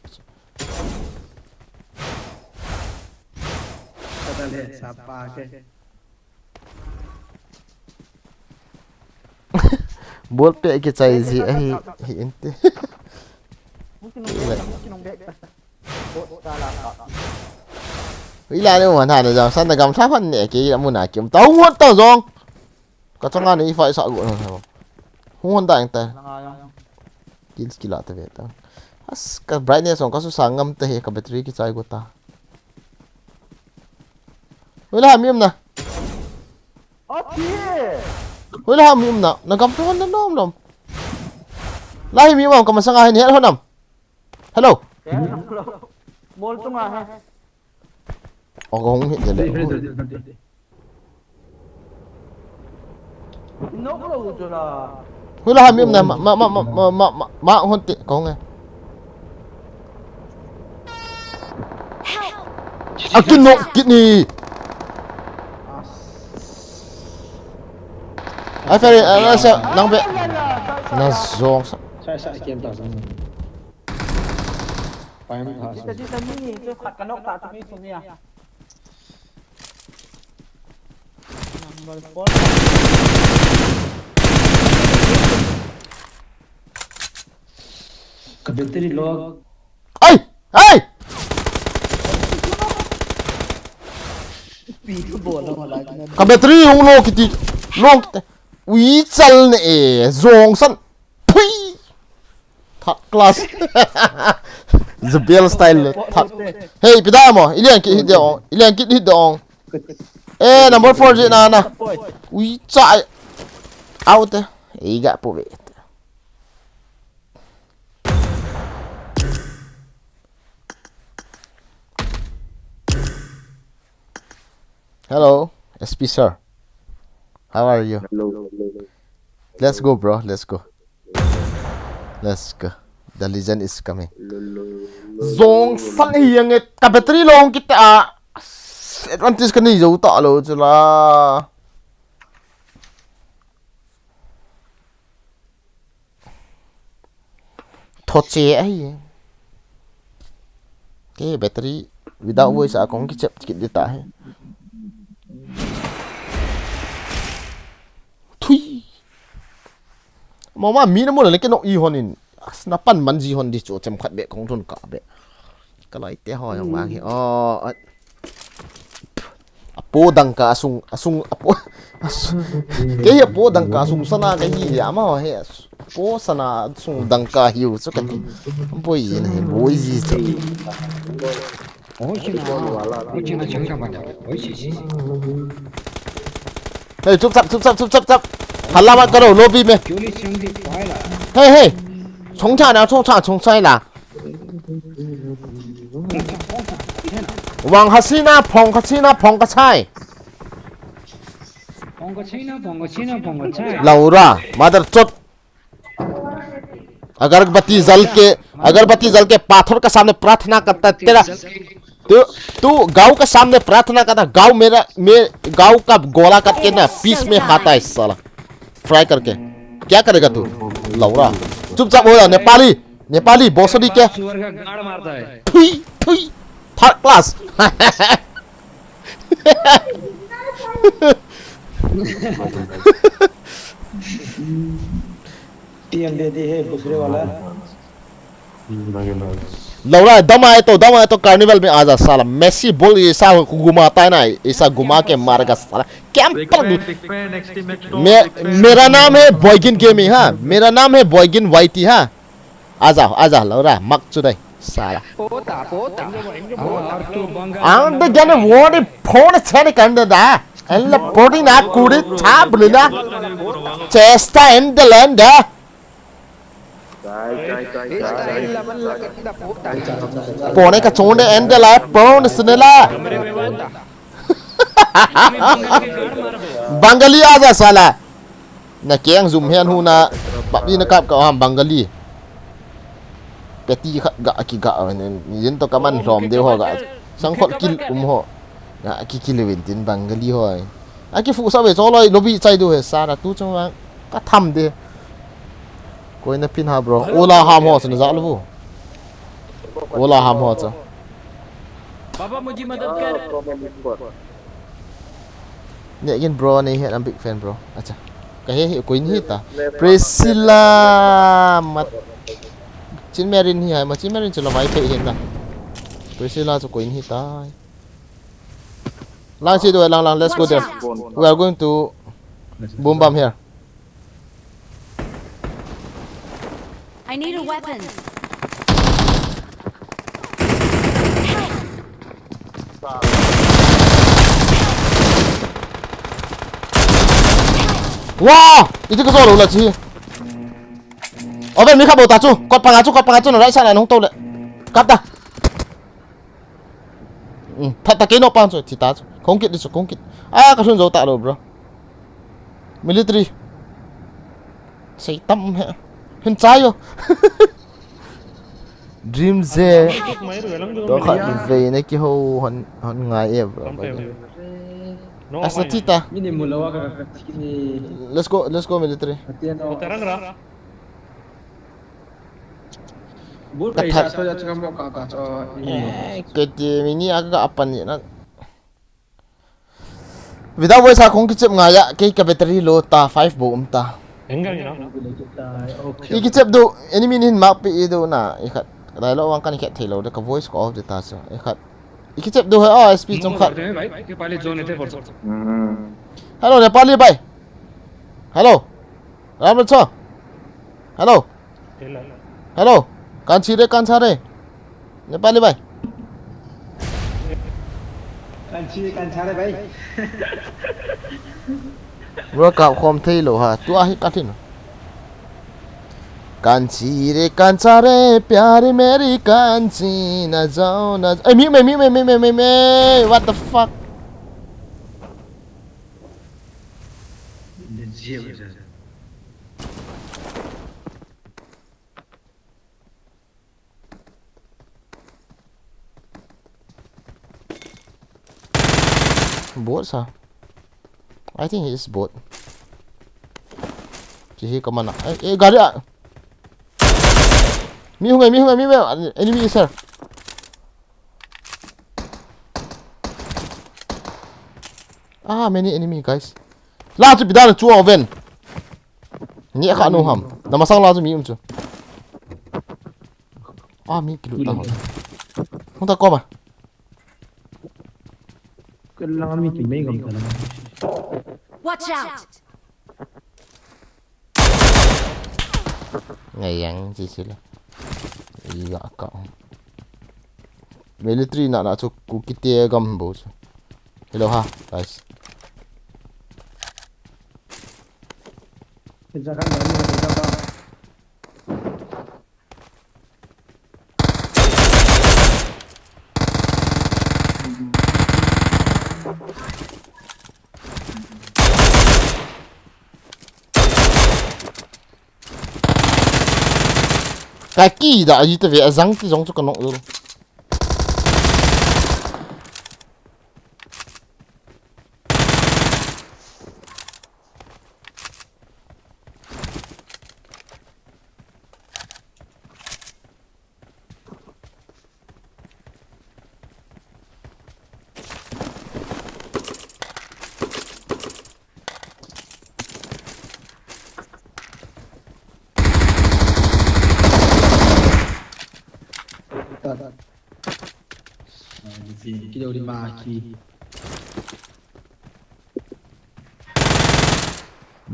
Kata le sapa ke. Bol pe kichai ji ahi, hi inte. Ila ni wan ha na jam san na gam tha phan ne ke ila muna kim ta wan ta jong. Ka changa ni fa sa go na. Hung hon da eng ta. Kills kila ta ve ta. As ka brightness ong ka su sa ngam ta he ka battery kichai go ta. Wala mi um na. Ati. Wala mi um na. Na gam to na nom nom. Lai mi mong kamasanga hin hel honam. Hello. Mol tunga he. O kahung hit de le. Nok lo chu la. Hula ha mi um na ma ma ma ma ma ma ma hon te kahung e. Akin nok kit ni. Ai, Ferry, ai, ai, sa, nang be. Na zong sa. Sai sa kem ta sa. Pai mi tha sa. Jita, jita, mi, tu khat ka nok ta, tu mi, tu mi a. Number four. Ka battery low. Ai! Ai! Pi tu bol la ma la na. Ka battery hung low kiti. Low kiti. Ui chal ne e. Zong san. Pui. Third class. Zubel style le. Third. Hey, pida mo. Ilian kit hit de ong. Ilian kit hit de ong. Eh, number four je na na. Ui cha. Out. Ei ga pu ve. Hello, S P sir. How are you? Hello. Let's go, bro. Let's go. Let's go. The legend is coming. Zong sang hi yang et ka battery long kita a. Advantage ka ni zo ta lo chu la. Thoche ahi. Ke battery without voice a kong kichep kit di ta he. Thui. Mama mi na mo le ke nok i hon in. As na pan man ji hon di chu chem khat be kong thun ka be. Ka lai te ho yang wang hi. Oh. Apo dangka asung, asung, apo. Ke apo dangka asung sana ka hi ya ma he. Apo sana asung dangka hiu chu ka ti. Boi ji na he, boi ji chu. Hey, chup chap, chup chap, chup chap, chup. Hala mat karo, lobby me. Hey, hey. Chong cha na, chong cha, chong cha na. Wang Hasina, phong Hasina, phong ka chai. Laura, mother chot. अगरबत्ती जल के, अगरबत्ती जल के पाथर का सामने प्रार्थना करता है, तेरा, तू, तू गांव का सामने प्रार्थना करता, गांव मेरा, मे-, गांव का गोला करके ना, पीस में खाता है साला, फ्राई करके। क्या करेगा तू? लौड़ा। चुपचाप हो जा, नेपाली, नेपाली, भोसड़ी के। सुअर का गाड़ मारता है। Thuy, Thuy, third class. TM दे दी है दूसरे वाला। लौड़ा, दम आए तो, दम आए तो कार्निवल में आ जा साला। मेसी बोल, ऐसा घुमाता है ना, ऐसा घुमा के मारेगा साला। क्या पल-, मे-, मेरा नाम है बॉयगिन गेमिंग, हाँ, मेरा नाम है बॉयगिन वाईटी, हाँ। आ जाओ, आ जाओ, लौड़ा, मक चुदाई, साला। Ang de gane wodi phone chene kanda da. Ella podi na kuri chab lina. Chesta endelanda. Pone ka chonde endela phone sunela. Bangali aja sala. Na keng zum hen hu na, papi na kap ka ham Bangali. Peti kha ga ki ga yin to kaman lom de ho ga. Sang khot kil um ho. Ga ki kil win tin Bangali hoi. A ki fu sa ve cho loi lobi chai du he sa na tu chang ka tham de. Koi na pin ha bro. Ola ham ho sa na za lo bu. Ola ham ho cha. पापा मुझे मदद कर. Ne gin bro, ne he, I'm big fan bro. Acha. Ka he he, koi ni ta. Priscilla mat. Chin Marin hi hai ma, Chin Marin chu la vai pe he ta. Priscilla chu koi ni ta. Lang si do lang lang, let's go there. We are going to boom bomb here. I need a weapon. Wah! Iti ka solo la chi. Oven mi khat bou ta chu. Kot panga chu, kot panga chu, na right side na hung tou le. Kap ta. Hmm, that ta kei no pang chu, thi ta chu. Kong kit di chu, kong kit. Ah, ka lhun jou ta lou, bro. Military. Sei tam he. Hin chai yo. Dream je. To kha ve ne ki ho hon, hon ngai e, bro. As na thi ta. Let's go, let's go military. Ka that. Eh, ke ti mi ni aga apan ni na. Without voice a kong kichep ngai a, kei ka battery low ta, five bou um ta. Engga ni na. I kichep du, enemy nin mark pi i du na, i khat. Lai lo wang kan khet thei lo, de ka voice ko off de ta so, i khat. I kichep du he, oh, S P chung khat. Hello, Nepali bhai. Hello. Ram cho. Hello. Hello. Kanchi re, kancha re. Nepali bhai. Kanchi, kancha re bhai. Bro, ka khom thei lo ha. Tu ahi ka thin. Kanchi re, kancha re, pyari meri kanchi, na jao, na jao. Hey, mute me, mute me, mute me, mute me. What the fuck? Bot sa. I think he is bot. Chi hi ka mana. Eh, eh, gari a. Mi hung e, mi hung e, mi hung e. Enemy is here. Ah, many enemy, guys. La chu pidana chu oven. Ni kha no ham. Na masang la chu mi um chu. Ah, mi kilu ta ham. Hung ta ko ma. Kailang mi ki mei gam ta na. Watch out! Ngai yang chi chi la. I ga ka. Military na na chu ku kiti gam bo chu. Hello ha, guys. Ke ja kan ni ha ja ba. Ka ki da ji te ve a jang ti jong chu ka nok.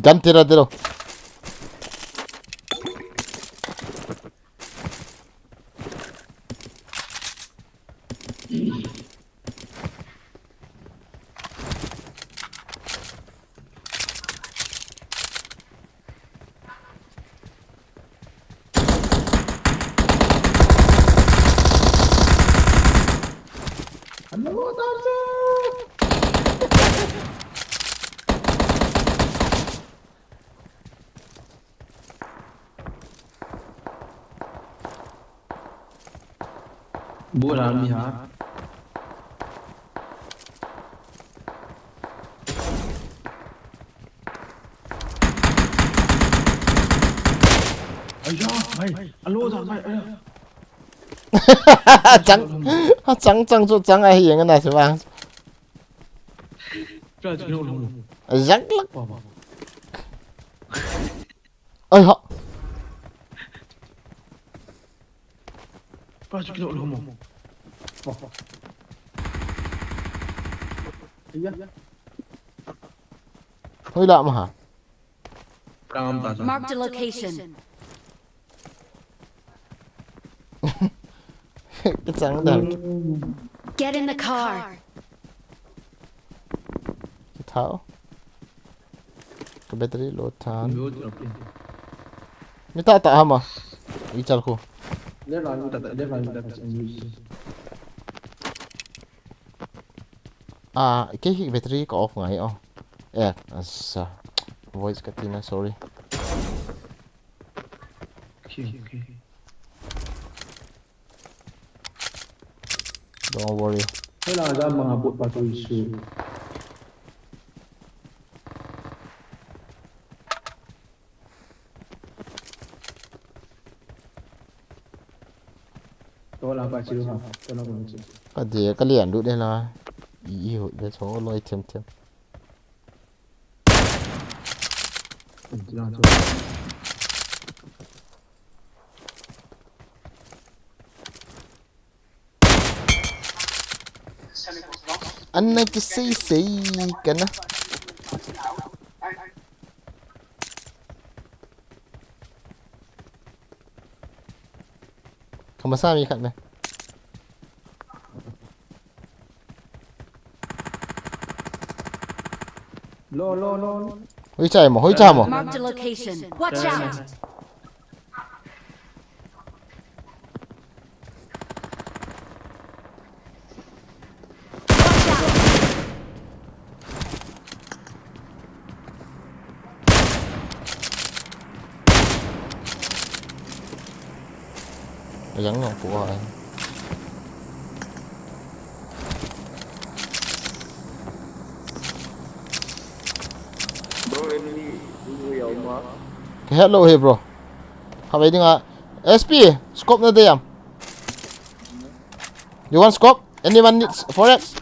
Gan tira tiro. Bora mi ha. Aya, bhai, alo da, bhai, aya. Chang, chang, chang chu chang ahi yang na se bang. Pra chu lo lo. Ajak lak. Wa, wa. Ai ha. Pra chu kilo lo mo. Wa, wa. Iya. Hoi la ma ha. Kam ta. Marked a location. Ka chang da. Get in the car. Ka thao. Ka battery low than. Low drop in. Mi ta ta hama. I chal khu. Left line mi ta ta, left line mi ta ta, N U C. Ah, kei hi battery ka off ngai o. Eh, asa. Voice ka tina, sorry. Okay, okay. Don't worry. Hela ja manga bot pa tu isu. Tola pa chiru ha, tola pa chiru. Ka de, ka lian du de la. I, i hu de so loi them them. Chiru ha, chiru ha. Ana kisei sei kana. Kama sa mi khat me. Lo, lo, lo, lo. Hoi chai mo, hoi chai mo. Marked a location. Watch out! Yang nong pu ai. Bro, enemy, enemy, Yao Ma. Hello, hey, bro. Khavei dinga. S P, scope na de yam. You want scope? Anyone needs four X?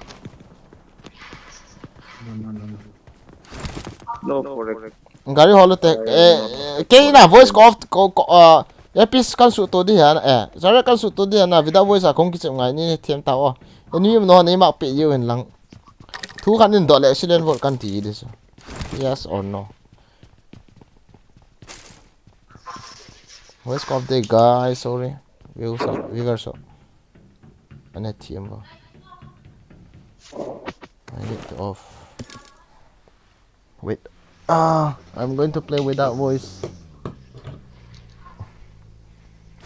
No, no, no, no. No four X. Gari holo te. Eh, eh, kei na voice ko off ko, ko, ah, earpiece kan su to di han, eh. Zara kan su to di han na, without voice a kong kichep ngai ni thiam ta o. Enemy no nei mak pe you in lang. Thu kan in dot le silent vote kan ti di so. Yes or no? Voice ko off de guys, sorry. Viewers, viewers. Ana thiam ba. I need to off. Wait. Ah, I'm going to play without voice.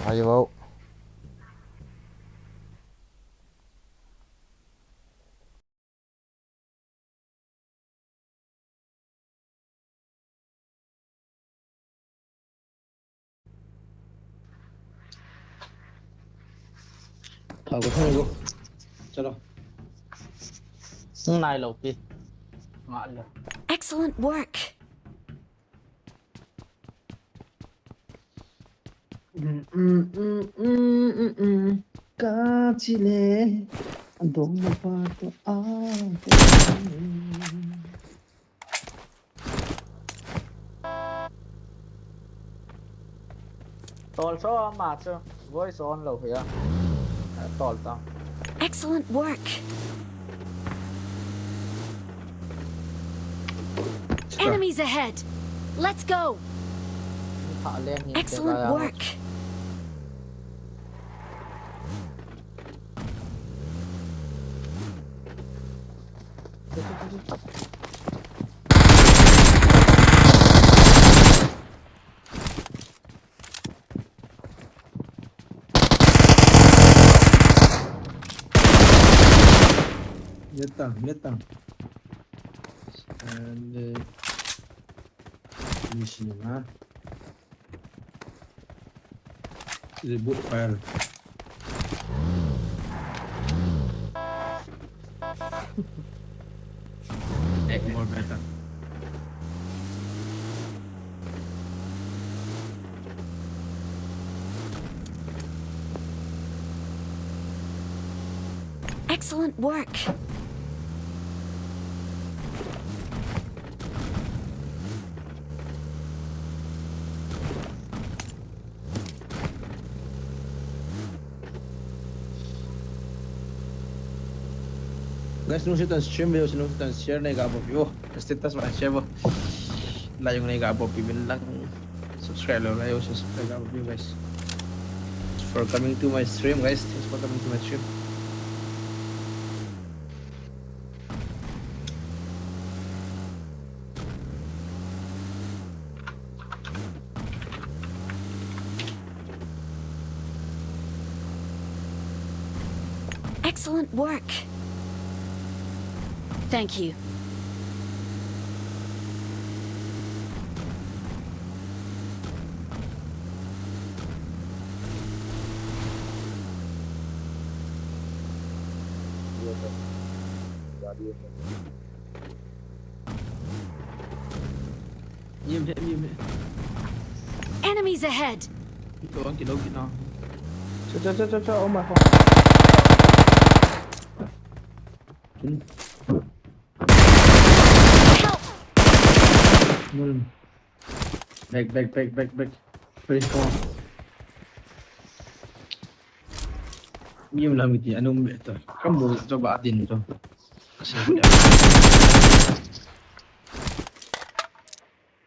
Are you out? Thau ko thau ko. Chalo. Ngai lo pi. Nga lo. Excellent work. Ka chile, dong ma pa to a. Tol so ma chu. Voice on lo hia. Tol ta. Excellent work. Enemies ahead. Let's go. Excellent work. Yatang, yatang. And, uh, mission, ha? Reboot file. More better. Excellent work. Guys, nung sitan stream view, nung sitan share nei ga bol piu. Status ma share bol. Like nei ga bol piu, min lang subscribe lo, like, subscribe ga bol piu, guys. For coming to my stream, guys. Thanks for coming to my stream. Excellent work. Thank you. Enemies ahead! Ito ang kilaw gina. Cha, cha, cha, cha, cha. Oh my God. Hmm. Help! Nul. Back, back, back, back, back. Please come on. Yum lang iti, anong beto? Kamu to ba din to? Kasi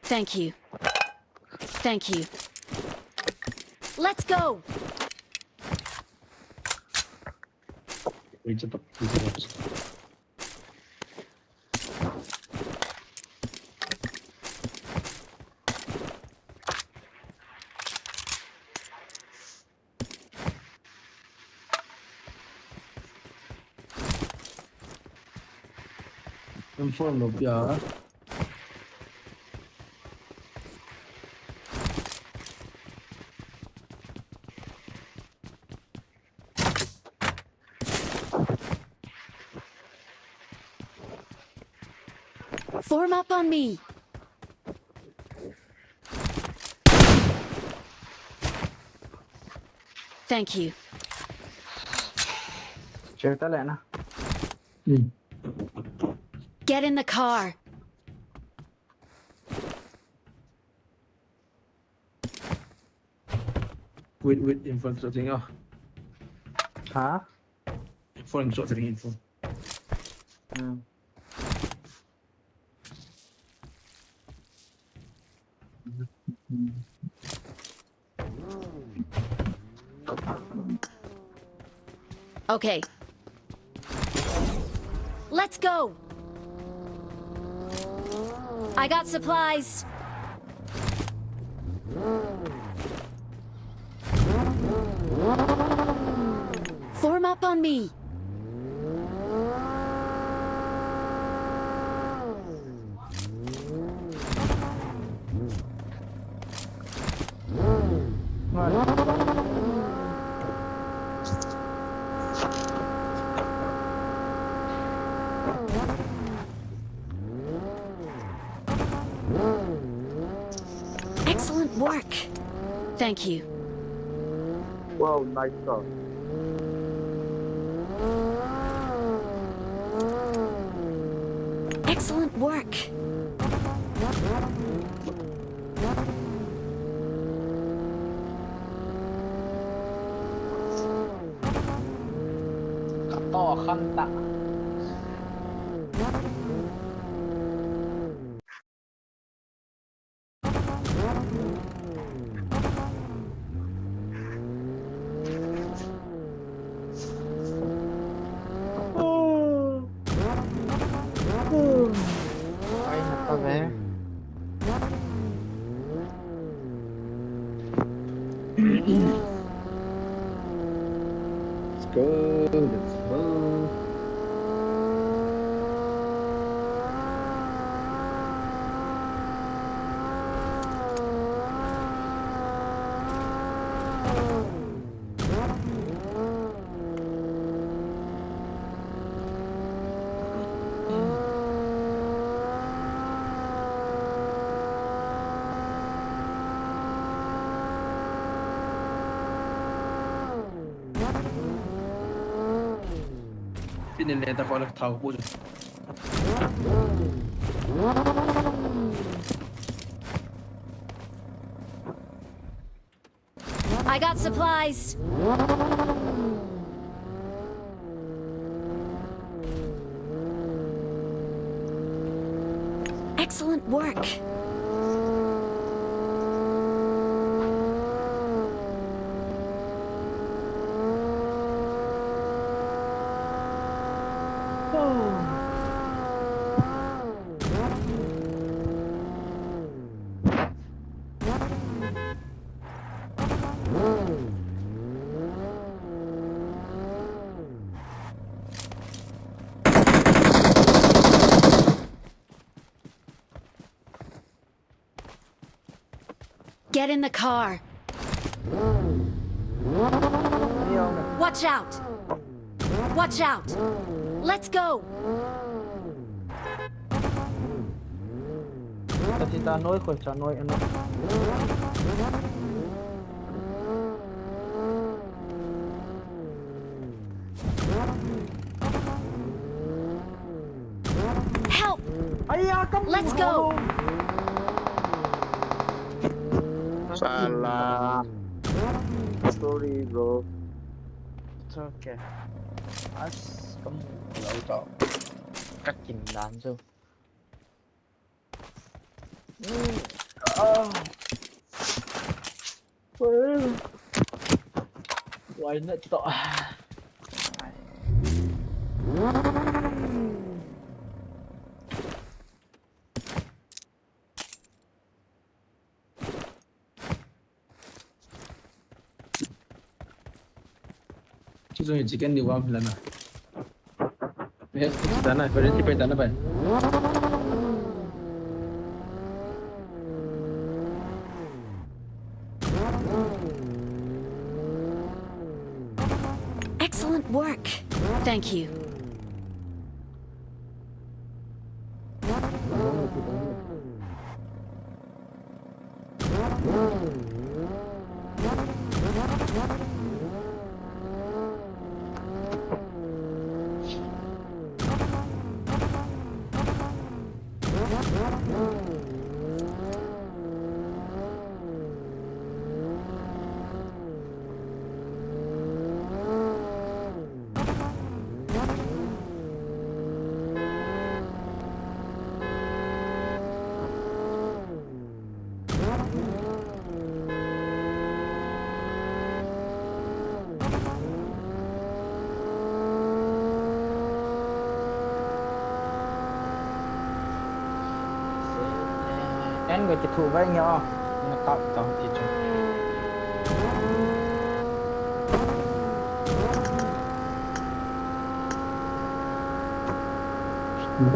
Thank you. Thank you. Let's go! Wait, ito, ito. Inform no pia. Form up on me. Thank you. Check ta le na. Hmm. Get in the car. Wait, wait, in front something. Oh. Huh? In front something, in front. Hmm. Okay. Let's go! I got supplies. Form up on me. Excellent work. Thank you. Wow, nice car. Excellent work. Kato khan ta. Ai, napa ve. Let's go, let's go. Pinin le ta ko la thau ko. I got supplies. Excellent work. Get in the car. Watch out! Watch out! Let's go! Kati ta noi khoi cha noi ano. Help! Let's go! Salah. Sorry, bro. It's okay. As kamu lau tau. Kakin dan tu. Hmm. Ah. Well. Why not to? Chicken ni wam lana. Dana, pwede si pwede na ba? Excellent work. Thank you. Ken ko kithu vai nge o. Nga tap tong ti chu.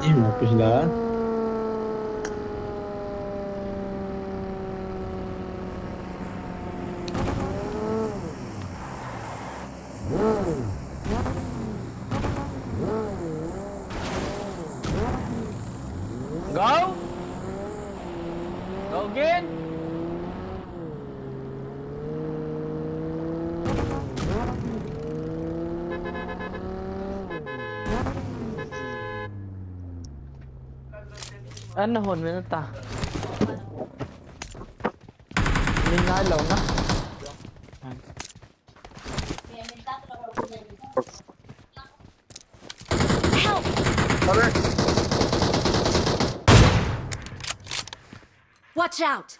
Ni ma pila. Go! Go again! An na hon min ta. Min nai lo na. Help! Watch out!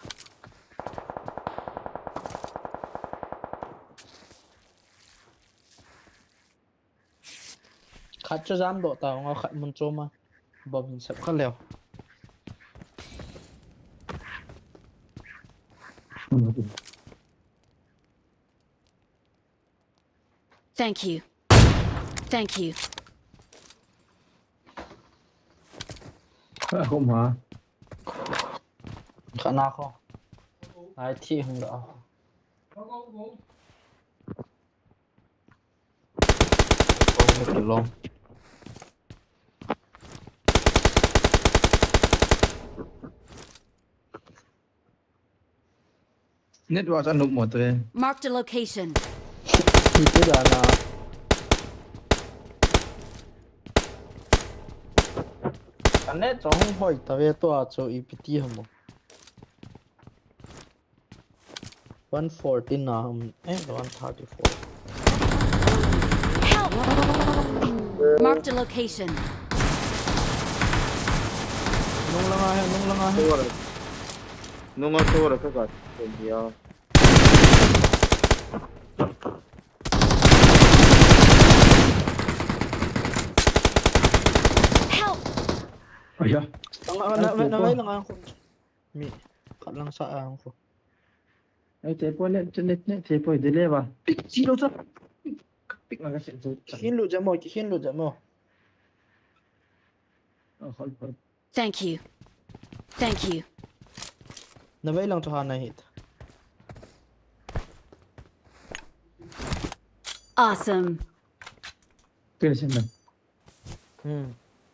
Khat chu jam doh ta, nga khat mun chom a. Bom hin sep kha leo. Thank you. Thank you. Kha khum ha. Kha na kho. Ai thi hung da. Long. Network a nup mo te. Marked a location. Ipi dana. Ka net chu hung hoi ta ve tua chu ipi ti ham mo. One forty na, um, eh, one thirty-four. Help! Marked a location. Nung langa hai, nung langa hai. Tora. Nunga tora ka ka. Ya. Help! Aya. Langa, na, na, na, langa ko. Mi, khat lang sa ang ko. Ai, te po le, te le, te po, de le ba. Pick zero sa. Pick nga ka se. Kihin lu jamo, kihin lu jamo. Oh, hold, hold. Thank you. Thank you. Na vai lang chu ha na hit. Awesome. Finish him. Hmm.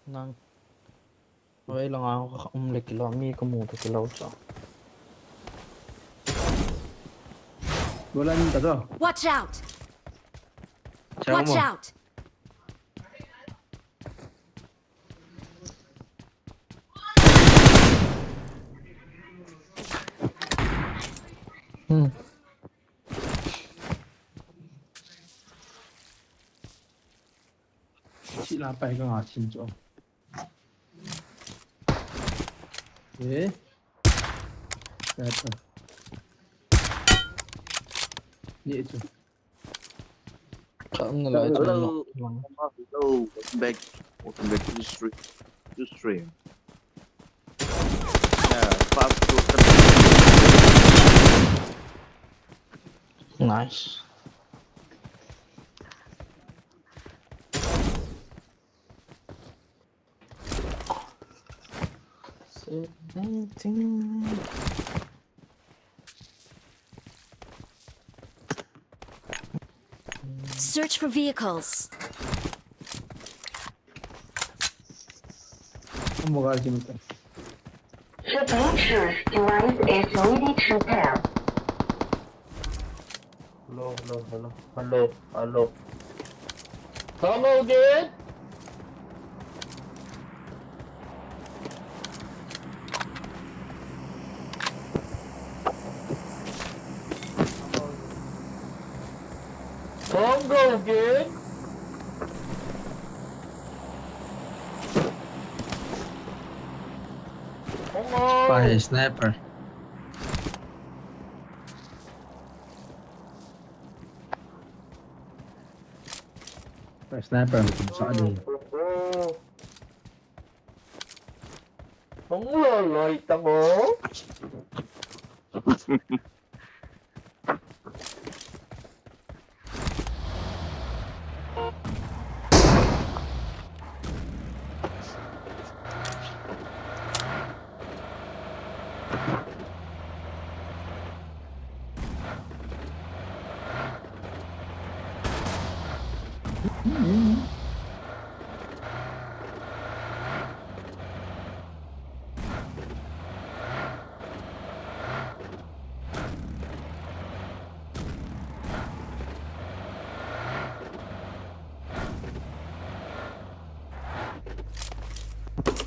Nang. Oi, lang ang um le kilo, mi ka mu to kilo so. Wala ni ta to. Watch out! Watch out! Hmm. Sila pai ka nga chin cho. Eh? Kaya to. Ni ito. Hello. Hello. Welcome back. Welcome back to the stream. To stream. Yeah, fast to. Nice. Search for vehicles. Ang mukha si Mister. The Bluetooth device is ready to pair. Hello, hello, hello, hello, hello. Come again? Come again? Come on. Pai, sniper. Sniper, sa di. Hung loloi ta mo.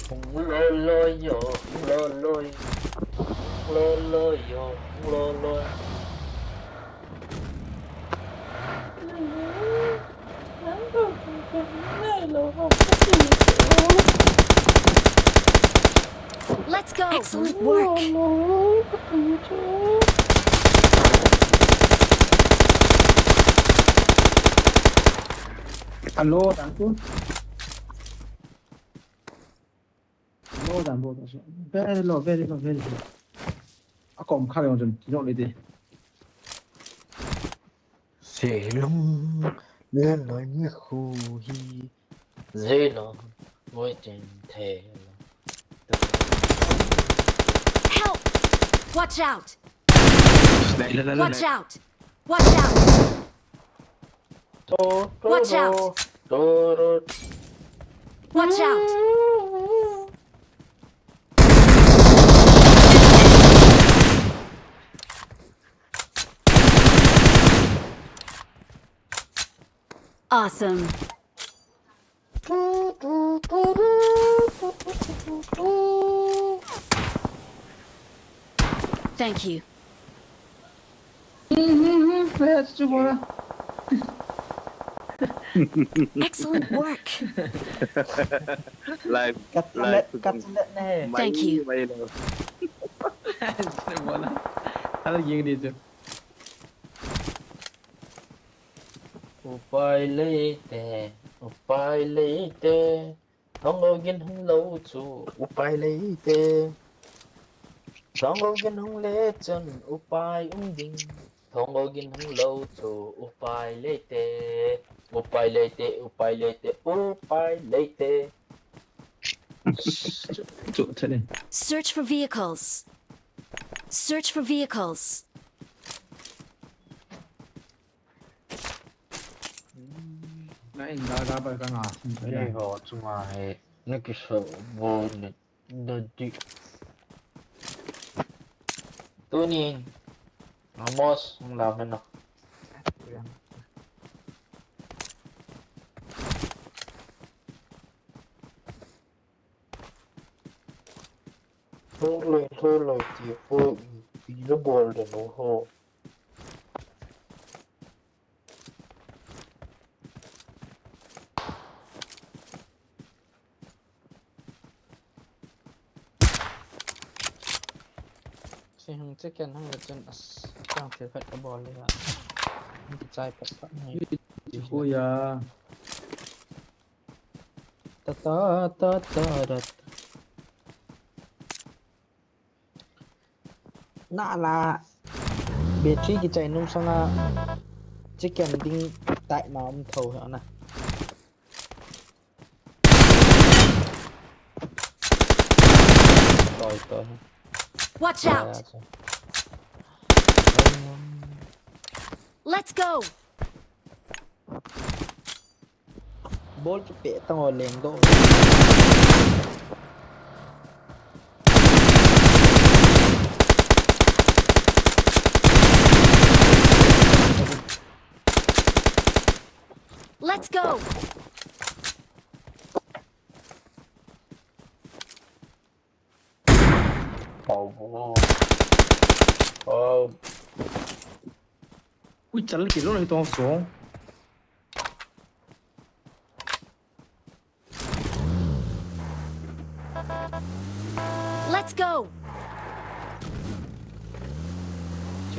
Hung loloi yo, hung loloi. Hung loloi yo, hung loloi. Let's go. Excellent work. Hello, thank you. Low dan bo ta so. Very low, very low, very low. A kom kha yong jong, jong le de. Selong, le loi ni khu hi. Selong, ngoi chen the. Help! Watch out! Watch out! Watch out! Watch out! Watch out! Awesome. Thank you. Excellent work. Live, live. Thank you. Upai leite, upai leite. Thonggogin hung lou chu upai leite. Thonggogin hung le chun upai um ding. Thonggogin hung lou chu upai leite. Upai leite, upai leite, upai leite. Search for vehicles. Search for vehicles. Na in da da ba ka nga sin sa. Ei ho chunga he na kiso bo le da di. Tunin Amos, ang laban na. Thuloi, thuloi, ti po, ti lo bol de no ho. Sihung chicken hung le chun as chang thil khat ka bol le ha. Hung kichai pat pat ni. Ui, chi ko ya. Ta ta ta ta ta. Na la. Battery kichai nung sanga chicken ding tai ma um tho ha na. Toi, toi. Watch out! Let's go! Bol chu pe tang o leng do. Let's go! Oh, oh. Oh. Ui, chal kilo le tong so. Let's go.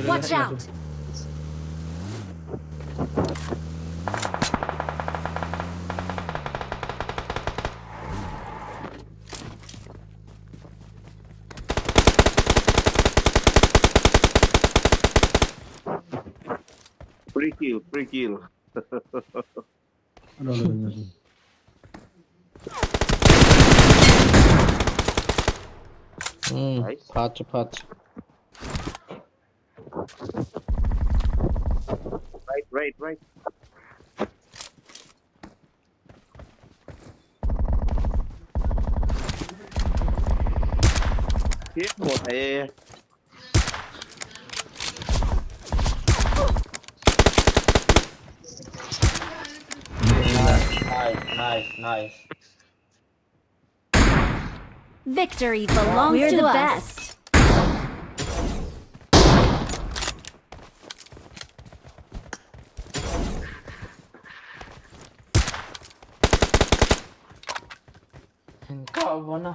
Watch out. Free kill, free kill. Ano, ano, ano, ano. Hmm, nice. Patch, patch. Right, right, right. Kit mo eh. Nice, nice, nice. Victory belongs to us. We're the best. Hin kah vona.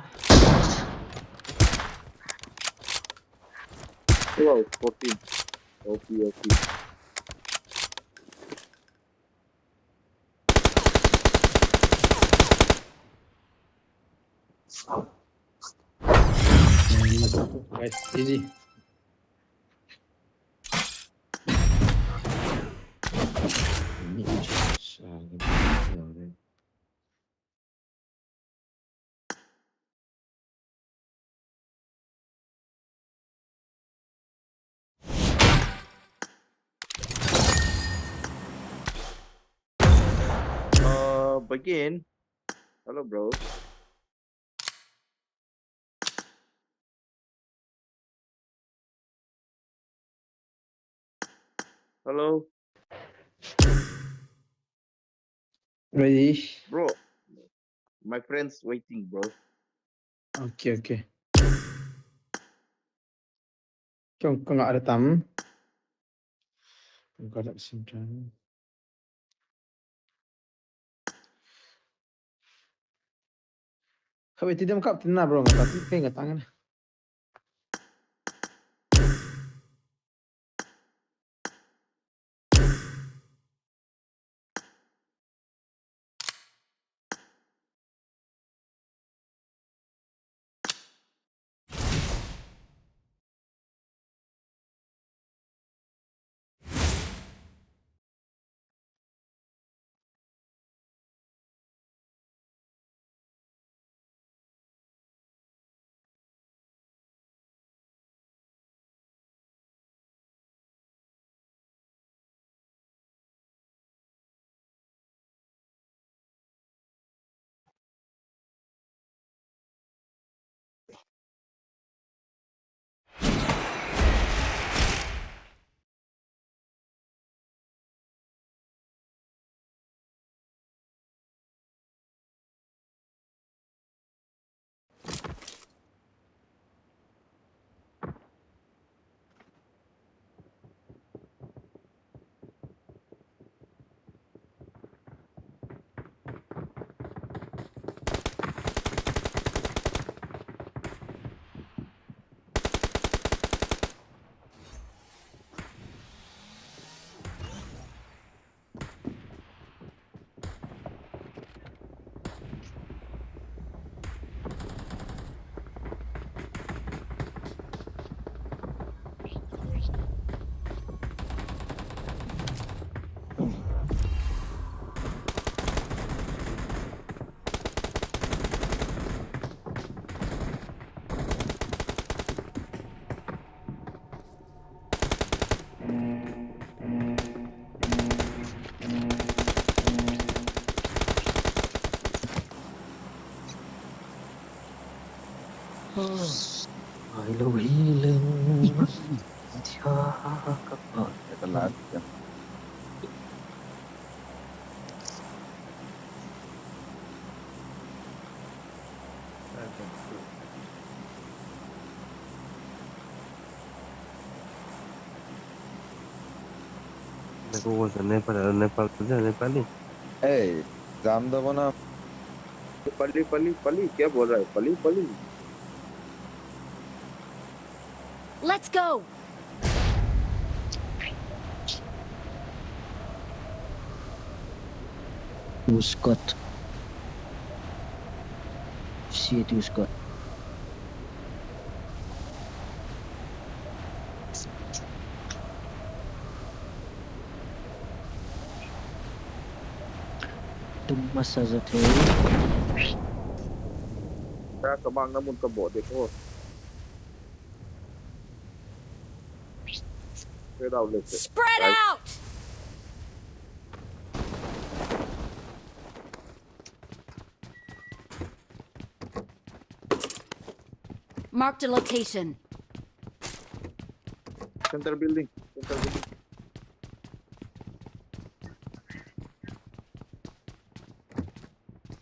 Wow, fourteen. O P, O P. Nice, G G. Uh, begin. Hello, bro. Hello. Ready? Bro, my friend's waiting, bro. Okay, okay. Kong kong ada tam. Kong ada sim tam. Khabe ti dem kap tin na bro, ngata ti pe ngata ngana. Ai lo hi leng. Tia ka pa. Eka la tia. देखो वो से नेपाल, नेपाल से, नेपाली। ए, जाम दबो ना। पली, पली, पली, क्या बोल रहा है? पली, पली। Let's go. Two squad. See two squad. Tum masa jat he. Ka, ka mang na mun ka bo de ko. Spread out, let's say. Spread out! Marked a location. Center building. Center building.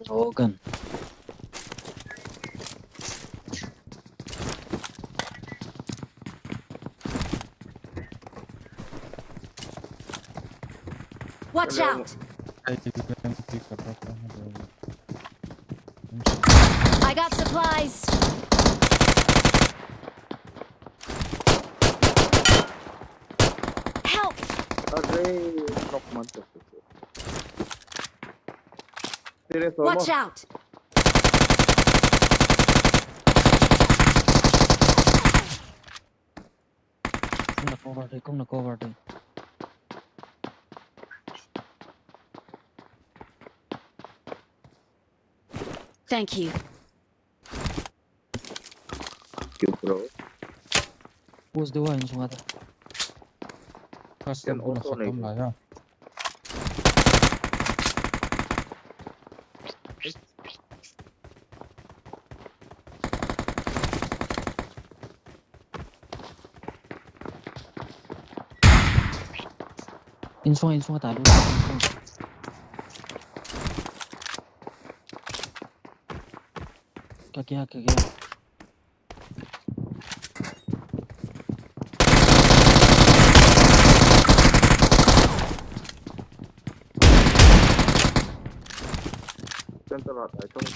Logan. Watch out! I got supplies. Help! अरे, knock मार सकते थे। तेरे solo. Watch out! Kum na cover de, kum na cover de. Thank you. Thank you, bro. Push deu a insung a ta. Custom auto na khatam lai a. Insung, insung a ta lu. Ka kia, ka kia. Center a tai tong.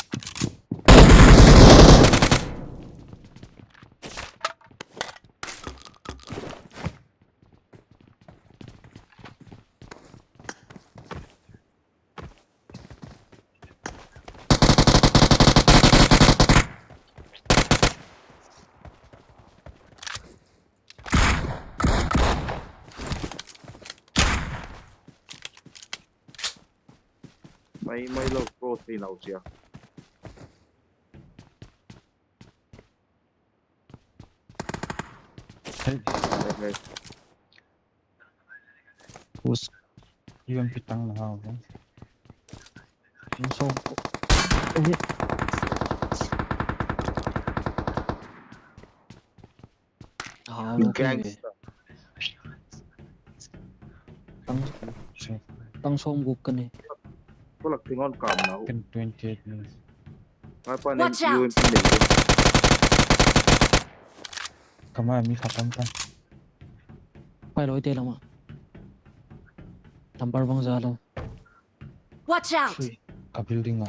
Mai, mai lo, pro thei nau chia. Hey. Hey, hey. Us. U M P tang na ha. Insung. Ah, gangster. Tang, tang som guk kani. Ko lak tingon kam na. Ken twenty eight ni. Watch out! U M P le. Kama mi khatam ta. Pai loi te lama. Number bang ja lo. Watch out! Ka building a.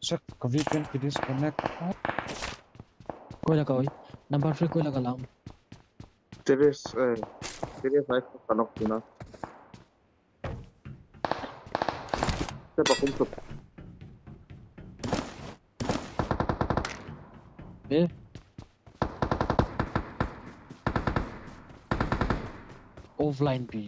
Check, ka V P N ki disconnect. Koi la ka oi. Number three koi la ka lang. Teres, eh, Teres ai ka nok tina. Te pa kum tup. Eh? Offline pi.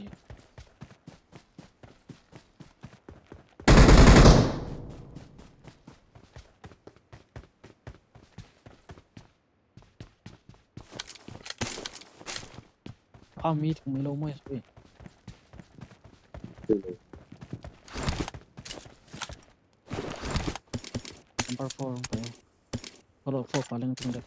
Farm mi thum mi lo mo S P. Number four hung pai. Follow four pa leng ting de.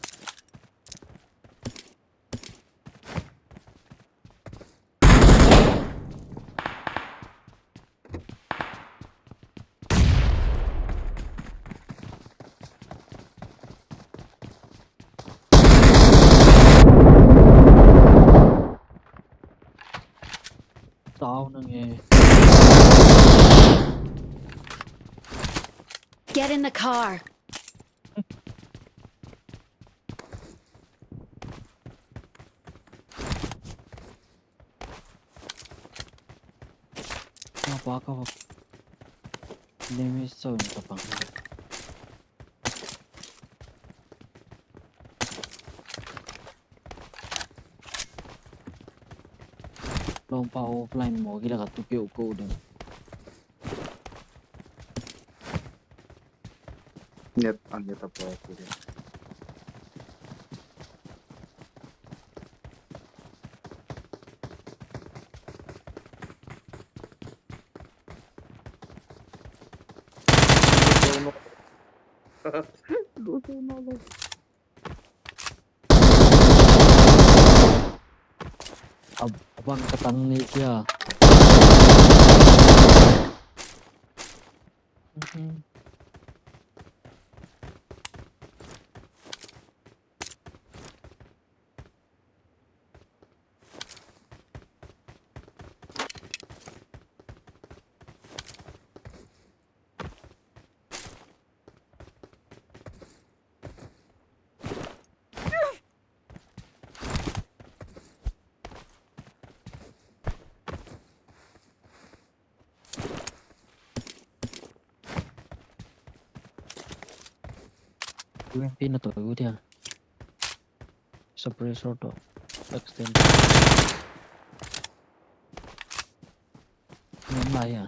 Down nge. Get in the car. Apa kau? Ini misal ni kapang. Lompa offline mo gila ka tupi ko dem. Net, ang net apa ko dem. Luto na lang. Ab-, abang katang ni kya? Mhm. Ui, pin na to, ui, tia. Suppressor to. Extend. Ngen lai ya.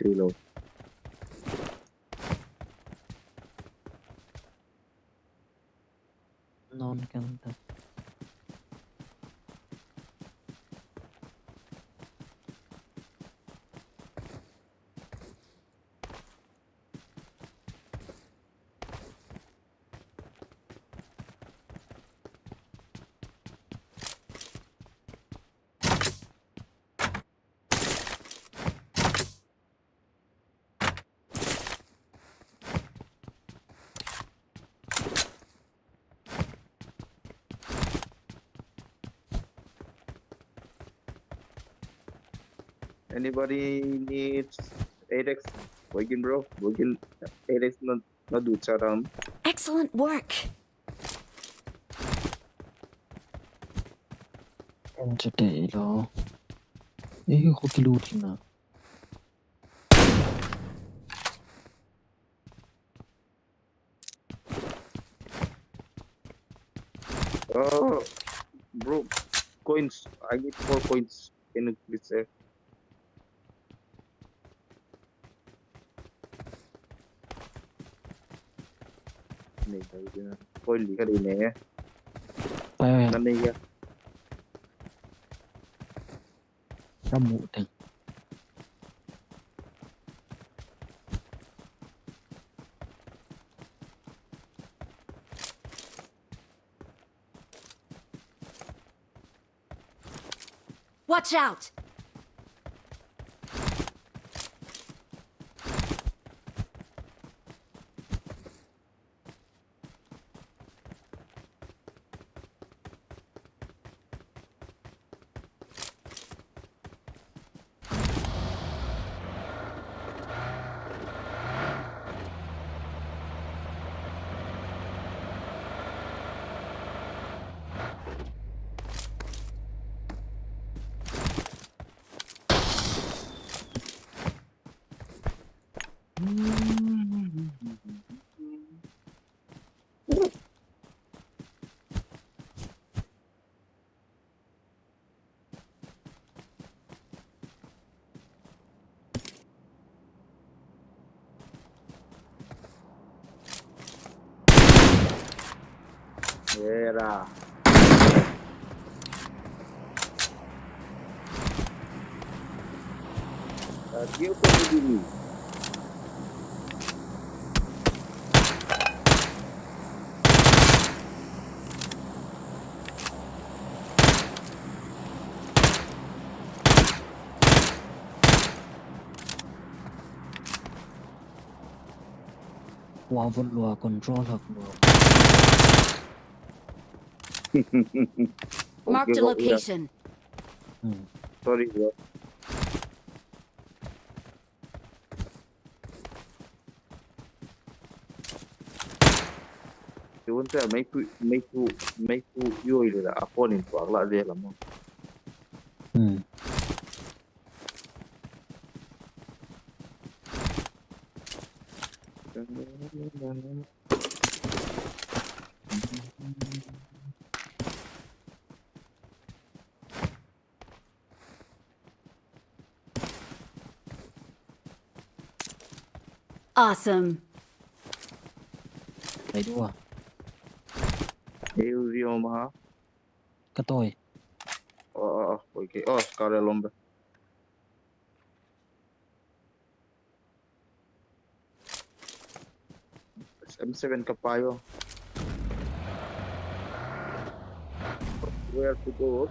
Reload. Non kan ta. Anybody needs eight X? Boigin, bro. Boigin, eight X not, not do chat on. Excellent work. Ang chate ilo. Eh, ko kilu thina. Oh, bro, coins. I need four coins. Can you please share? Nei, nei, nei. Coin li ka dei ne. Pai, pai. Na nei ya. Kamu teng. Watch out! Era. Lagi ako ni Dini. Wa vun lua control hak lua. Marked a location. Hmm. Sorry, bro. Tuan sa may ku may ku may ku yoy la akonin tuak la de la mo. Hmm. Awesome. Ai dua. Eu rio ma. Katoi. Oh, oh, oh, okay. Oh, sekarang lomba. M seven kapayo. Where to go?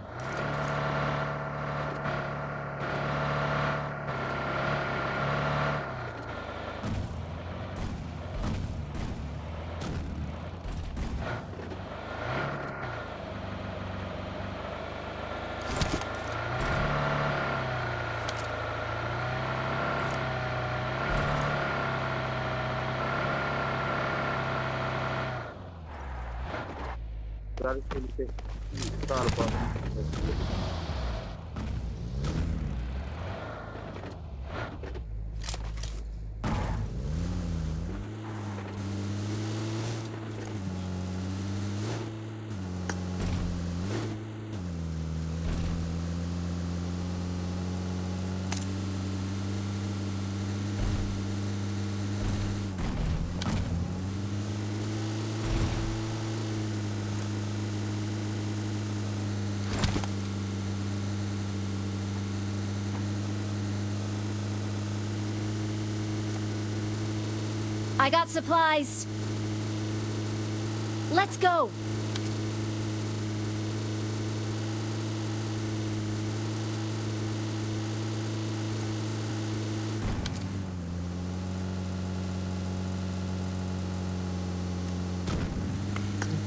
I got supplies. Let's go.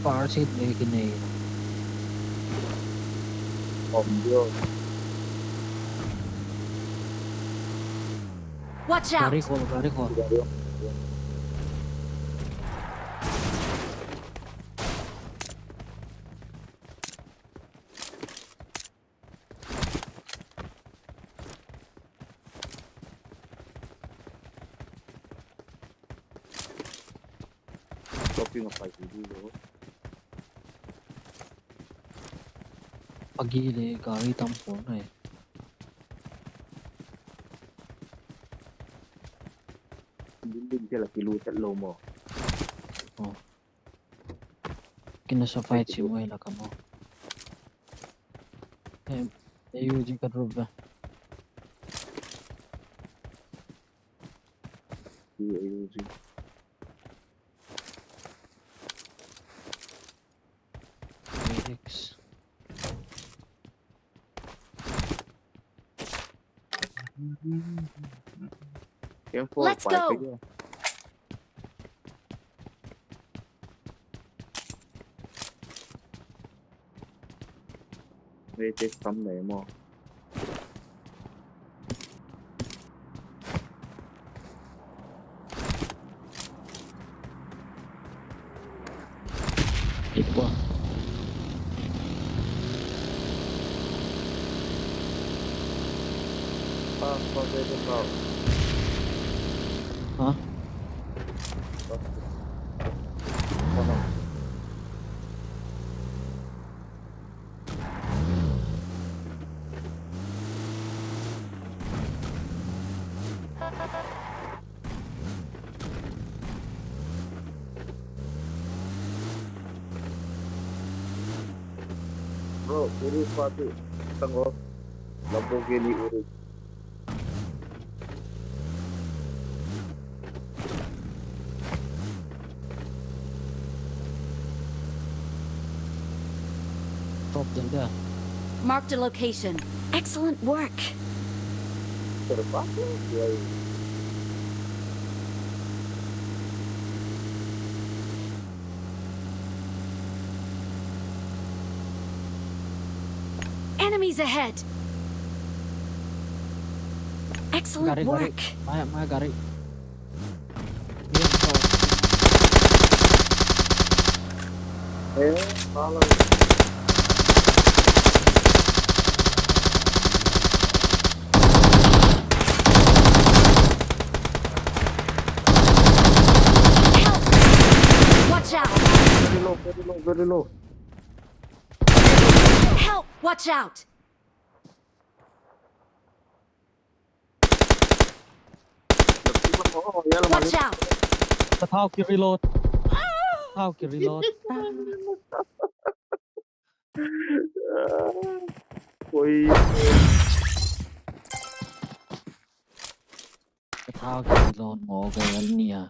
Par si le ki nei. Om dio. Watch out! Gari ko, gari ko. Shopping a pai ti di lo. Pagi le gari tam pon nai. Building te la kilu tat lo mo. Oh. Kina sa fight si mo la ka mo. Em, A U G ka drop da. Ti A U G. Medics. Let's go. Wait, this thumbnail mo. Ikwa. Ah, pa, pa, pa. Ha? Pa, pa. Bro, Urus pati tango. Lamborghini Urus. Jeng dia. Marked a location. Excellent work. Enemies ahead. Excellent work. Gari, gari. Maya, maya gari. Help! Watch out! Very low, very low, very low. Help! Watch out! Watch out! Ka thao ki reload. Thao ki reload. Oi. Ka thao ki reload mo ka yal nia.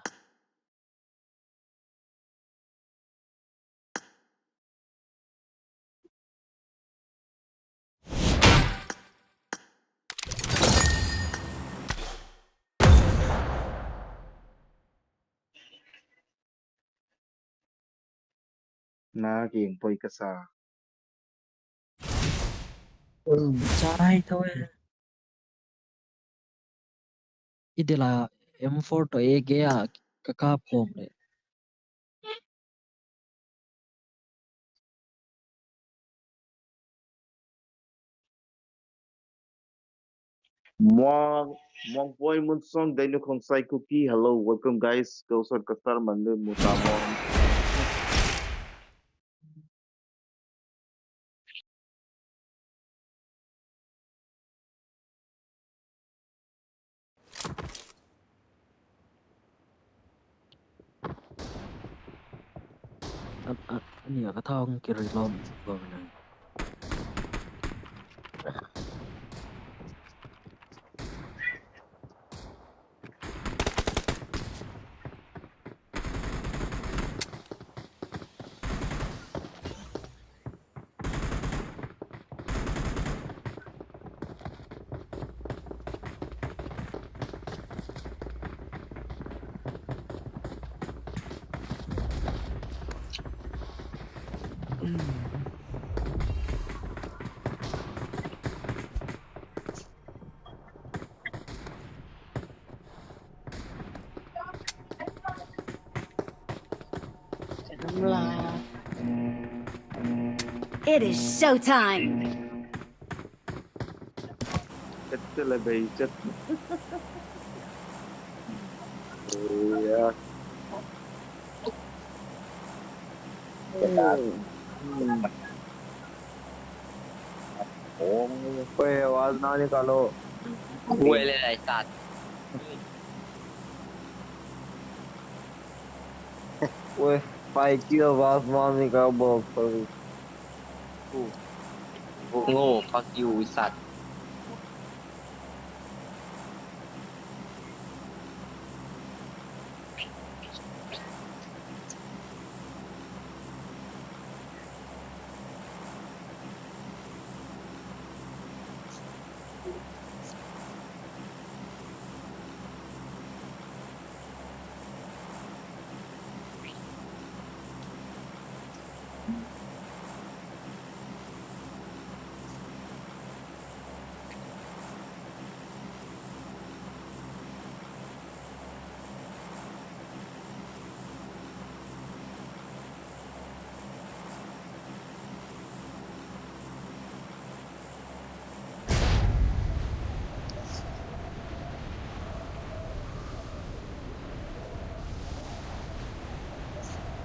Na ging poi kasa. Chai to e. Idela M four to A K a ka kap khom le. Muang, Muang Poi Mun Song, Daniel Khong Sai Kuki. Hello, welcome guys. Kau sot ka star man le muta mo. An, an, ani ka thao ki reload ko na. It is showtime. Chat chala bei chat. Yeah. Hmm. Oh, कोई आवाज ना निकालो। Oi, le, le, tat. Oi, five G आवाज ना निकाल, बहुत कभी। Ngo, fuck you, wisat.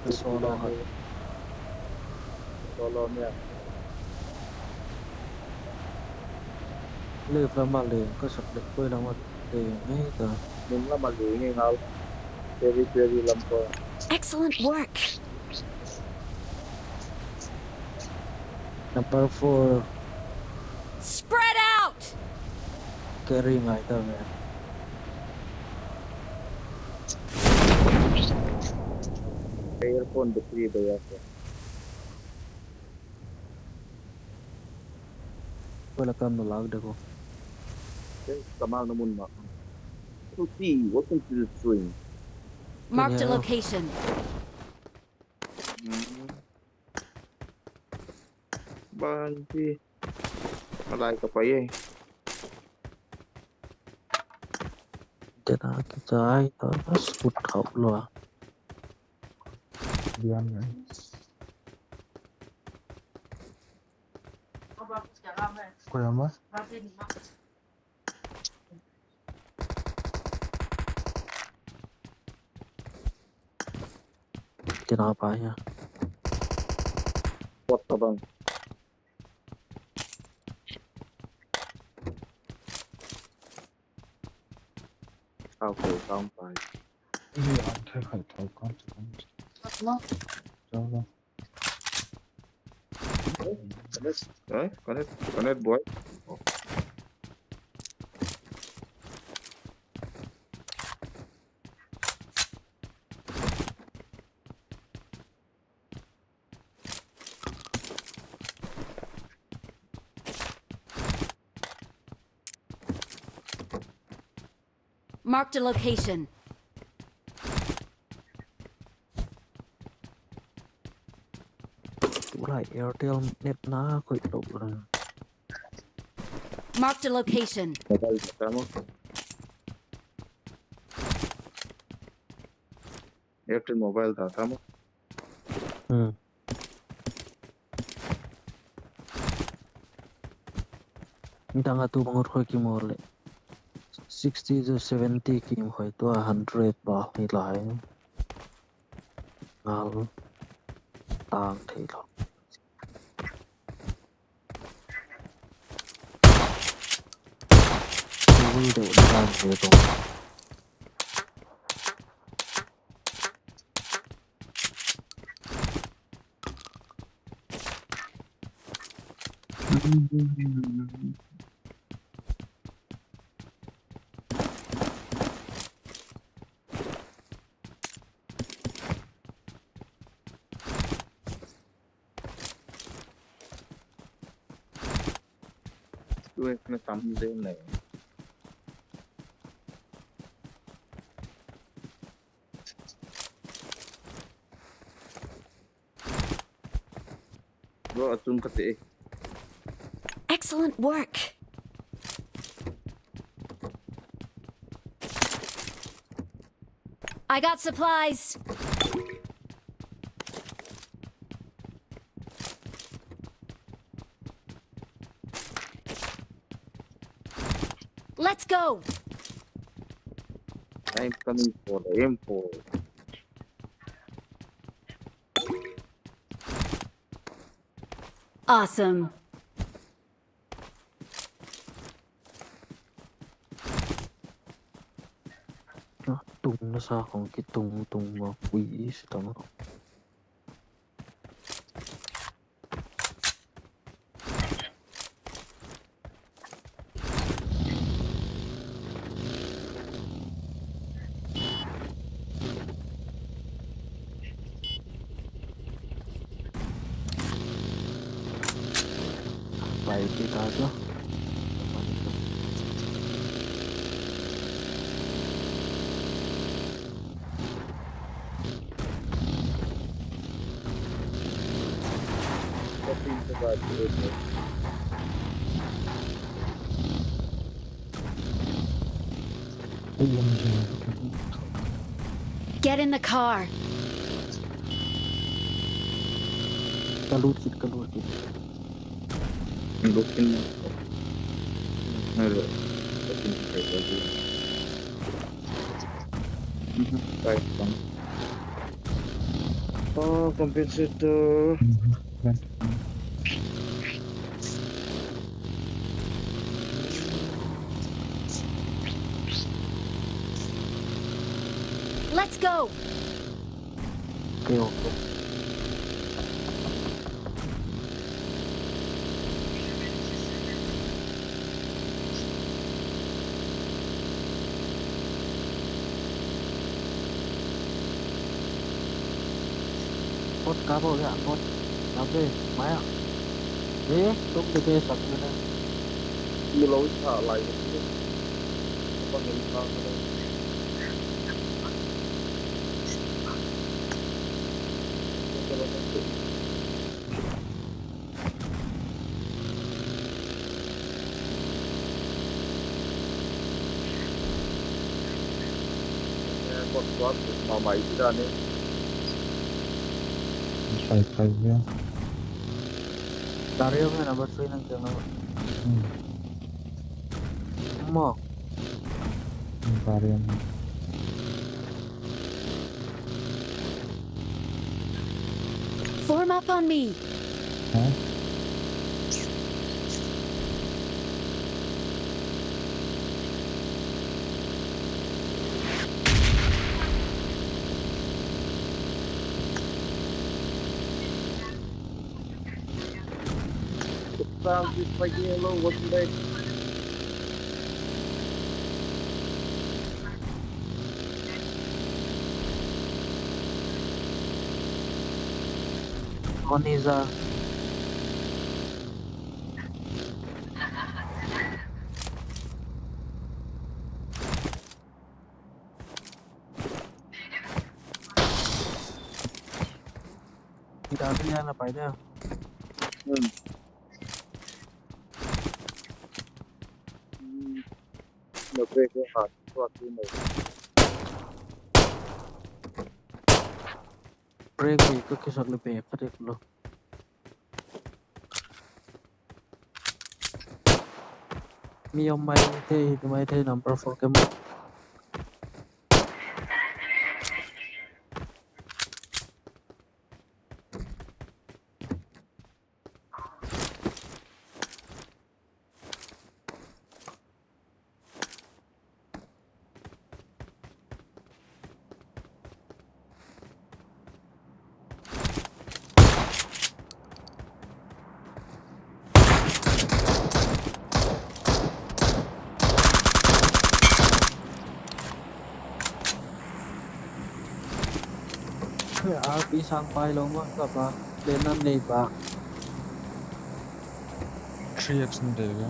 Solo ha. Solo mia. Le fa ma le, ka sak le koi la ma le, ngai ta. Mun la ma le, ngai ngal. Very, very lam ko. Excellent work. Number four. Spread out! Carry ngai ta ve. Earphone battery ba ya ko. Koi la kam na lak de ko. Kamal na mun ma. Two T, welcome to the stream. Marked a Yeah. Location. Hmm. Bang ti. Malai ka pa ye. Tena kichai ta scoot khop lou. Diam na. Koi ama? Tena pa ya. What the bang? Okay, down by. Hindi ang thai khai thai kon. Chalo. Connect, eh? Connect, connect, boy. Marked a location. Tulai Airtel net na koi lou la. Marked a location. Mobile data mo. Airtel mobile data mo. Hmm. Dang a tu bang khoi ki mo le. Sixty to seventy ki mo khoi, tua hundred ba hi lai. Ngal tang thei lou. Tul deuh dan ve tong. Tu ek na tam de na. Bro, achun ka te. Excellent work. I got supplies. Let's go. I'm coming for the info. Awesome. Tung na sa kong kitung tung ma kui si tang. Pai ti ta cho. Copy to that. Get in the car. Kalut kit, kalut kit. Looking. Right one. Oh, compensator. Let's go. Okay, okay. Bot ka bo ya, bot. Kabe, maya. Eh, tum de be sak na. Kilo sa lai ni. Apa ni sa sa. Kos kos mama iti da ni. Sai sai ya. Dario me number three nang kena. Hmm. Mo. Dario me. Form up on me. Huh? Sound is like yellow, what's that? Koniza. Kita tu ya na pai dia. Hmm. Hmm. Na break ko ha, ko tu mo. Break ko kisak le pe, pati lo. Mi om mai thei, mi om mai thei number four ke mo. R P sang pai lo ma ka pa, le nan nei pa. Three X ni de ga.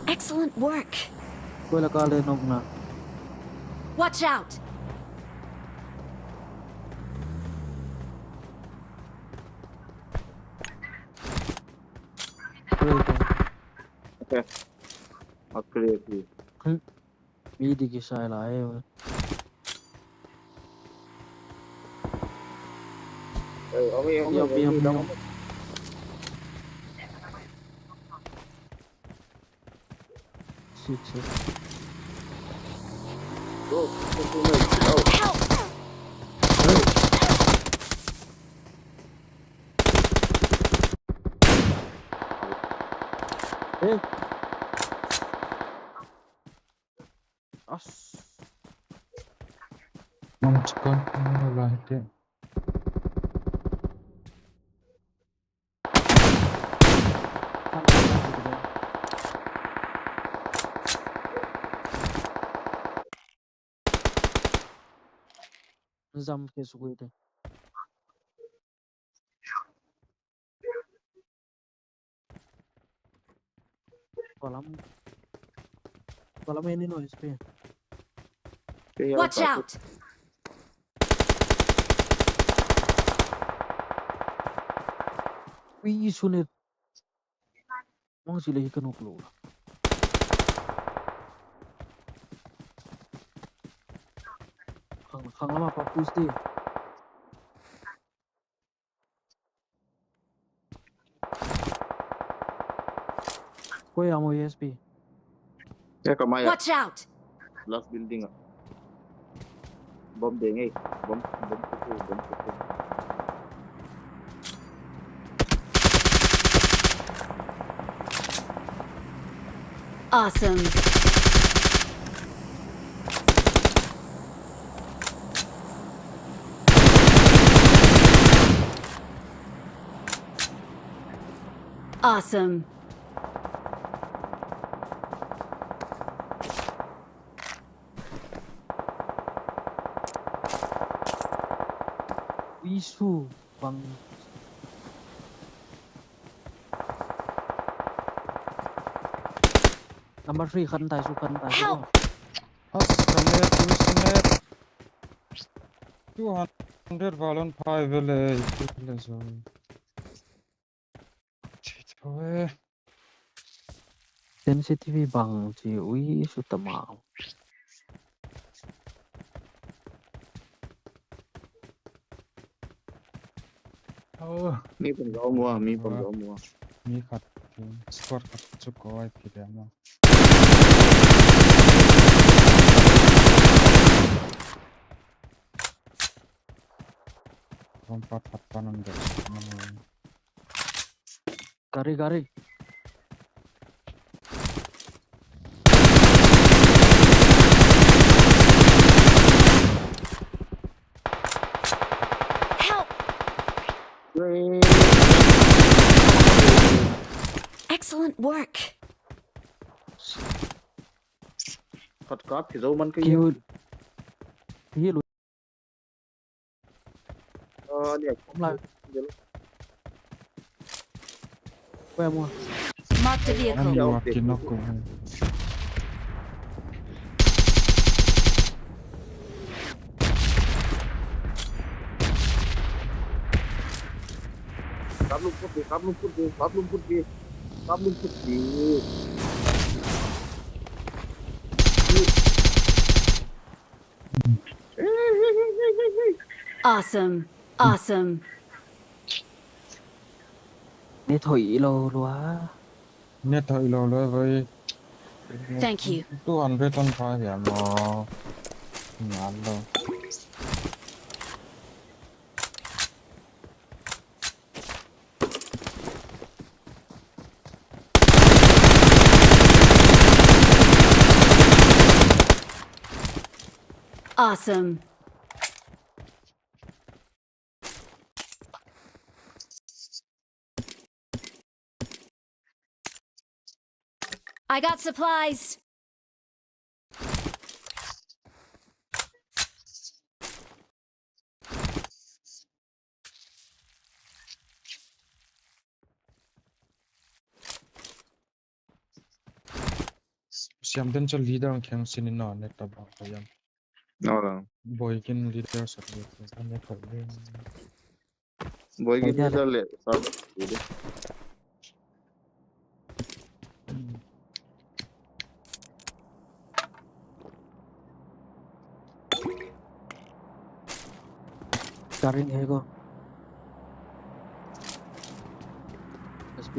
Excellent work. Koi la ka le nok na. Watch out. Koi la ka. Okay. I'll clear you. Hmm. Mi di kisai lai e. Eh, okay, okay, okay, okay. Shit, shit. Bro, help! Eh. As. Mong chikon, mong la hite. Jam ke sugui te. Kolam. Kolam ini no S P. Watch out! Ui, sunit. Mang sila hi kanuk lo. Khang, khang lama pa push di. Koi amo U S P. Ya, kamaya. Watch out! Last building ah. Bomb denge. Bomb, bomb kutu, bomb kutu. Awesome. Awesome. Wisu bang. Number three, khan tai su, khan tai su. Help! As, khan e, tu sine. Two hundred balon phai vele, vele so. Chithoe. Sensitive bang chi ui su tama. Oh. Mi pun gau mua, mi pun gau mua. Mi khat, squad khat chu ko ai phi dia ma. Rom pa that pa nang de. Gari, gari. Help! Excellent work. Khat ka phi zo man ka. Kiu. Hi lu. Ơ, lia. Kom lai. Koi mua. Marked a vehicle. Lia, okay. Kino ko. Kap lum put di, kap lum put di, kap lum put di. Kap lum put di. Awesome. Awesome. Net hoi lou lou a. Net hoi lou lou vai. Thank you. Two hundred on pa ya mo. Ngan lou. Awesome. I got supplies. Siam den cho leader ang keng sini no ne ta ba ko yam. No la. Boy kin leader sa le ne ko le. Boy Idea kin leader le sa. Karing hai ko. S P.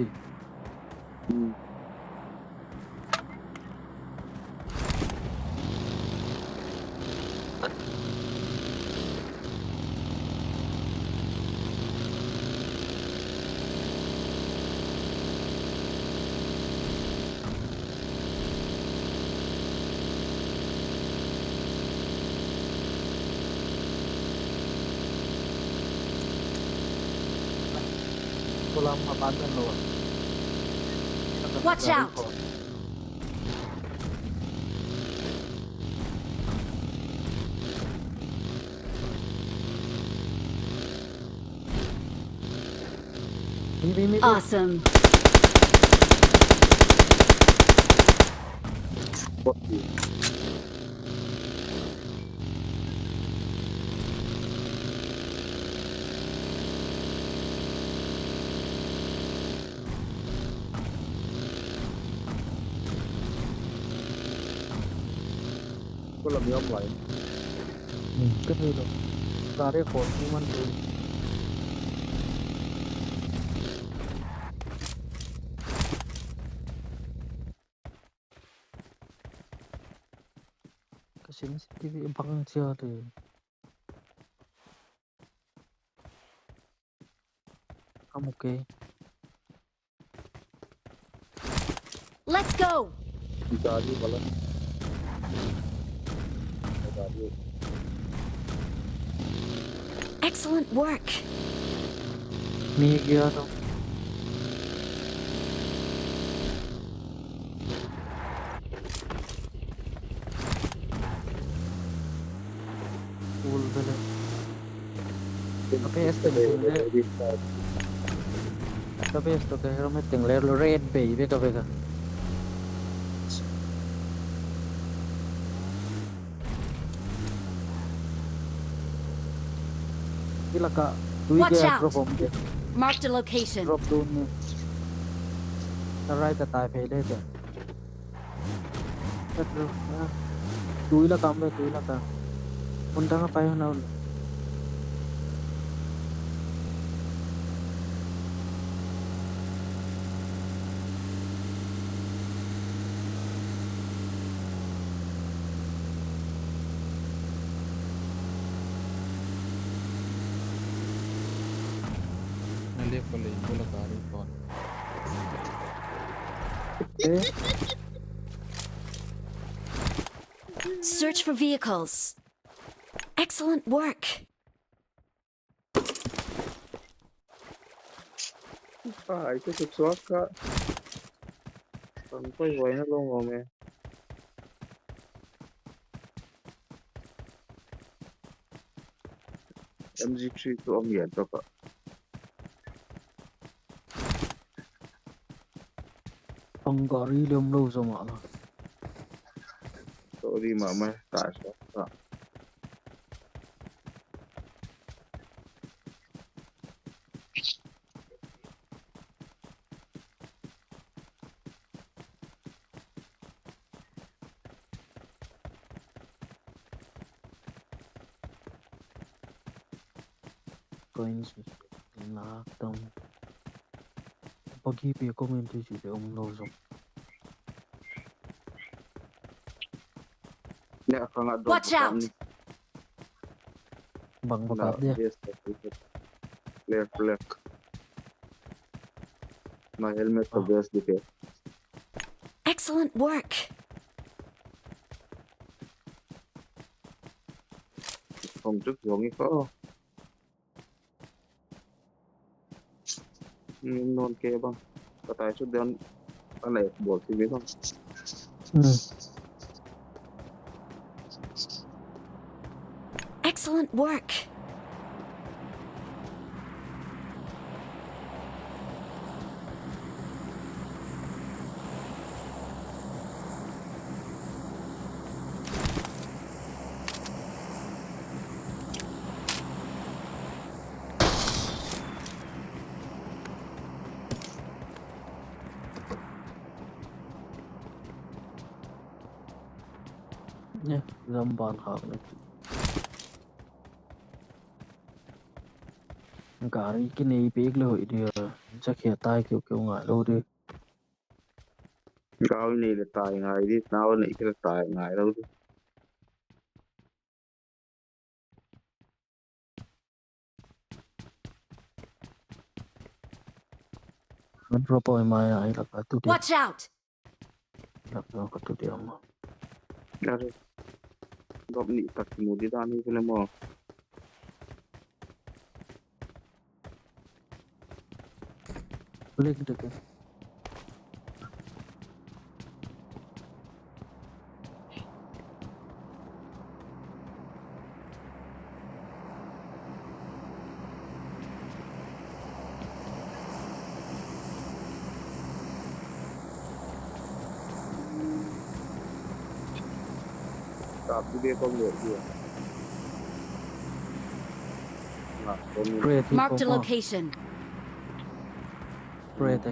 Kolam apartment lo. Watch out! Mi, mi, mi, mi. Awesome. Kolam yom lai. Ka thei lo. Gari khol tu man tu. Ka sensitive bang chia te. Kamu ke. Let's go! Gari wala. Gari. Excellent work. Mi gya to. Ul bele. Ka base to ka hero me ting le red bay be ka be ka. Laka, tui Watch ke out! Drop om ke. Marked a location. Drop dun ni. Ka right a tai phei le ke. Ka drop, ah. Tui laka um le, tui laka. Hun dang a pai hun a un. Na left ko le, ko la gari ko. Eh? Search for vehicles. Excellent work. Ai, tu tu chuaka. Kan koi wai na long long me. M G three tu om yan to ka. Ang gari lem lo sa ma la. Sorry, mama, ta sa. Coins na tam. Pagi pe comment tu si le um lo zo. Ne, akanga dog. Watch out! Bang baka dia. Left, left. My helmet to best dike. Excellent work. Hong tuk hong iko. Non ke bang. Katai chu dan. Anai bol ti bang. Hmm. Excellent work. Ne, lamban khak ne. Gari kinei pek le hoi dia. Chakhia tai keu keu ngai lo di. Gari nei le tai ngai di, nau nei kile tai ngai lo di. Drop oi mai ai la ka tu dia. Watch out! Lak lo ka tu dia ma. Dari. Drop ni tak mu di dan ni kile mo. Link deke. Kap di be kong le dia. Marked a location. Pre te.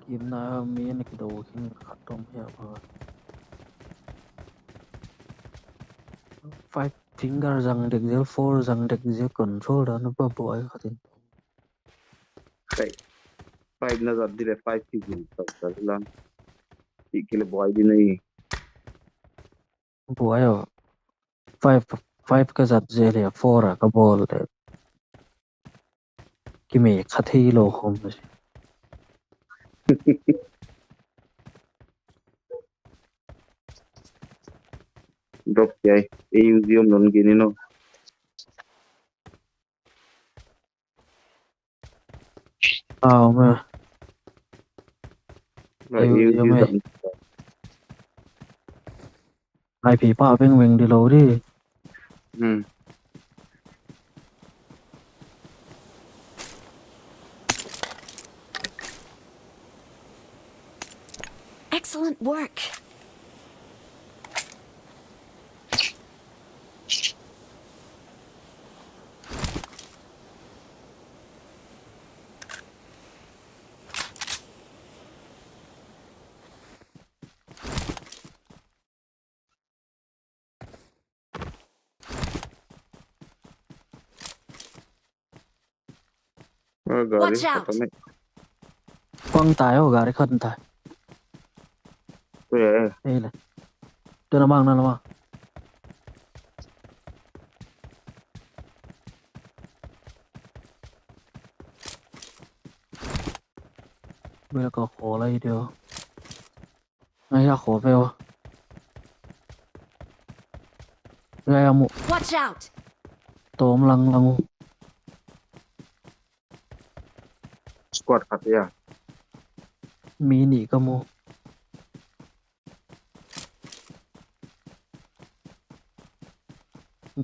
Kim na mi na kido kin khatom hia ba. Five finger jang dek jel, four jang dek jel, control da na ba boi khatin. Kai. Five na jat dile five ki jil tak tak lang. Ki kile boi di nei. Boi o. Five, five ka jat jel le, four a ka bol le. Kime kha thei lo khom. Drop kiai. E U G om non gini no. Aw, ma. Ai, ai, ai. Ai, pi pa veng veng di lo di. Hmm. Excellent work. Gari khat anei. Pang tai o, gari khat tai. Ui, eh. Ei le. Tuna mang na lama. Bela ka kho lai dio. Ngai a kho veo. Ngai a mu. Watch out! Tom lang lang u. Squad khat ya. Mi ni ka mu.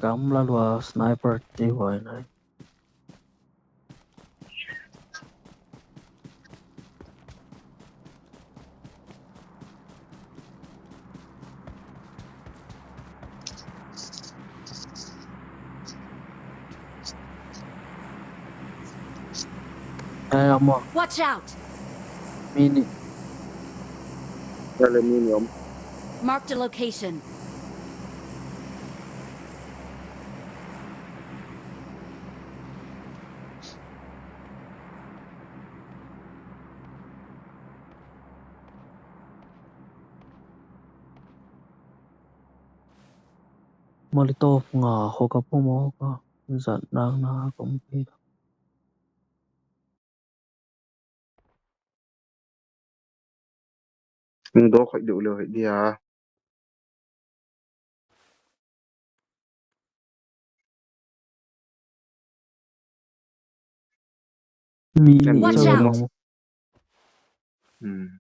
Gamla lua sniper ti hoi nai. Ai, amo. Watch out! Mini. Dale, mini, om. Marked a location. Molotov nga ho ka pum ho ka zat nang na ka um pi. Hung do khoi diu leo hi dia. Mi ni. Watch out. Hmm.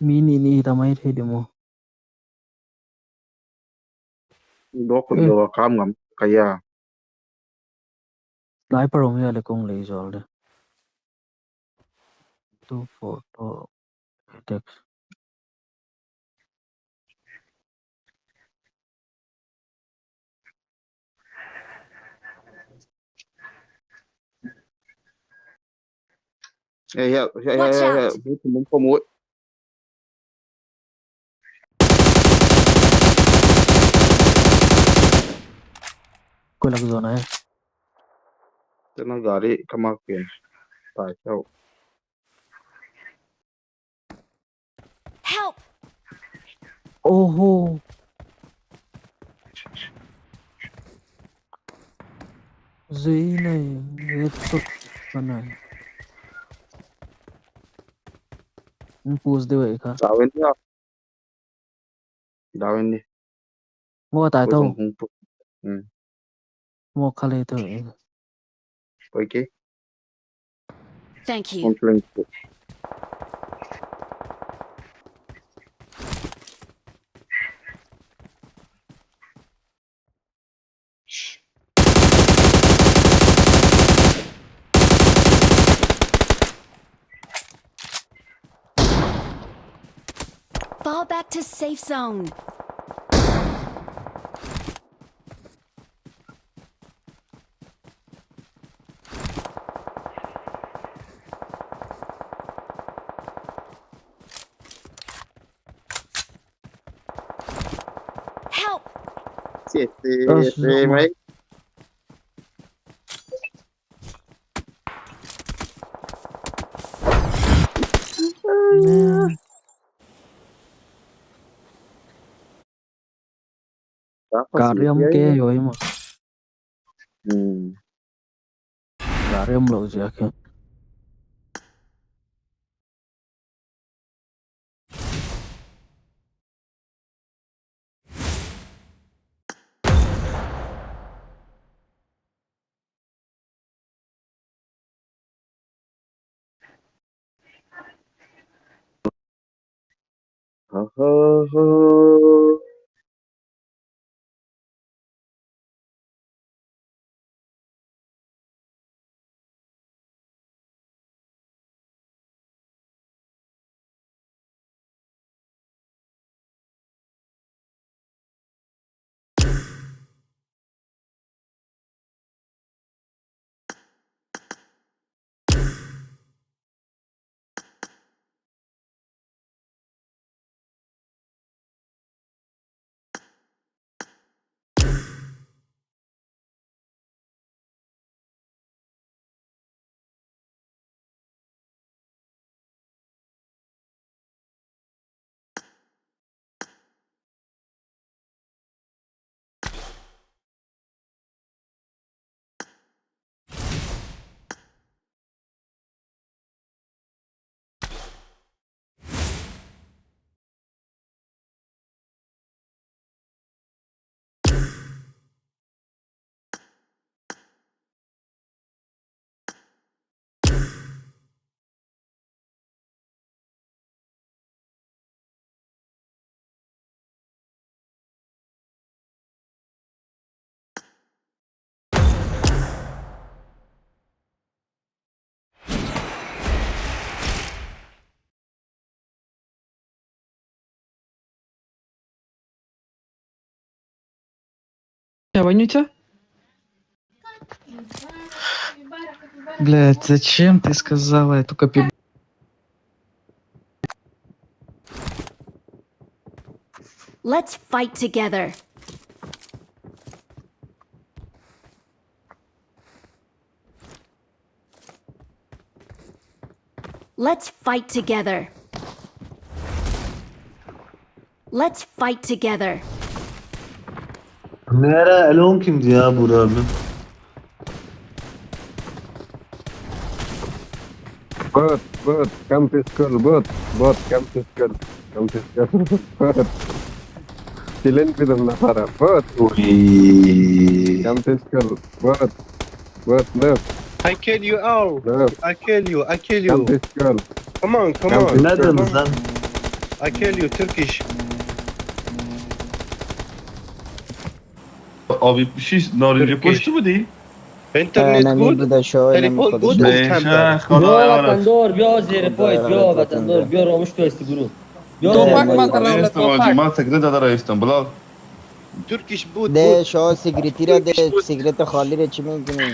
Mi ni ni ta mai thei di mo. Dok. Eh. Do kam ngam kaya. Sniper um ya le kong le zol de. Two four two. Text. Hey, yeah, yeah, yeah, yeah, yeah. Watch out. Move, move, move. Koi lak zona hai. Tena gari kamak pe. Tai chau. Help! Oho. Zui nei, vet suk kanai. Impus de wei ka. Dawin ya. Dawin ni. Mo tai to. Hung pu. Hmm. Mo khale to. Koi ke. Thank you. Hung pu. Fall back to safe zone. Help! Che, che, ah, che, mai. Ka riam ke yoi ma. Hmm. Ka riam lo jia ke. Ha, ha, ha. Я вонюча? Блядь, зачем ты сказала эту копи? Let's fight together. Let's fight together. Let's fight together. Nere alone kimdi ya burada abi? Bot, bot, come to school, bot, bot, come to school, come to school, bot. Silin pidam na para, bot, Uy. come to school, bot, bot, left, I kill you all. left, I kill you. I kill come you. to school. Come on, come Come on. to Ne school. dediniz lan? I kill you, Turkish. Abi bir şey narince Türkiye. Koştu mu değil? Internet Önemli good. bu da şu önemli Telefon good. konuşma. Ne Tamam. şah Bro, kolay vatan var. doğru, bro, zeri Burada point, bro, arada vatan doğru, takıldı. bro, olmuş köstü guru. Bro, Yok, zeri bak, point. bak. Esto var, mal takıldı da da esto, bula. Turkish boot. De Boot. şu secretary de secretary خالی re çimin kini.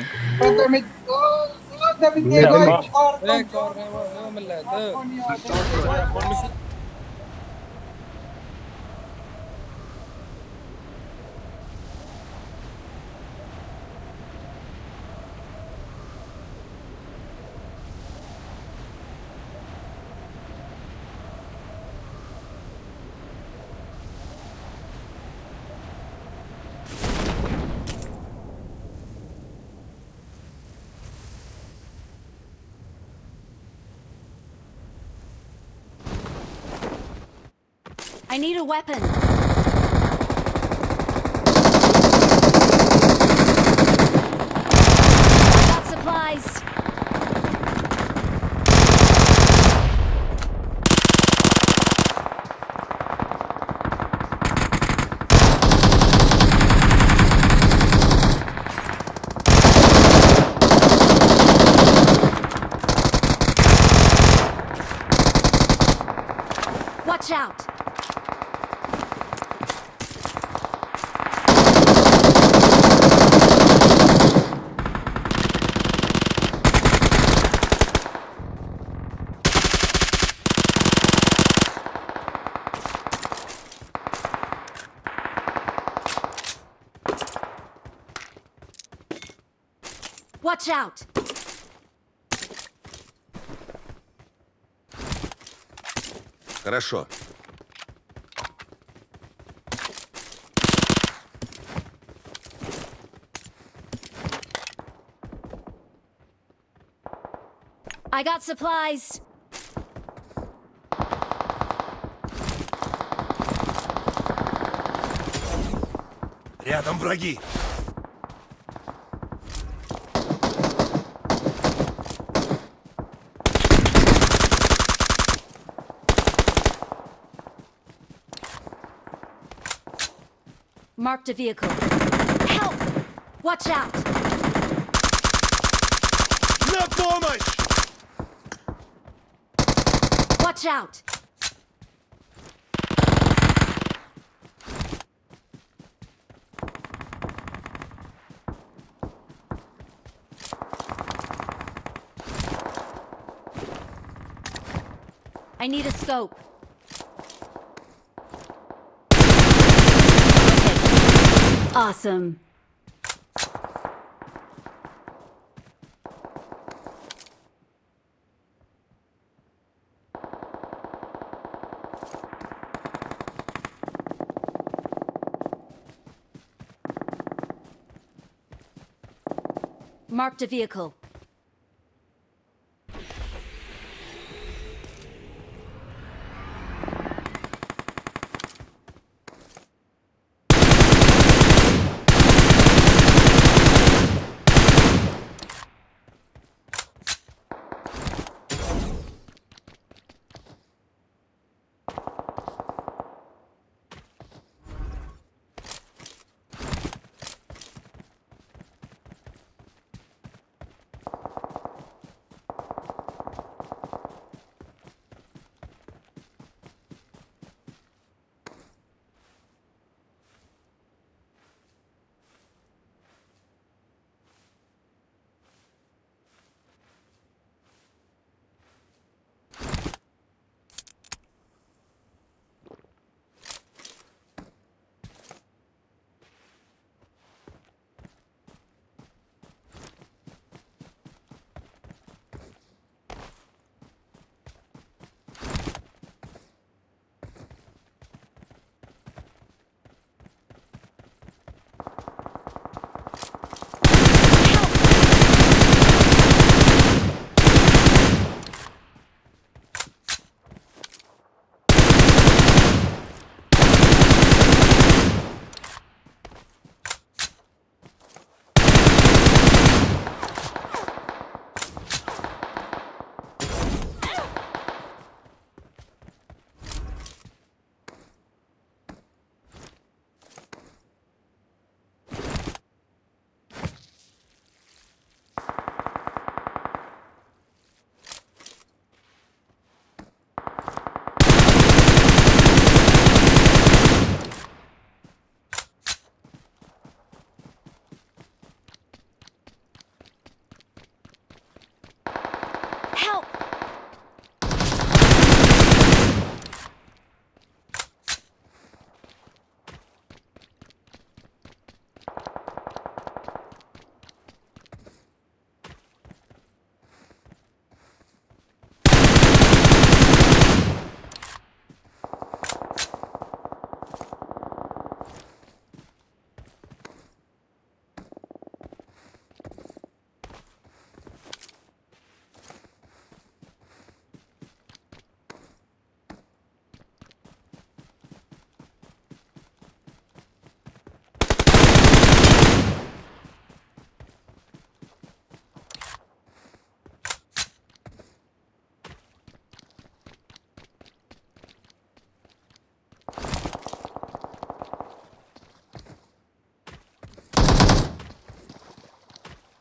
I need a weapon. I got supplies. Watch out! Watch out! Хорошо. I got supplies. Рядом враги. Marked a vehicle. Help! Watch out! На помощь! Watch out! I need a scope. Awesome. Marked a vehicle.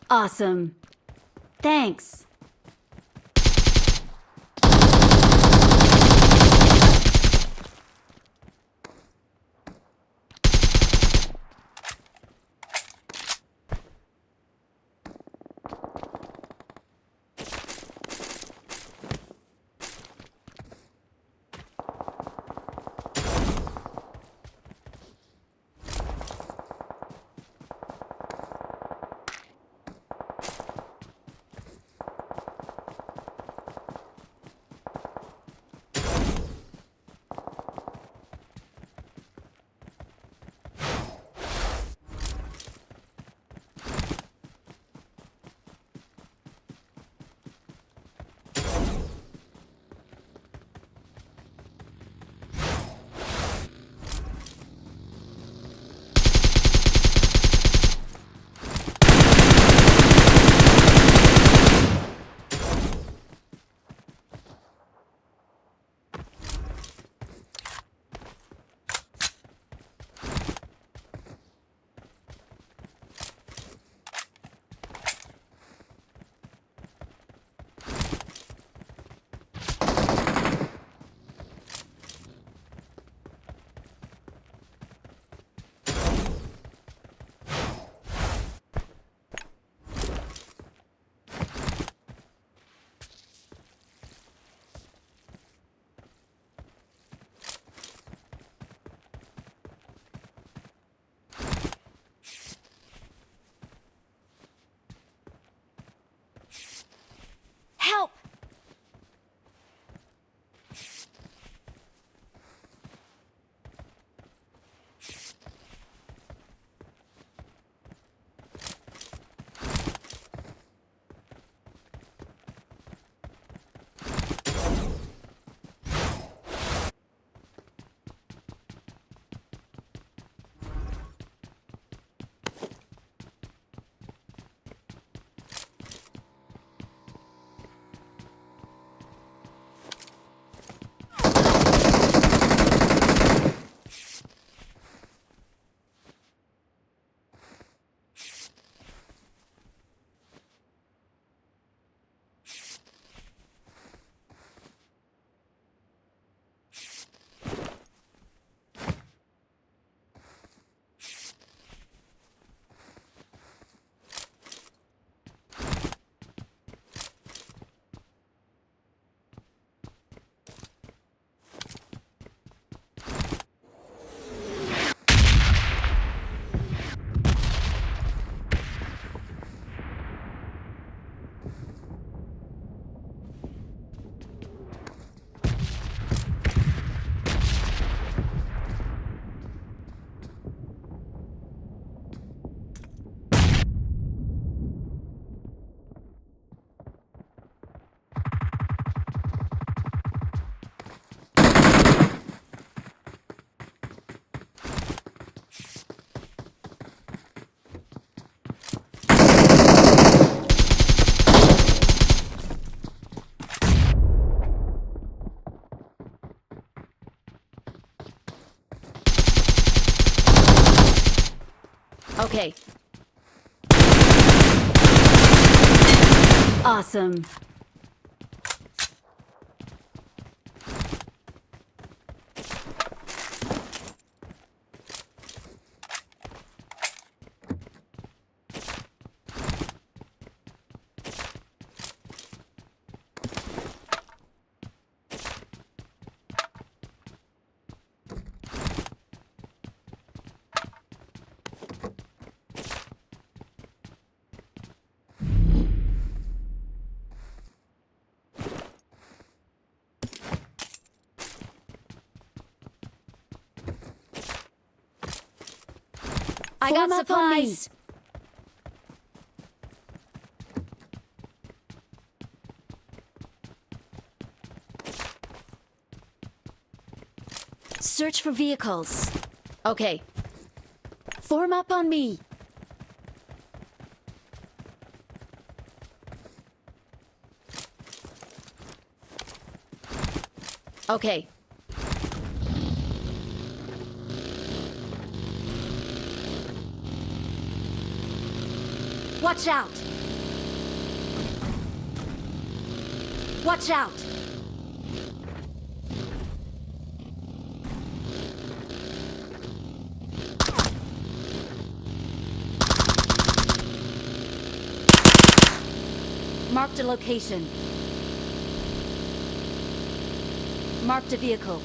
Awesome. Thanks. Help! Okay. Awesome. I got supplies. Search for vehicles. Okay. Form up on me. Okay. Watch out! Watch out! Marked a location. Marked a vehicle.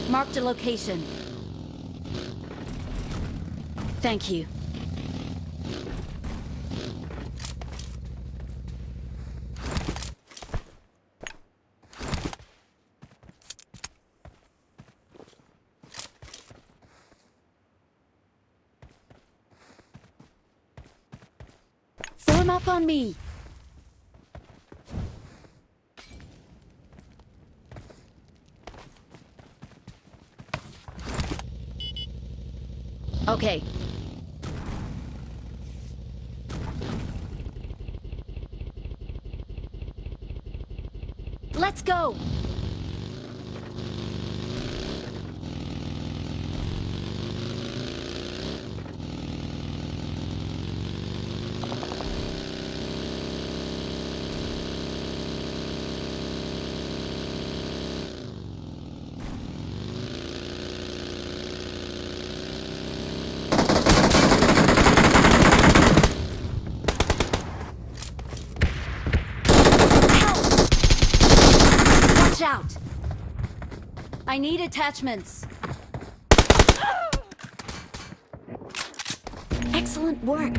Marked a location. Thank you. Form up on me. Okay. Let's go! Watch out! I need attachments. Excellent work.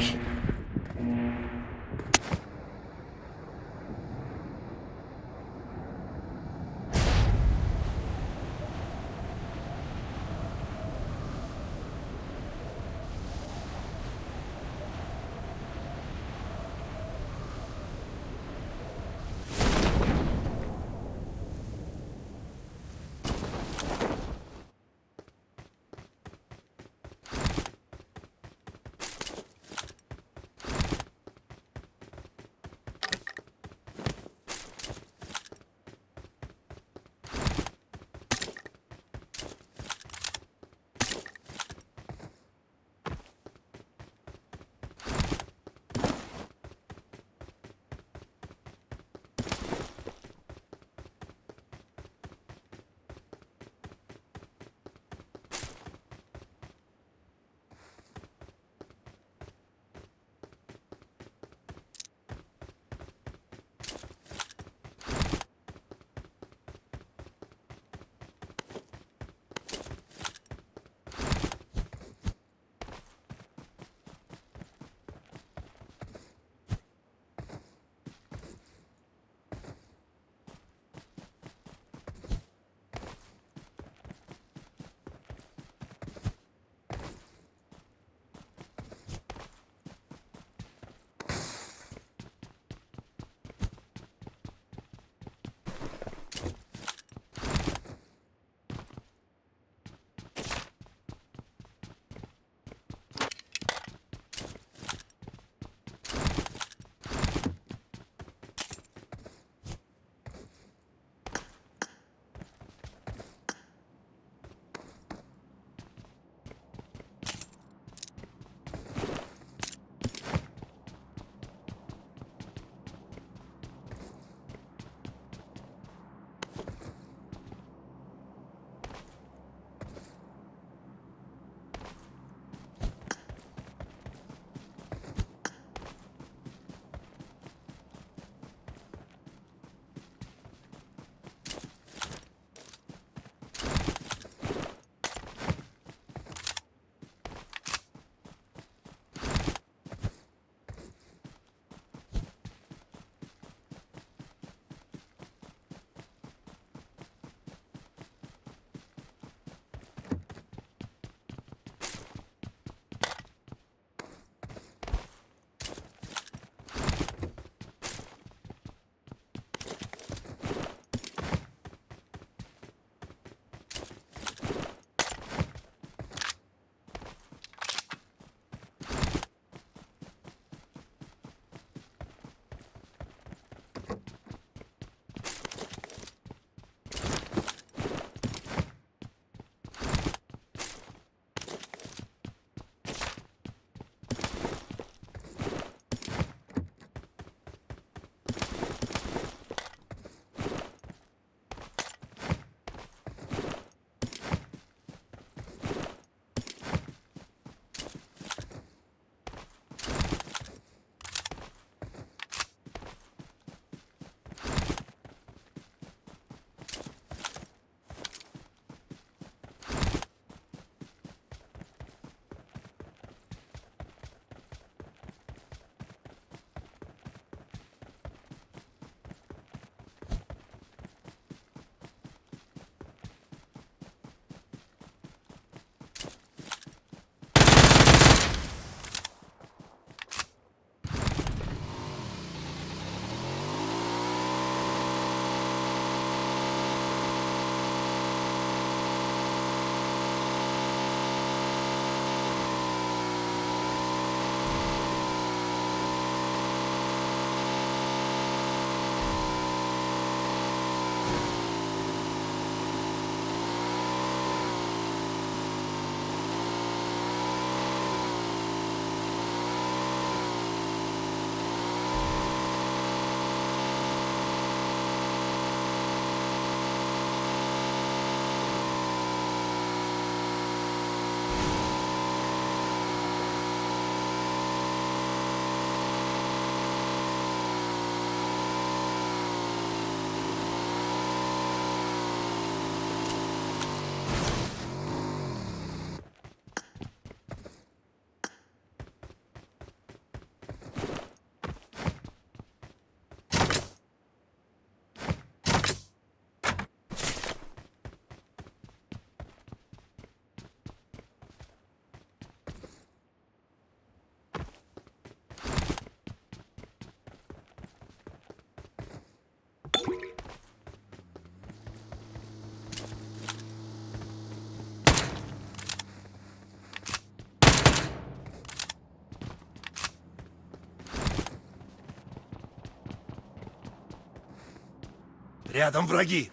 Рядом враги.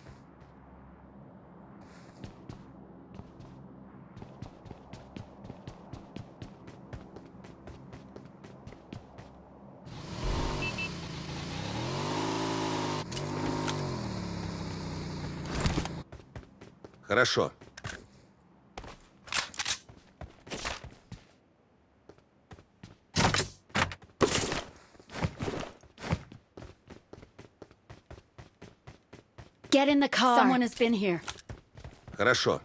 Хорошо. Get in the car. Someone has been here. Хорошо.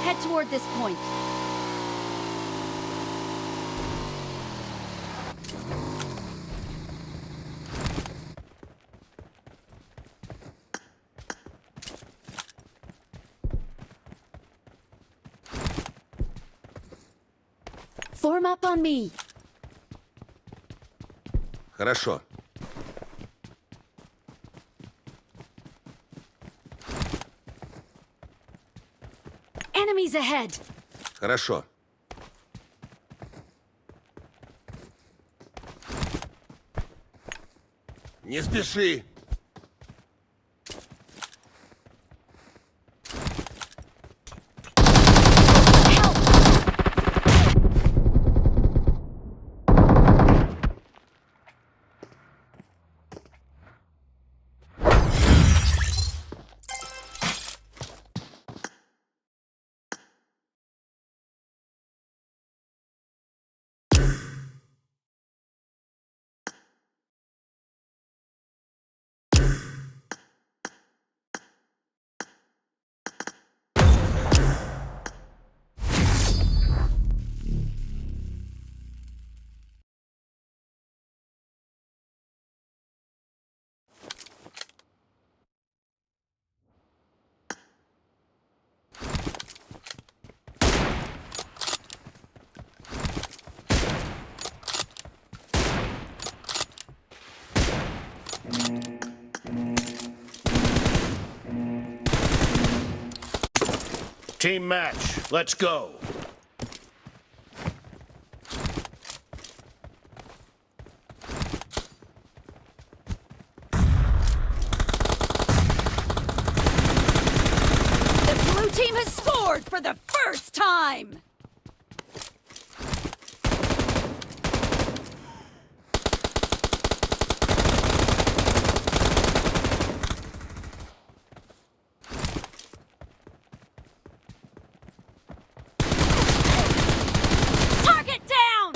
Head toward this point. Form up on me. Хорошо. Enemies ahead. Хорошо. Не спеши. Team match, let's go. The blue team has scored for the first time. Target down!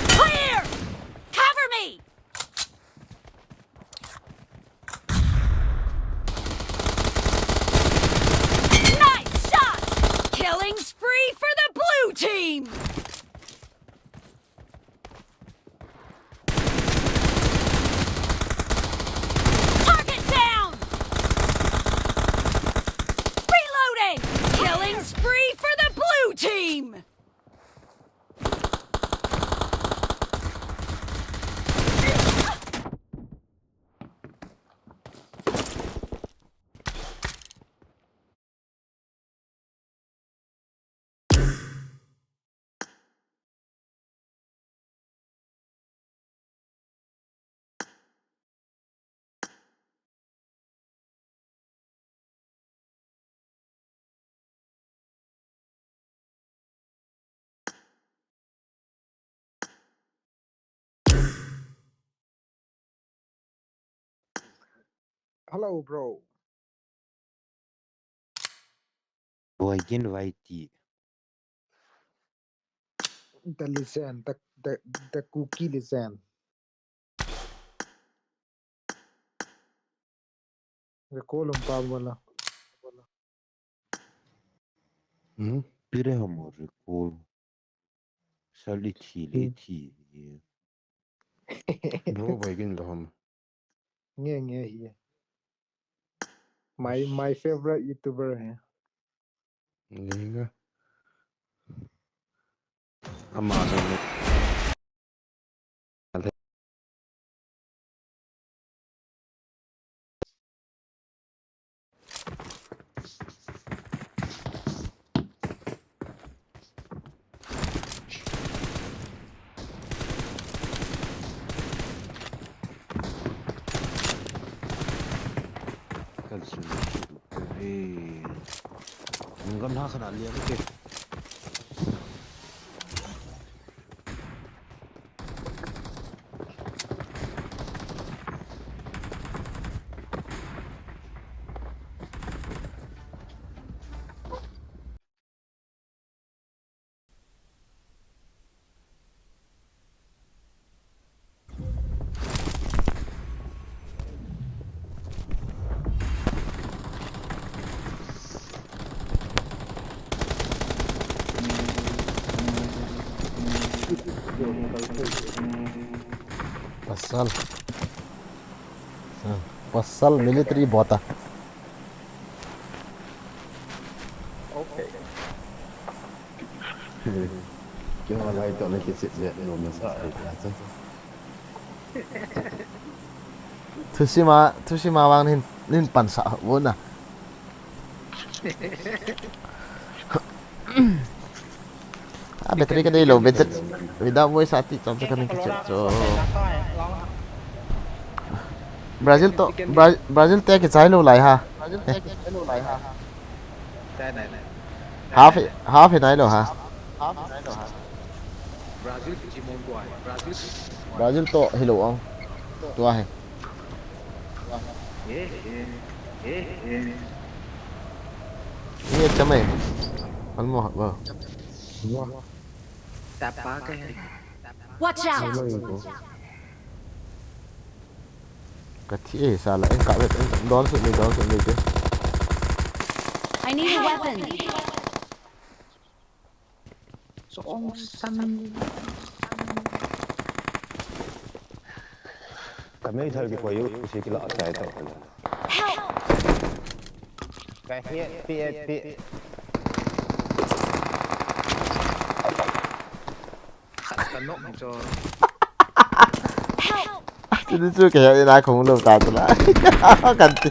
Clear! Cover me! Nice shot! Killing spree for the blue team! Target down! Reloading! Killing spree for the blue team! Hello, bro. Boy, again, Y T. The legend, the, the, the Kuki legend. Recall umpa wala. Hmm? Pire hamo recall. Sal ithi le ithi. Bro, bai gin lo ham. Nge nge hi. My, my favorite YouTuber hai. Lenga. Ama na. Kan sum. Eh. Ngam ha khana liang ke. Pasal. Ha, pasal military bota. Okay. Kya lai to na kisit je no masa ai ta. Thusim a, thusim a vang nin, nin pansa vona. A battery ka nei lou, battery. Without voice a ti chom chom ka nei kichep cho. Brazil to, Bra-, Brazil te kichai lou lai ha. Half, half hi nai lou ha. Brazil to hilou ong. Tua hi. Ni cham e. Almo ha ba. Tapa ka hai. Watch out! Ka thi e sala, en ka vet, en don sut ni, don sut ni te. I need a weapon. Song san. Ka mei thal ki poi u, si ki la chai to. Help! Ka hiat pi et pi. Khat ka nok cho. Help! Chu chu ka hiat ina khong lo ta tu la. Kan ti.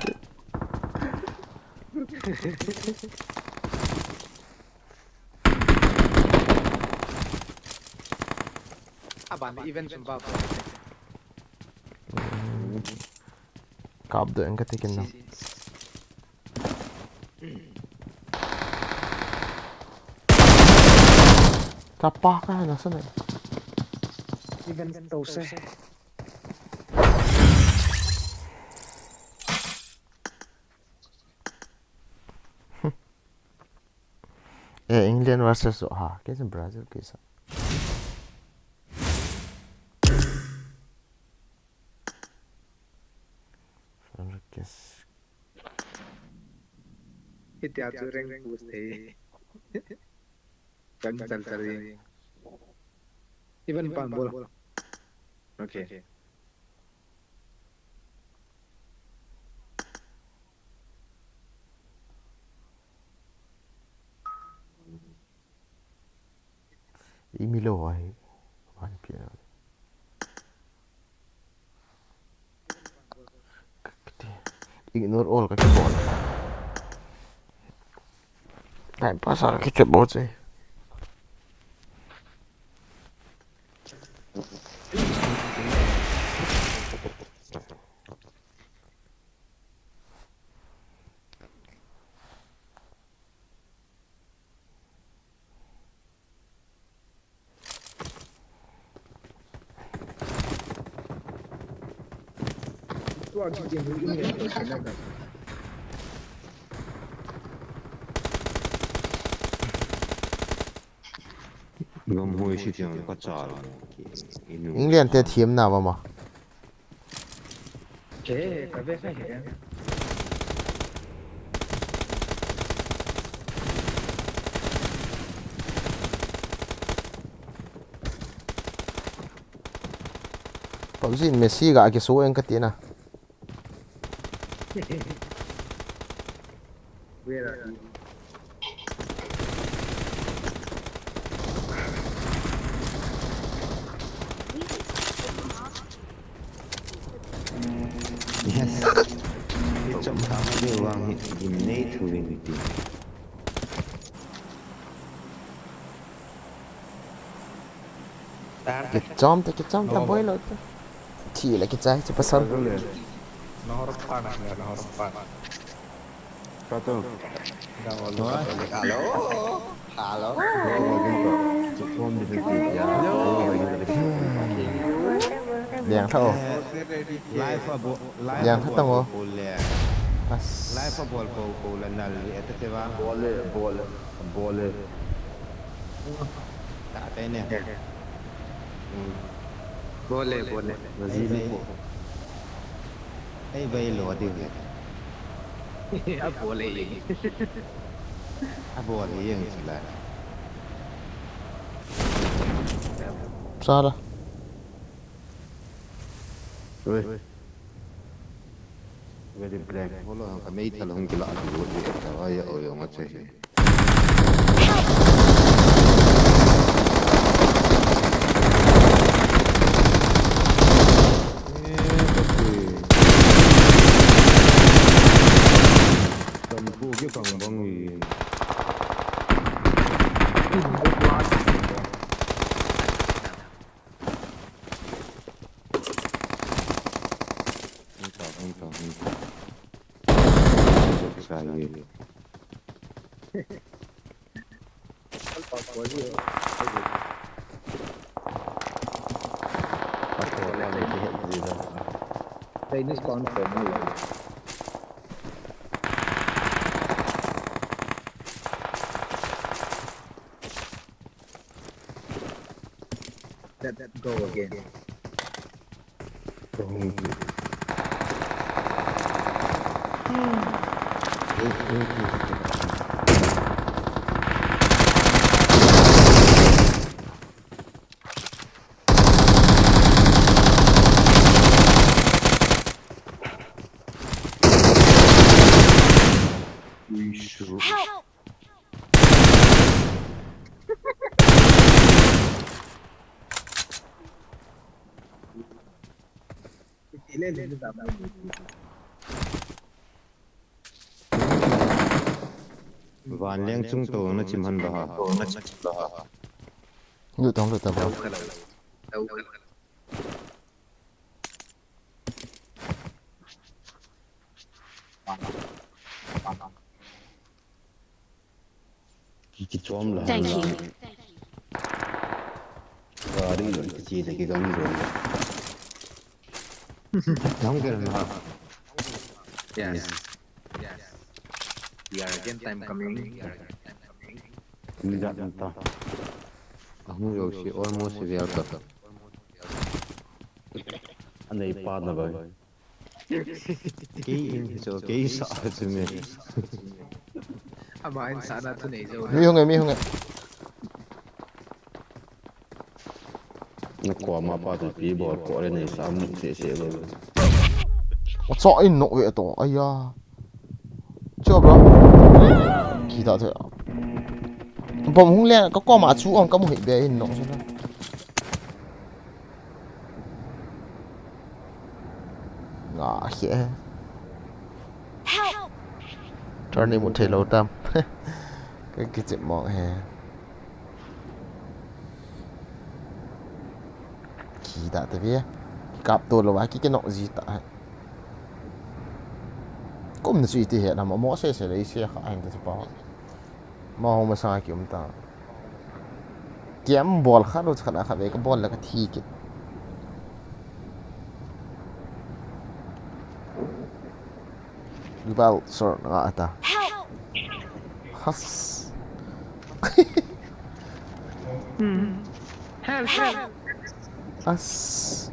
Aban event sum ba. Kap do en ka tikin na. Tapa ka na sa na. Event to se. Eh, England versus ha, ke Brazil ke sa. Francis. Hitia chu rank push thei. Kan chal chal ring. Even pan bol. Okay. Imi lo ai. One P M. Ignore all ka kibol. Time pass a ka kibol che. Ngam hoi si tiang ka chal. England te thiam na ba ma. Ke, ka ve ka he. PUBG in Messi ga kisu eng kati na. Where are you? Yes. Ichom tama de vang hi gimnei thu vin ti. Kichom te, kichom te, boi lou te. Thi le kichai, chu pasal. Nahor pan, nahor pan. Katu. Hello. Hello. Liang tha o. Liang tha tang o. As. Life a bol po po la nal li eta te va. Bol le, bol le, bol le. Ta te ne. Bol le, bol le. Mazi ni po. Ei, vai lo di ve. A bol le yeng. A bol le yeng sila. Sala. Oi. Very black. Bol lo, ka mei thal hung kila a tu ve ta, ai, oi, ong a che. Tam pu ki pang bang ni. Hung ta, hung ta, hung ta. Sa ye. Chinese spawn point. Let that go again. Help! Vanleng chung to na chim han ba ha. Na chim ba ha. Lu tong lu ta ba. Ki, kichom la. Thank you. Gari lo, kichi de ki gam lo. Gam ke na. Yes. Yes. We are again time coming. Ni da ta. Ahung yo si almost there ta. Anei pa na ba. Kei in hi chu, kei sa chu me. Ama in sa na thu nei jo. Mi hung e, mi hung e. Na ko ma pa tu pi bol ko le nei sa mu se se lo. Wa cha in no ve to. Aya. Cho bro. Ki ta te. Bom hung le ka ko ma chu ong ka mu hi be in no. Nga he. Help! Turn ni mu thei lou tam. Ka kichep mong he. Ki ta te ve. Kap to lou a ki ke nok ji ta he. Kum na chu iti he na mo se se le se kha hin ta chu pa. Ma ho ma sa ki um ta. Kiam bol kha lo kha na kha ve ka bol la ka thi ki. Bal sor na ata. Help! Has. Hmm. Help, help. As.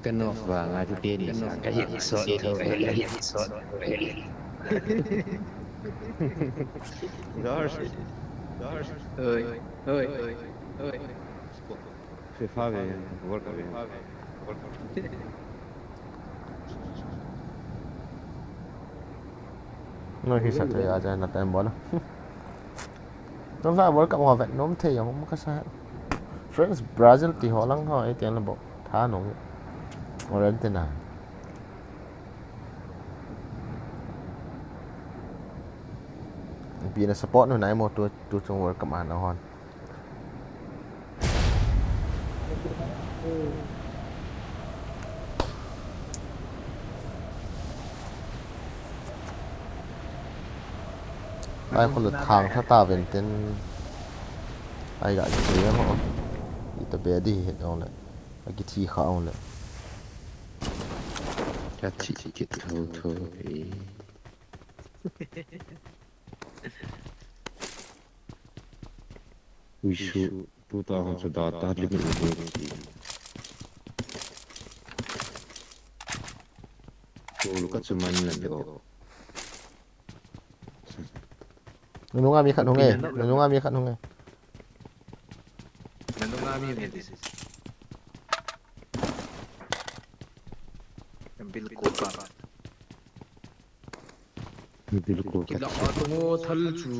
Ka nok vang a chu teni sa ka hit sot tho, ka hit sot tho. George. George. Oi, oi, oi. FIFA ve, World Cup ve. No hisa thei a, na time bol. Tua World Cup ho vet nom thei jong um kasa. France, Brazil ti ho lang ho, ei tiang le bou. Tha nom. Argentina. Ipi na support nom nai mo tu, tu chung World Cup a na hon. Ai, khol thang tha ta ven ten. Ai, ga kichoi em o. Ita be di het ong le. A kithi kha ong le. Ka thi kit tho tho e. Wisu, tu ta hon sa data limit ni ki. Kul ka chu man la do. Nunung a mi khat hung e. Nunung a mi khat hung e. Nunung a mi me this is. Bil ko pa. Bil ko ka. Kila atungo thal chu.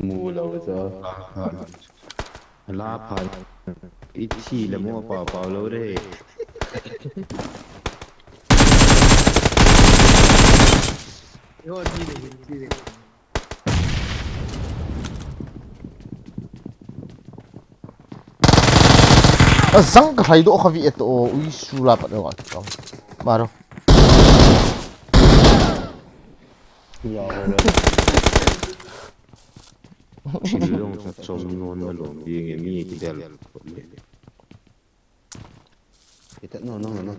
Mu lo cha. La pha. Ichi le mo pa pa lo re. Yo ni le ni le. Azang ka hlai do kha vi et o, ui su la pat wa ka. Maro. Chilong sa chom non na lom bi nge mi ki del. Ita no no no.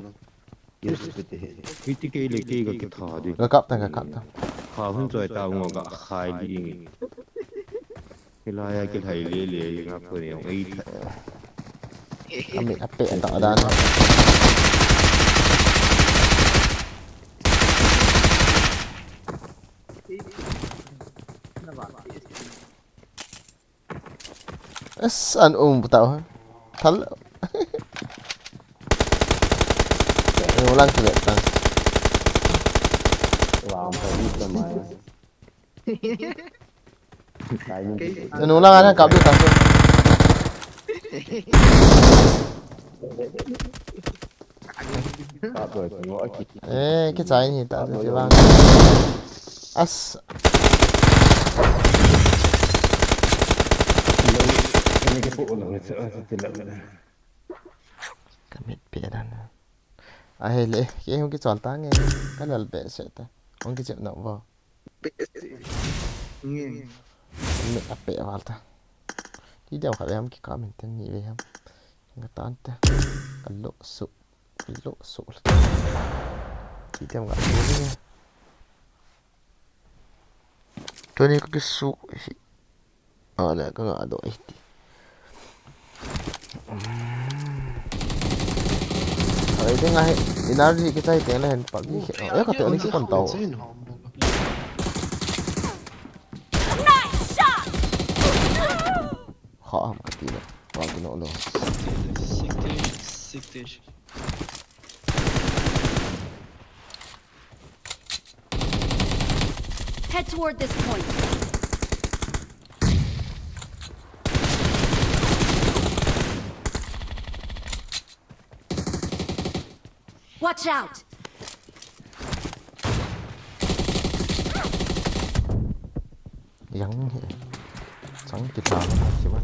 Yes, ita he. Iti ke le ke ga ki tha di. Ka kap ta, ka kap ta. Kha hun choi ta ngo ga khai di nge. Hilai a kilhai lele hi nga ko ne ong ei tha. Amit a peh ta dan. Es an um ta ho. Thal. Ulang kile ta. Lam pa di ta mai. Nung lang ana kap di ta. Eh, kichai ni ta ti vang. As. Ka mit pe dan. Ahile, ke hung kichol ta nge. Ka lal be se ta. Hung kichep na bo. Nge. Mit a pe val ta. Ti deu kha ve ham ki ka min ten ni ve ham. Nga tan ta. Ka lo su. Ka lo su. Ti deu nga su ni. Tuni ka ki su hi. A le ka nga do ai ti. Ai te nga he energy ki chai te le hen pa ki he. Ai ka te ni ki kon tau. Kha am ka ti le. Pa ki no lo. Sikte, sikte. Head toward this point. Watch out! Yang he. Sang kita si man.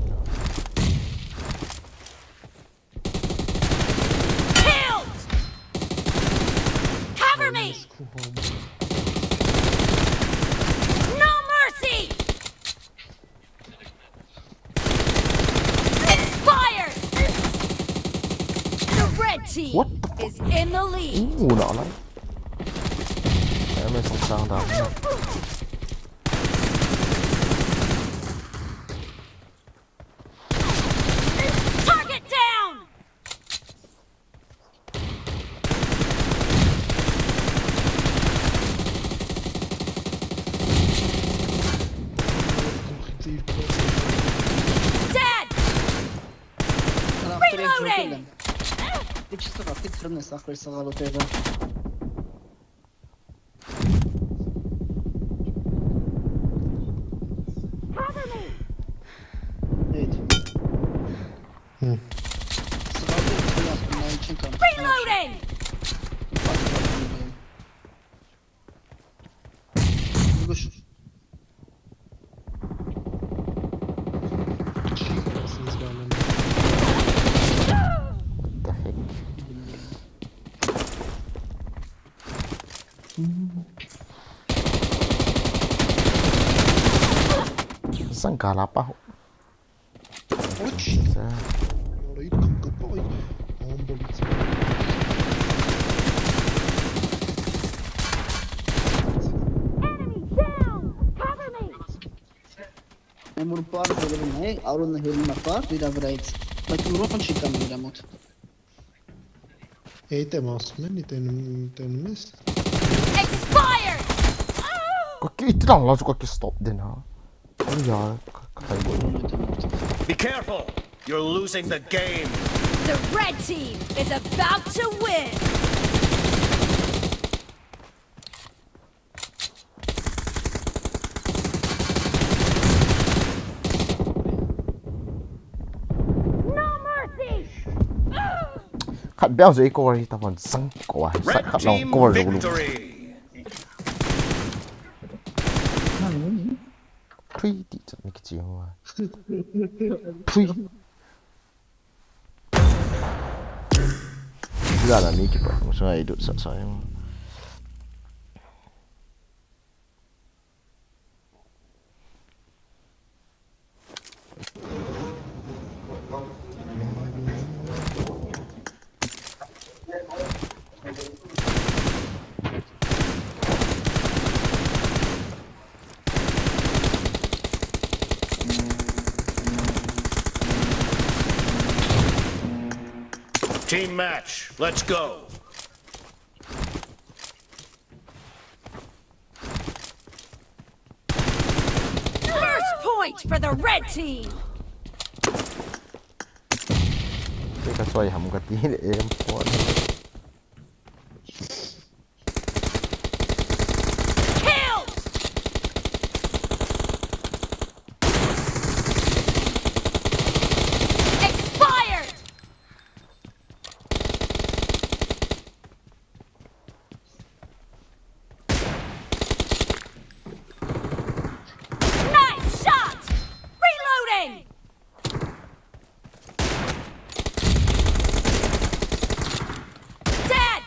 Killed! Cover me! No mercy! Expired! The red team What the fuck? Is in the lead. Uh, nak lah. Saya main sang-sang dah. Target down! Hiç saka fit kırın esakları sağ alo teyda. Evet. Hı. Sağ alo teyda. Reloading! Koş. What the heck? Sangkala pa. Emur par zelerim hai, arun na hirin na par, dida bright. Like, you run shit on me, Ramot. Ei te mas men, ei te, ei te mes. Expired! Kaki iti lang la, kaki stop din ha. Oi ya, ka, ka, ka. Be careful! You're losing the game! The red team is about to win! No mercy! Khat bel jeh core hi ta von sang ko a. Red team cover lo lo. Victory! Three ti chat ni kichi ho. Three. Jala ni kipa. Musa idut sa sa. Team match, let's go. First point for the red team. Te ka soi ham ka ti le em pon. Killed! Expired! Nice shot! Reloading! Dead!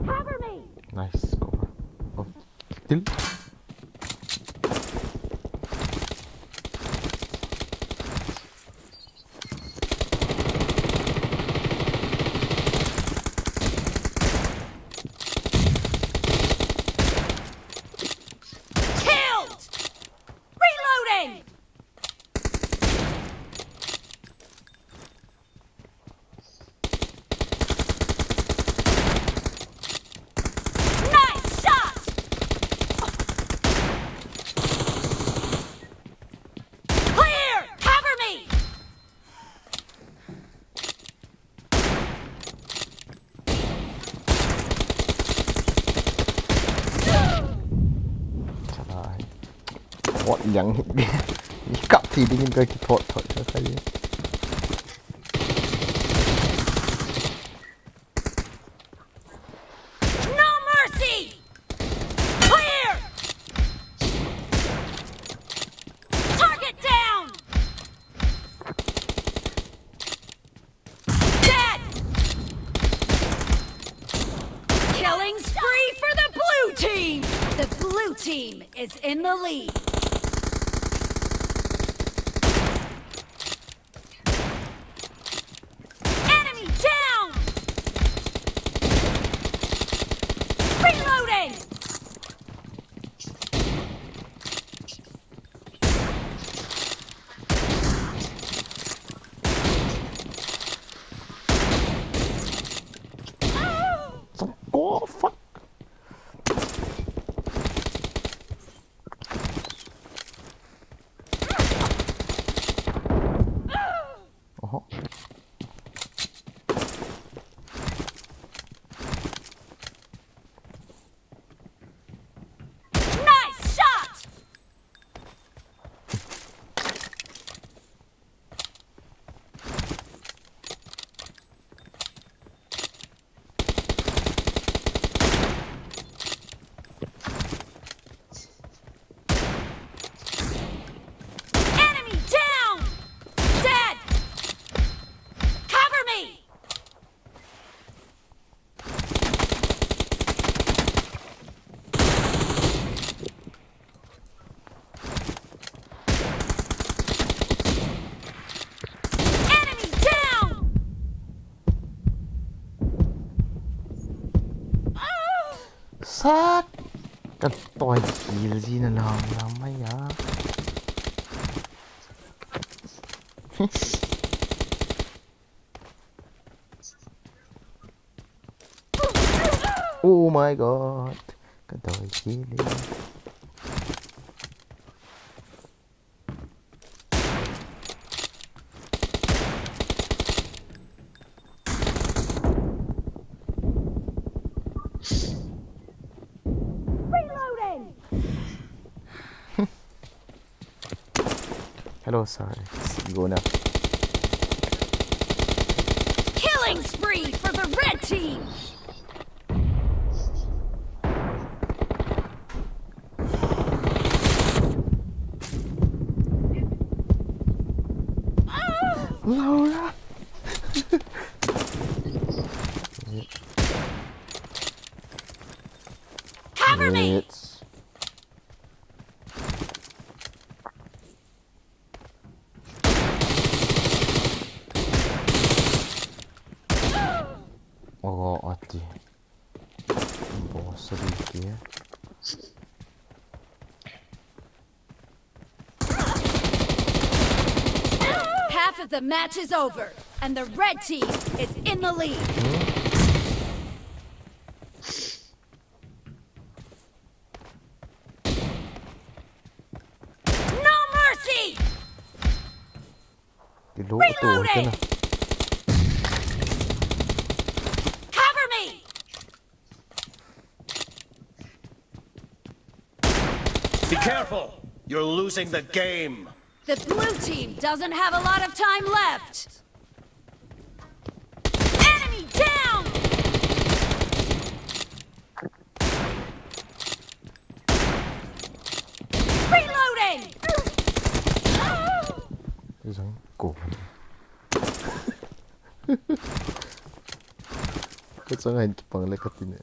Cover me! Nice cover. Oh, still? Killed! Reloading! Nice shot! Clear! Cover me! Chana hi. Thot liang hi. Ni kap thi dingin ka kithot thot ka kai. No mercy! Clear! Target down! Dead! Killing spree for the blue team! The blue team is in the lead. Enemy down! Reloading! Oh, fuck. Ya. Oh my God. Ka doi kile. Reloading! Hello, sir. Go now. Killing spree for the red team! Laura. Cover me! It's Oh, ati. Boss ri ke. Half of the match is over, and the red team is in the lead. No mercy! Ti lo to. Reloading! Cover me! Be careful! You're losing the game! The blue team doesn't have a lot of time left! Enemy down! Reloading! Zang ko. Ka chang ahin kipang le ka ti ne.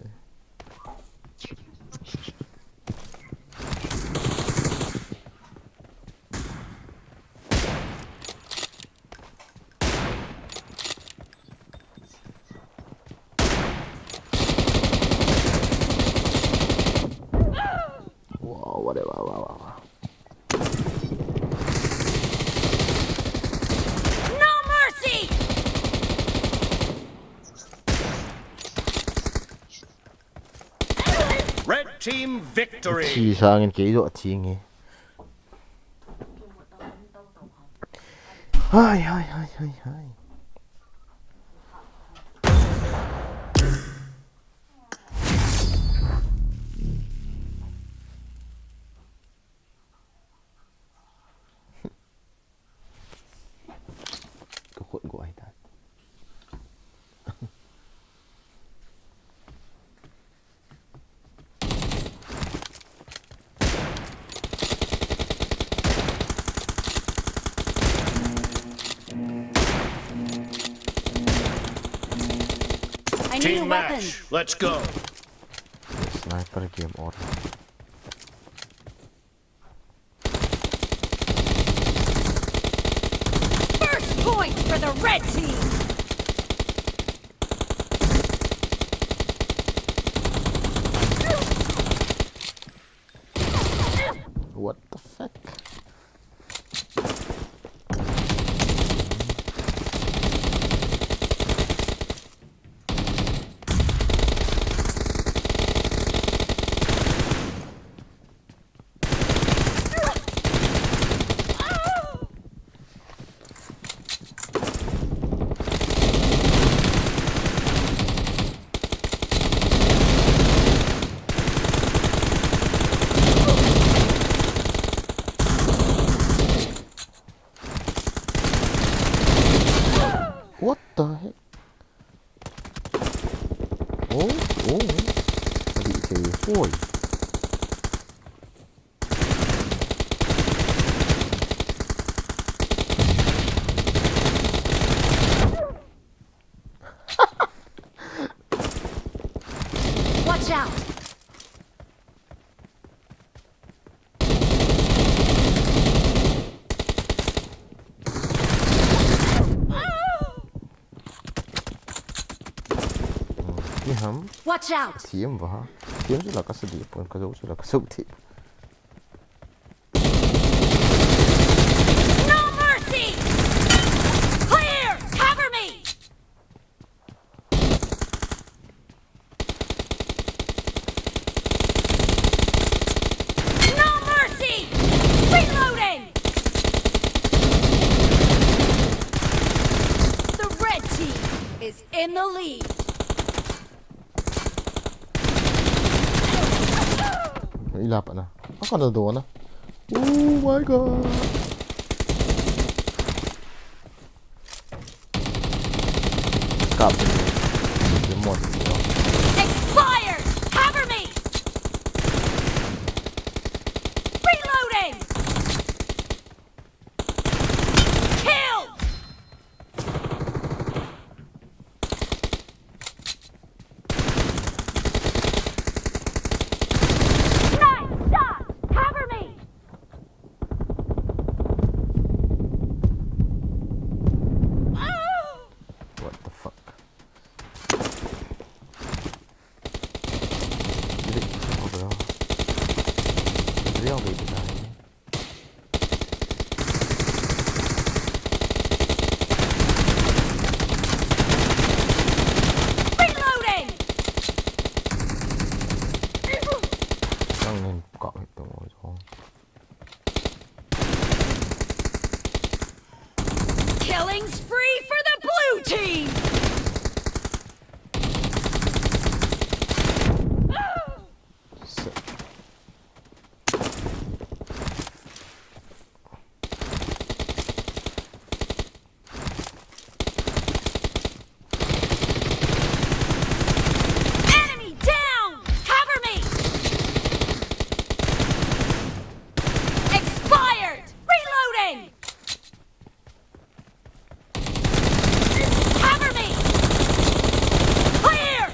Wow, whatever, wow, wow, wow. No mercy! Red team victory! Thi sangin kei jo thi nge. Hai, hai, hai, hai, hai. Ka khut go ahi ta. I need a weapon. Team match. Let's go. Sniper game or First point for the red team! What the fuck? What the heck? Oh, oh. Adi kei hoi. Watch out! Ni ham? Watch out! Thiam va. Thiam chu la ka sa di pon ka zo chu la ka so thi. Lead. Ila pa na. Ako na doon na. Oh my God. Copy. Expired! Cover me! Reloading! Killed! Nice shot! Cover me! What the fuck? Did it? Oh, bro. Did it all be denied? Reloading! Ang nang kau itu mo. Killing spree for the blue team! Enemy down! Cover me! Expired! Reloading! Cover me! Clear!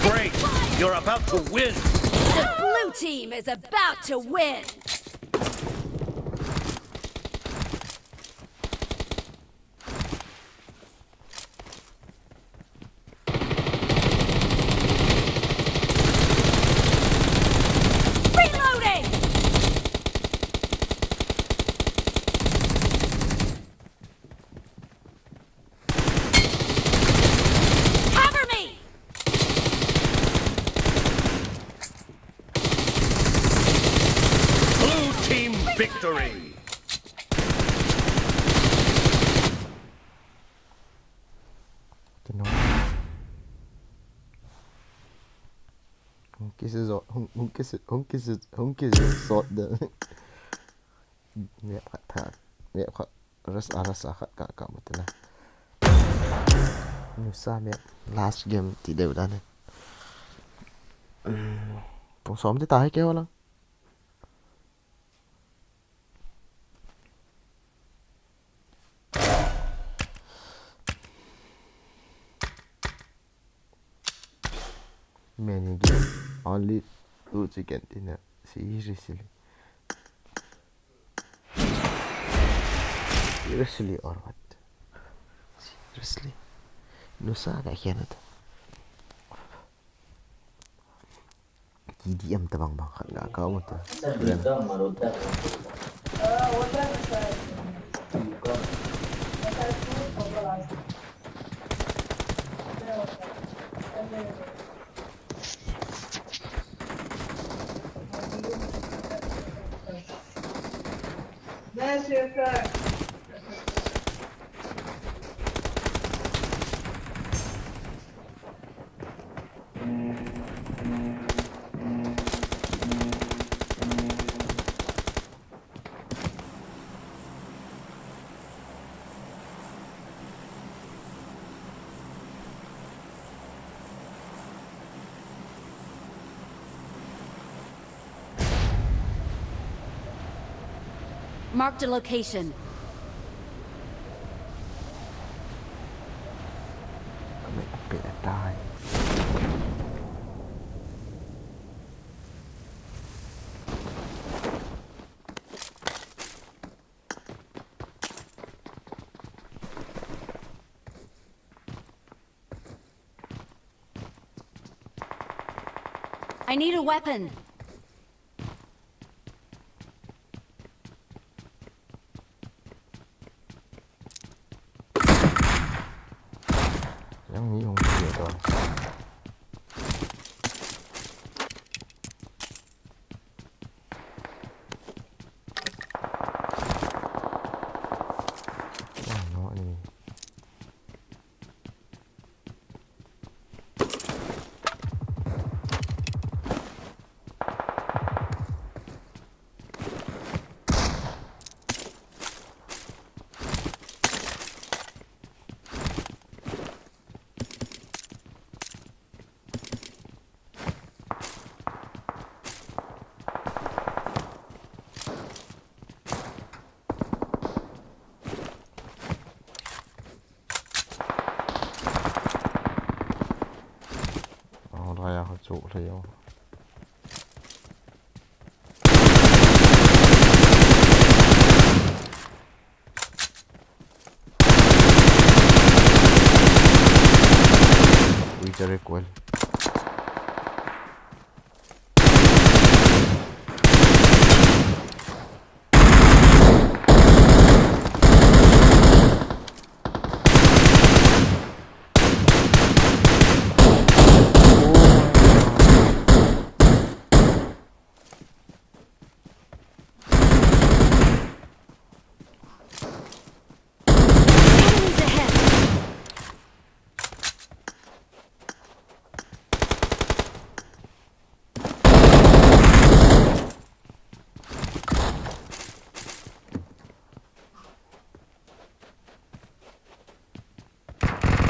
Great! You're about to win! The blue team is about to win! Reloading! Cover me! Blue team victory! Kino. Hung kisi zo, hung, hung kisi, hung kisi, hung kisi sot de. Map khat tha, map khat, rest a, rest a khat ka, ka mutna. Nusa map, last game ti deu dan e. Hmm, pung som ti ta hai ke wala. Many game. Only two chicken dinner. Seriously. Seriously or what? Seriously. Nusa ka khen at. K D M tabang bang khat ga kau ta. Marked a location. Kami ape atai. I need a weapon. Yang ni hung ni to. Oh no, Player. Ui, chare kual. Enemies ahead!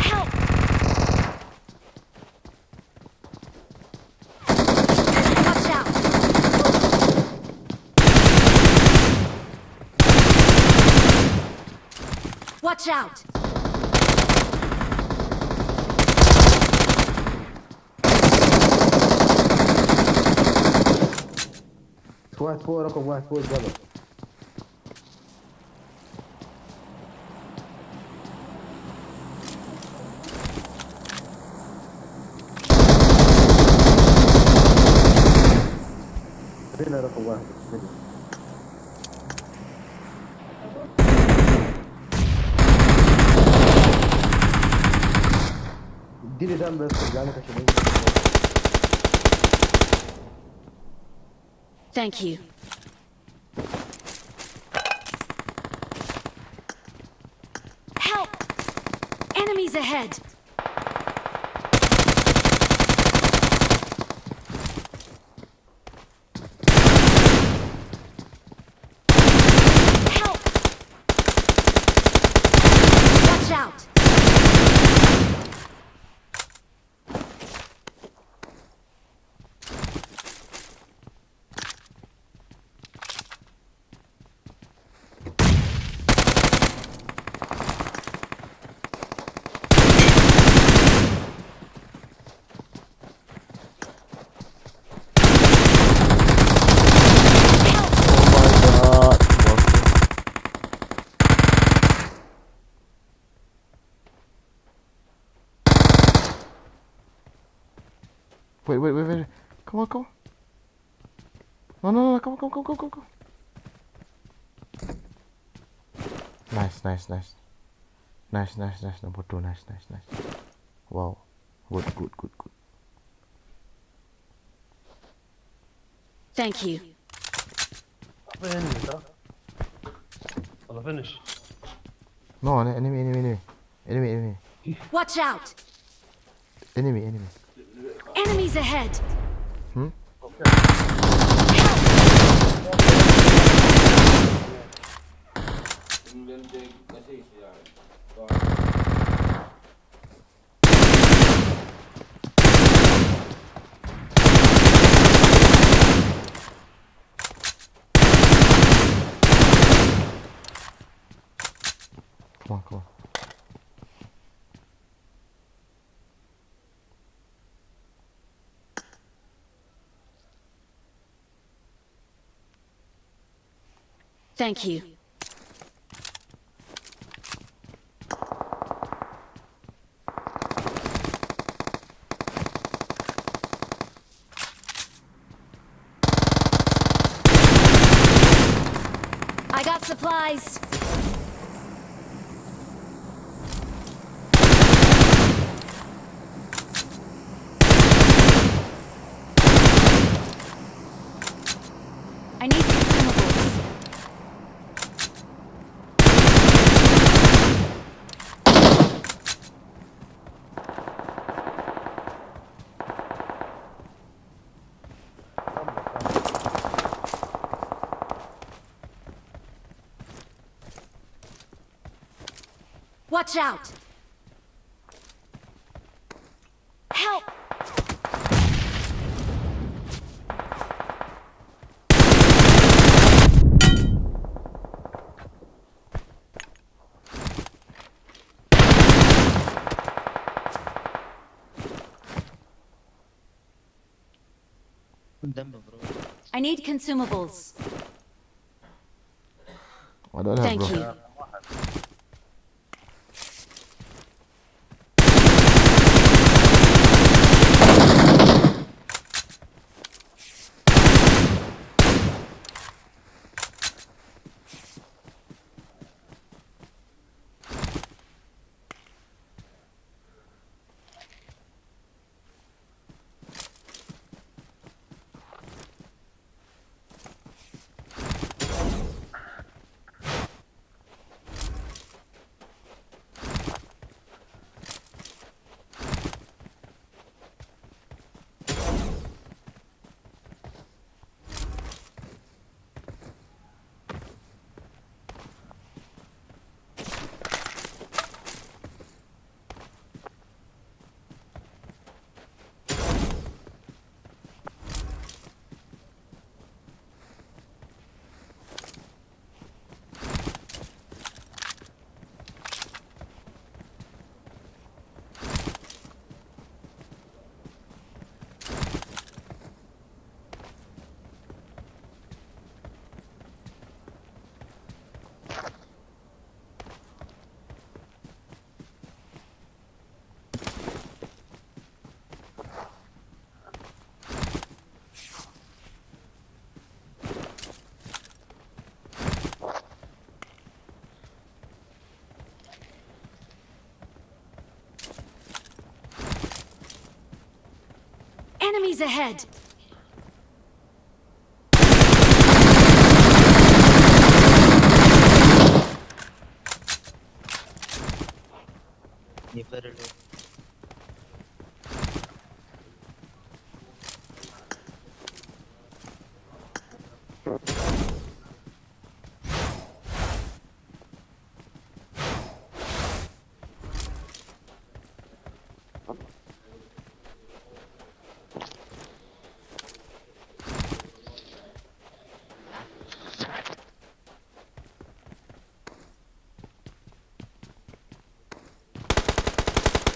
Help! Watch out! Watch out! Squad four, ako, squad four, brother. Dili na ako, brother. Dili. Dili dan, brother. Dili na ako. Thank you. Help! Enemies ahead! Help! Watch out! Oh my God. Wait, wait, wait, wait. Come on, come on. No, no, no, no, come on, come on, come on, come on, come on. Nice, nice, nice. Nice, nice, nice. Number two, nice, nice, nice. Wow. Good, good, good, good. Thank you. Finish, huh? Finish. No, enemy, enemy, enemy. Enemy, enemy. Watch out! Enemy, enemy. Enemies ahead! Hmm? Come on, come on. Thank you. I got supplies. I need consumables. Watch out! Help! I need consumables. I don't have, thank you. Enemies ahead!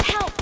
Help!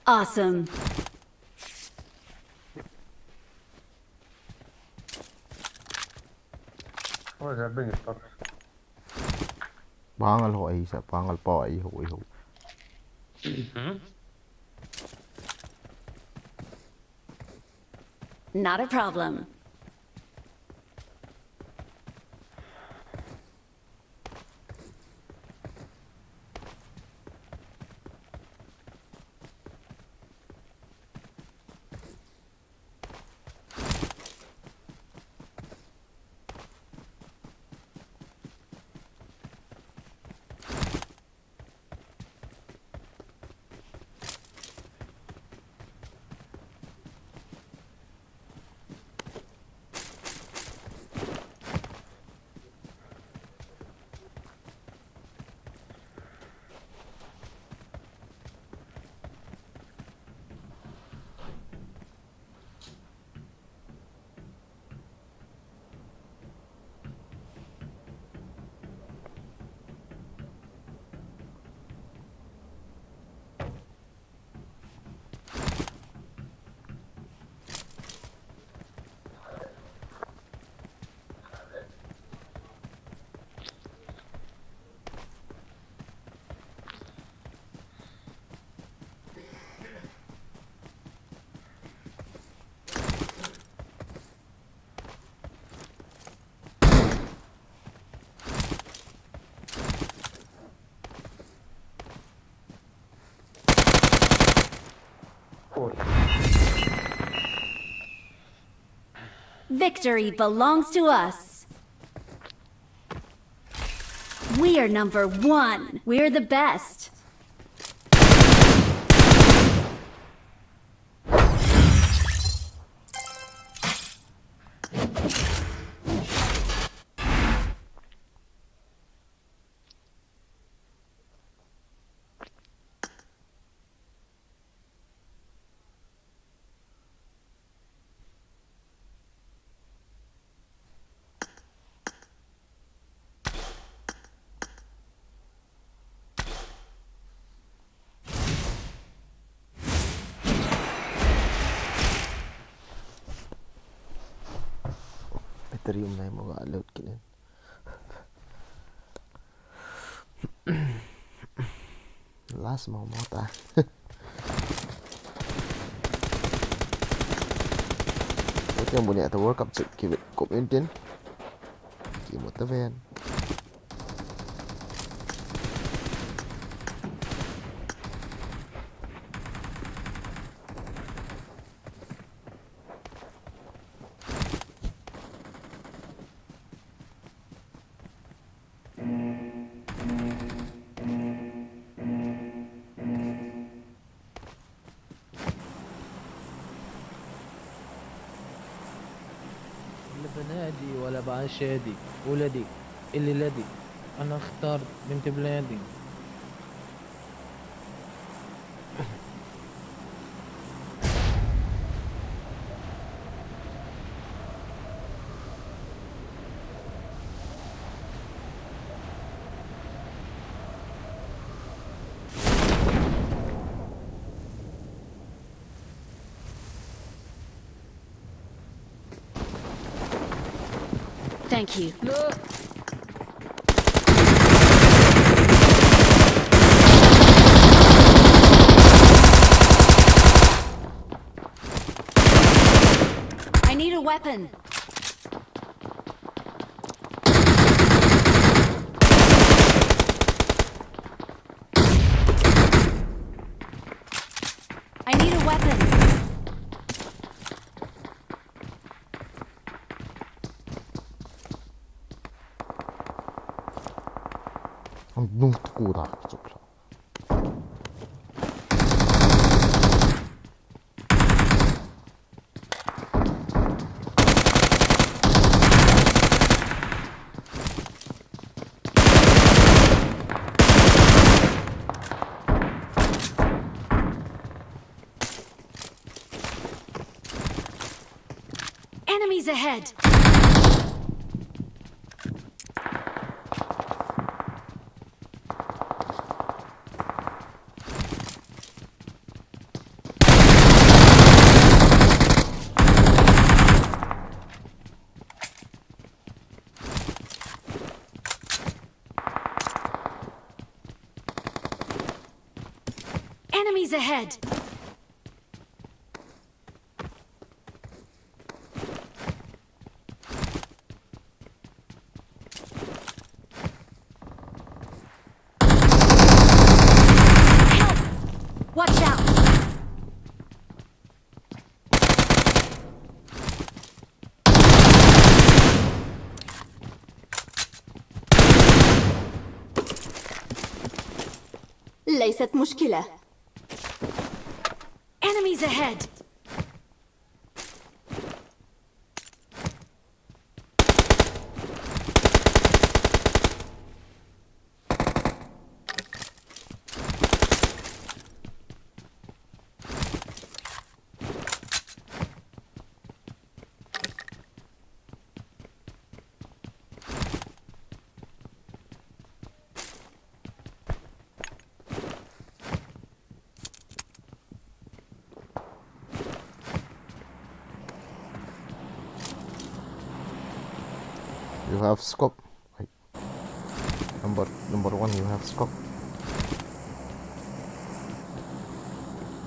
Awesome. Pangal ho ahi sa, pangal pau ahi ho, ahi ho. Not a problem. Victory belongs to us. We are number one. We're the best. Battery um nai mo ga load kit in. Last mo mo ta. Hote mo ni ata World Cup chip ki ko maintain. Ki mo ta ven. لا بنادي ولا بعشادي، ولدي اللي لدي، أنا اخترت بنت بلادي. Thank you. I need a weapon. I need a weapon. Ang nung tuku na, chok la. Enemies ahead! Enemies ahead! Help! Watch out! ليست مشكلة. Enemies ahead! You have scope. Wait. Number, number one, you have scope.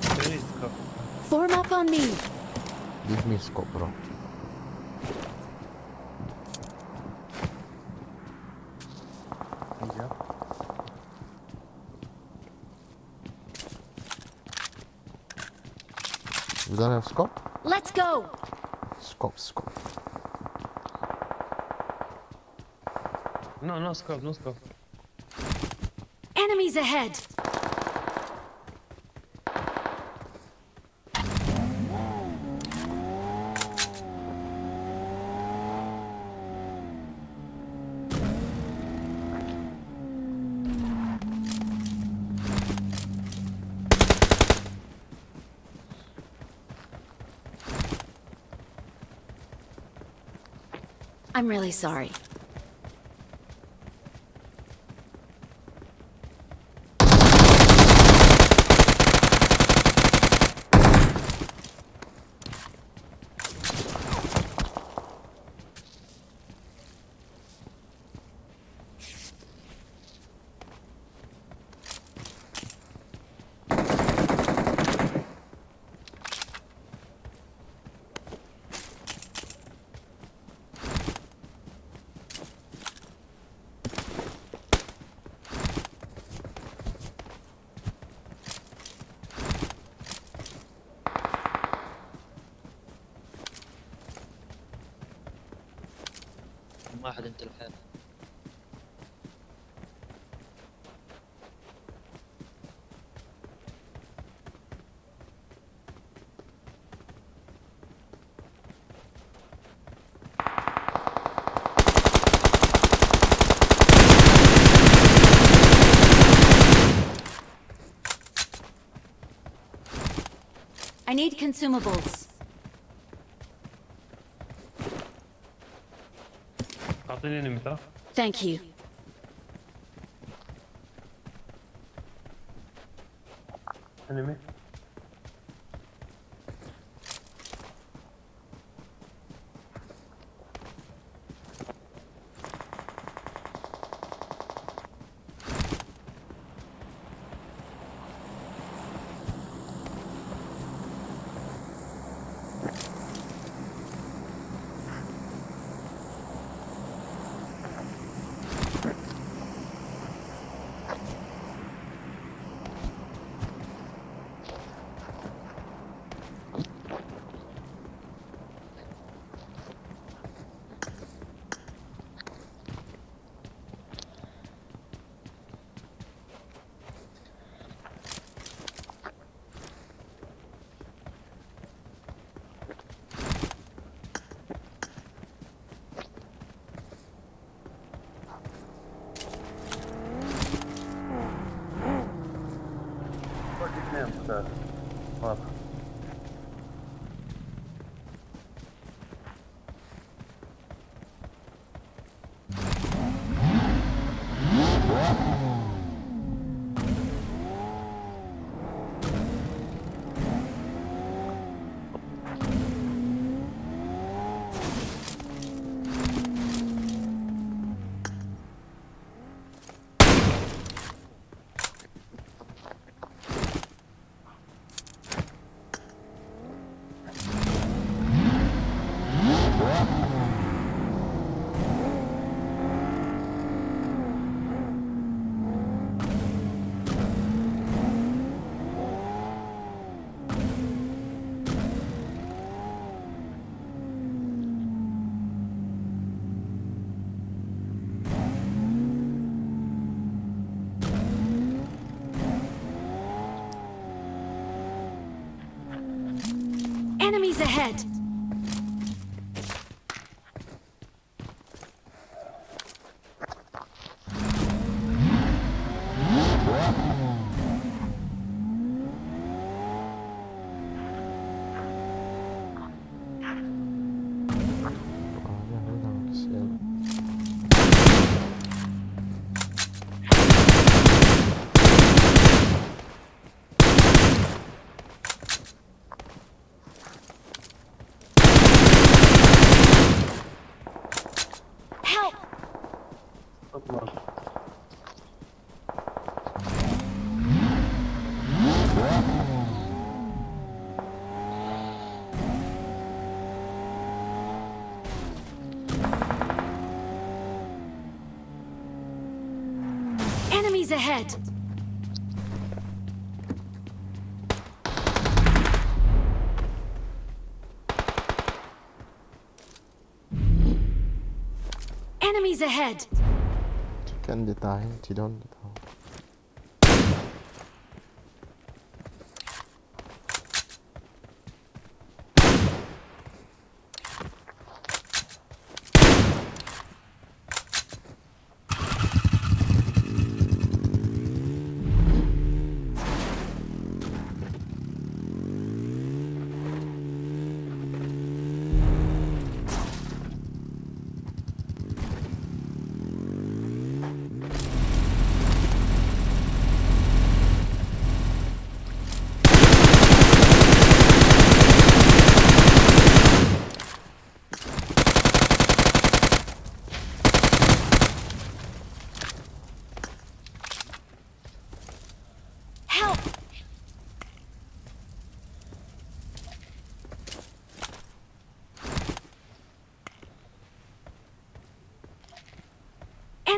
There is scope. Form up on me. Give me scope, bro. Yeah. You don't have scope? Let's go! Scope, scope. No, no scope, no scope. Enemies ahead! I'm really sorry. واحد انت الحين. I need consumables. Kapten enemy ta. Thank you. Enemy. Enemies ahead! Help! Enemies ahead! Enemies ahead! Chicken dita hai, chidon dita.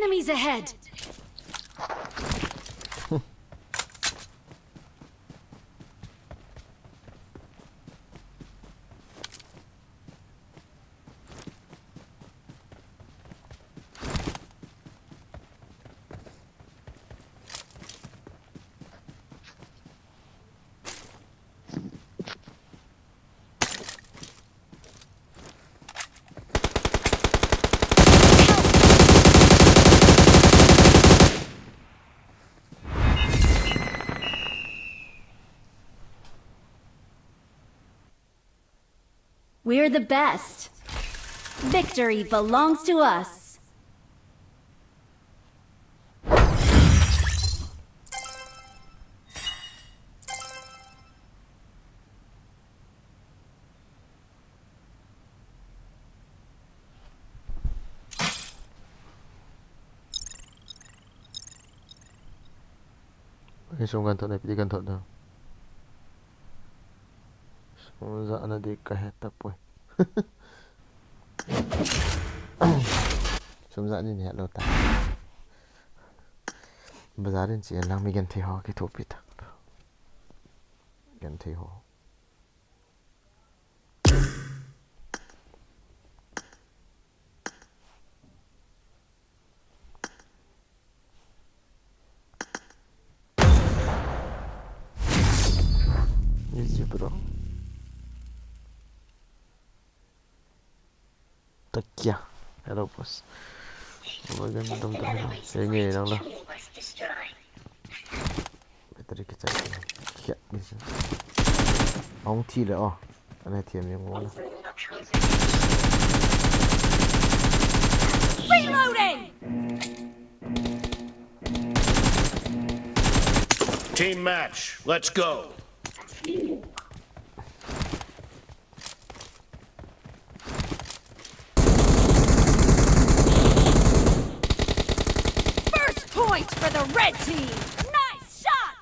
Enemies ahead! We're the best. Victory belongs to us. Ei, sum kan thot na, ipi ti kan thot na. Sum ja na di ka he tapoi. Sum ja ni ni lo ta. Bazar in chi lang mi genthei ho kithopi ta. Genthei ho. Easy, bro. Takia. Hello, boss. Hello. Battery kicharge. Kia, bisa. Ahung thi le, oh. Ana thiam jeng u le. Reloading! Team match, let's go. First point for the red team. Nice shot!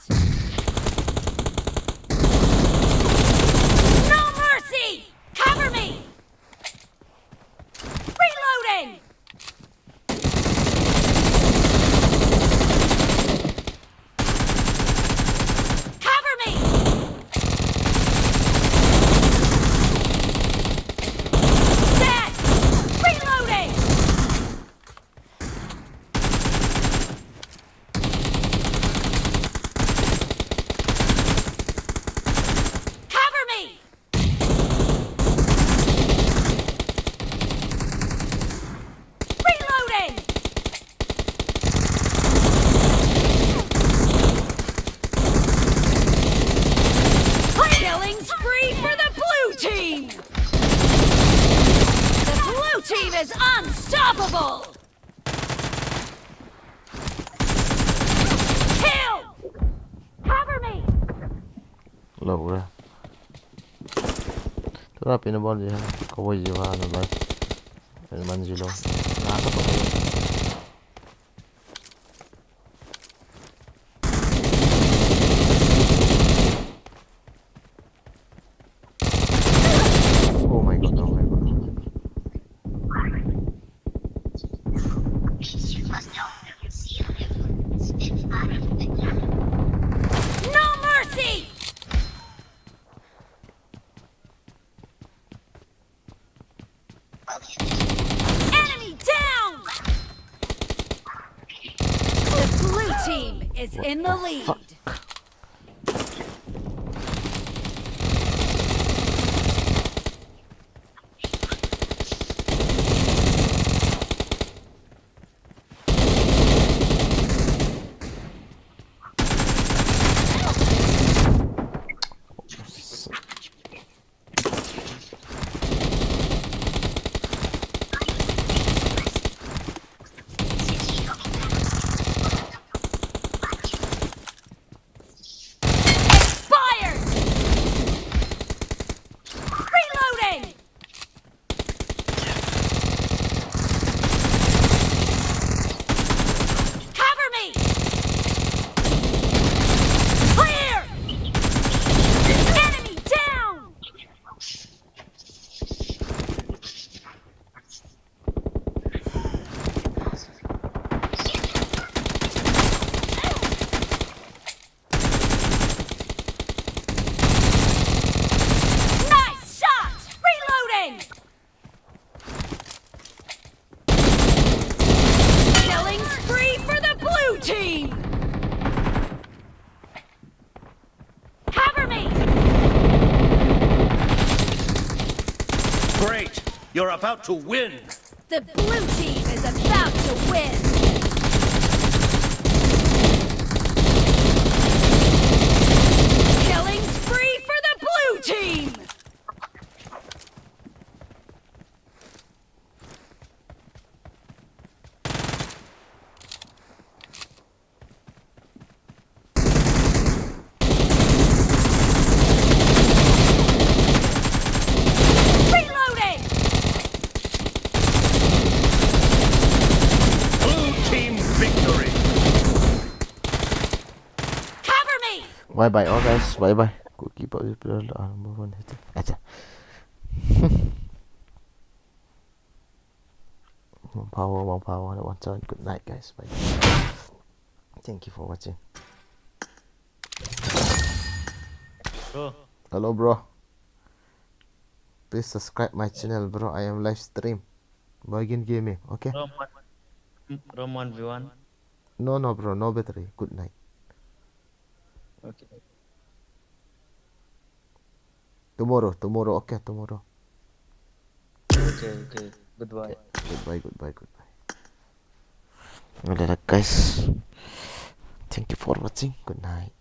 No mercy! Cover me! Reloading! Cover me! Dead! Reloading! Cover me! Reloading! Killing spree for the blue team! The blue team is unstoppable! Kill! Cover me! Lo ra. Tura pina bol ji ha. Ko bol ji ha na bai. Ani man ji lo. Na ka to. Oh my God, oh my God. No mercy! Enemy down! The blue team is in the lead. About to win. The blue team is about to win. Killing spree for the blue team. Reloading! Blue team victory. Cover me! Bye bye all guys, bye bye. Kuki pa number one hit. Acha. Mangpha ho, mangpha ho, one time. Good night guys. Bye. Thank you for watching. Bro. Hello bro. Please subscribe my channel, bro. I am live stream. Boygin Gaming, okay? Roman, Roman V one. No, no, bro. No battery. Good night. Okay. Tomorrow, tomorrow, okay, tomorrow. Okay, okay. Goodbye. Okay, goodbye, goodbye, goodbye. Alright, guys. Thank you for watching. Good night.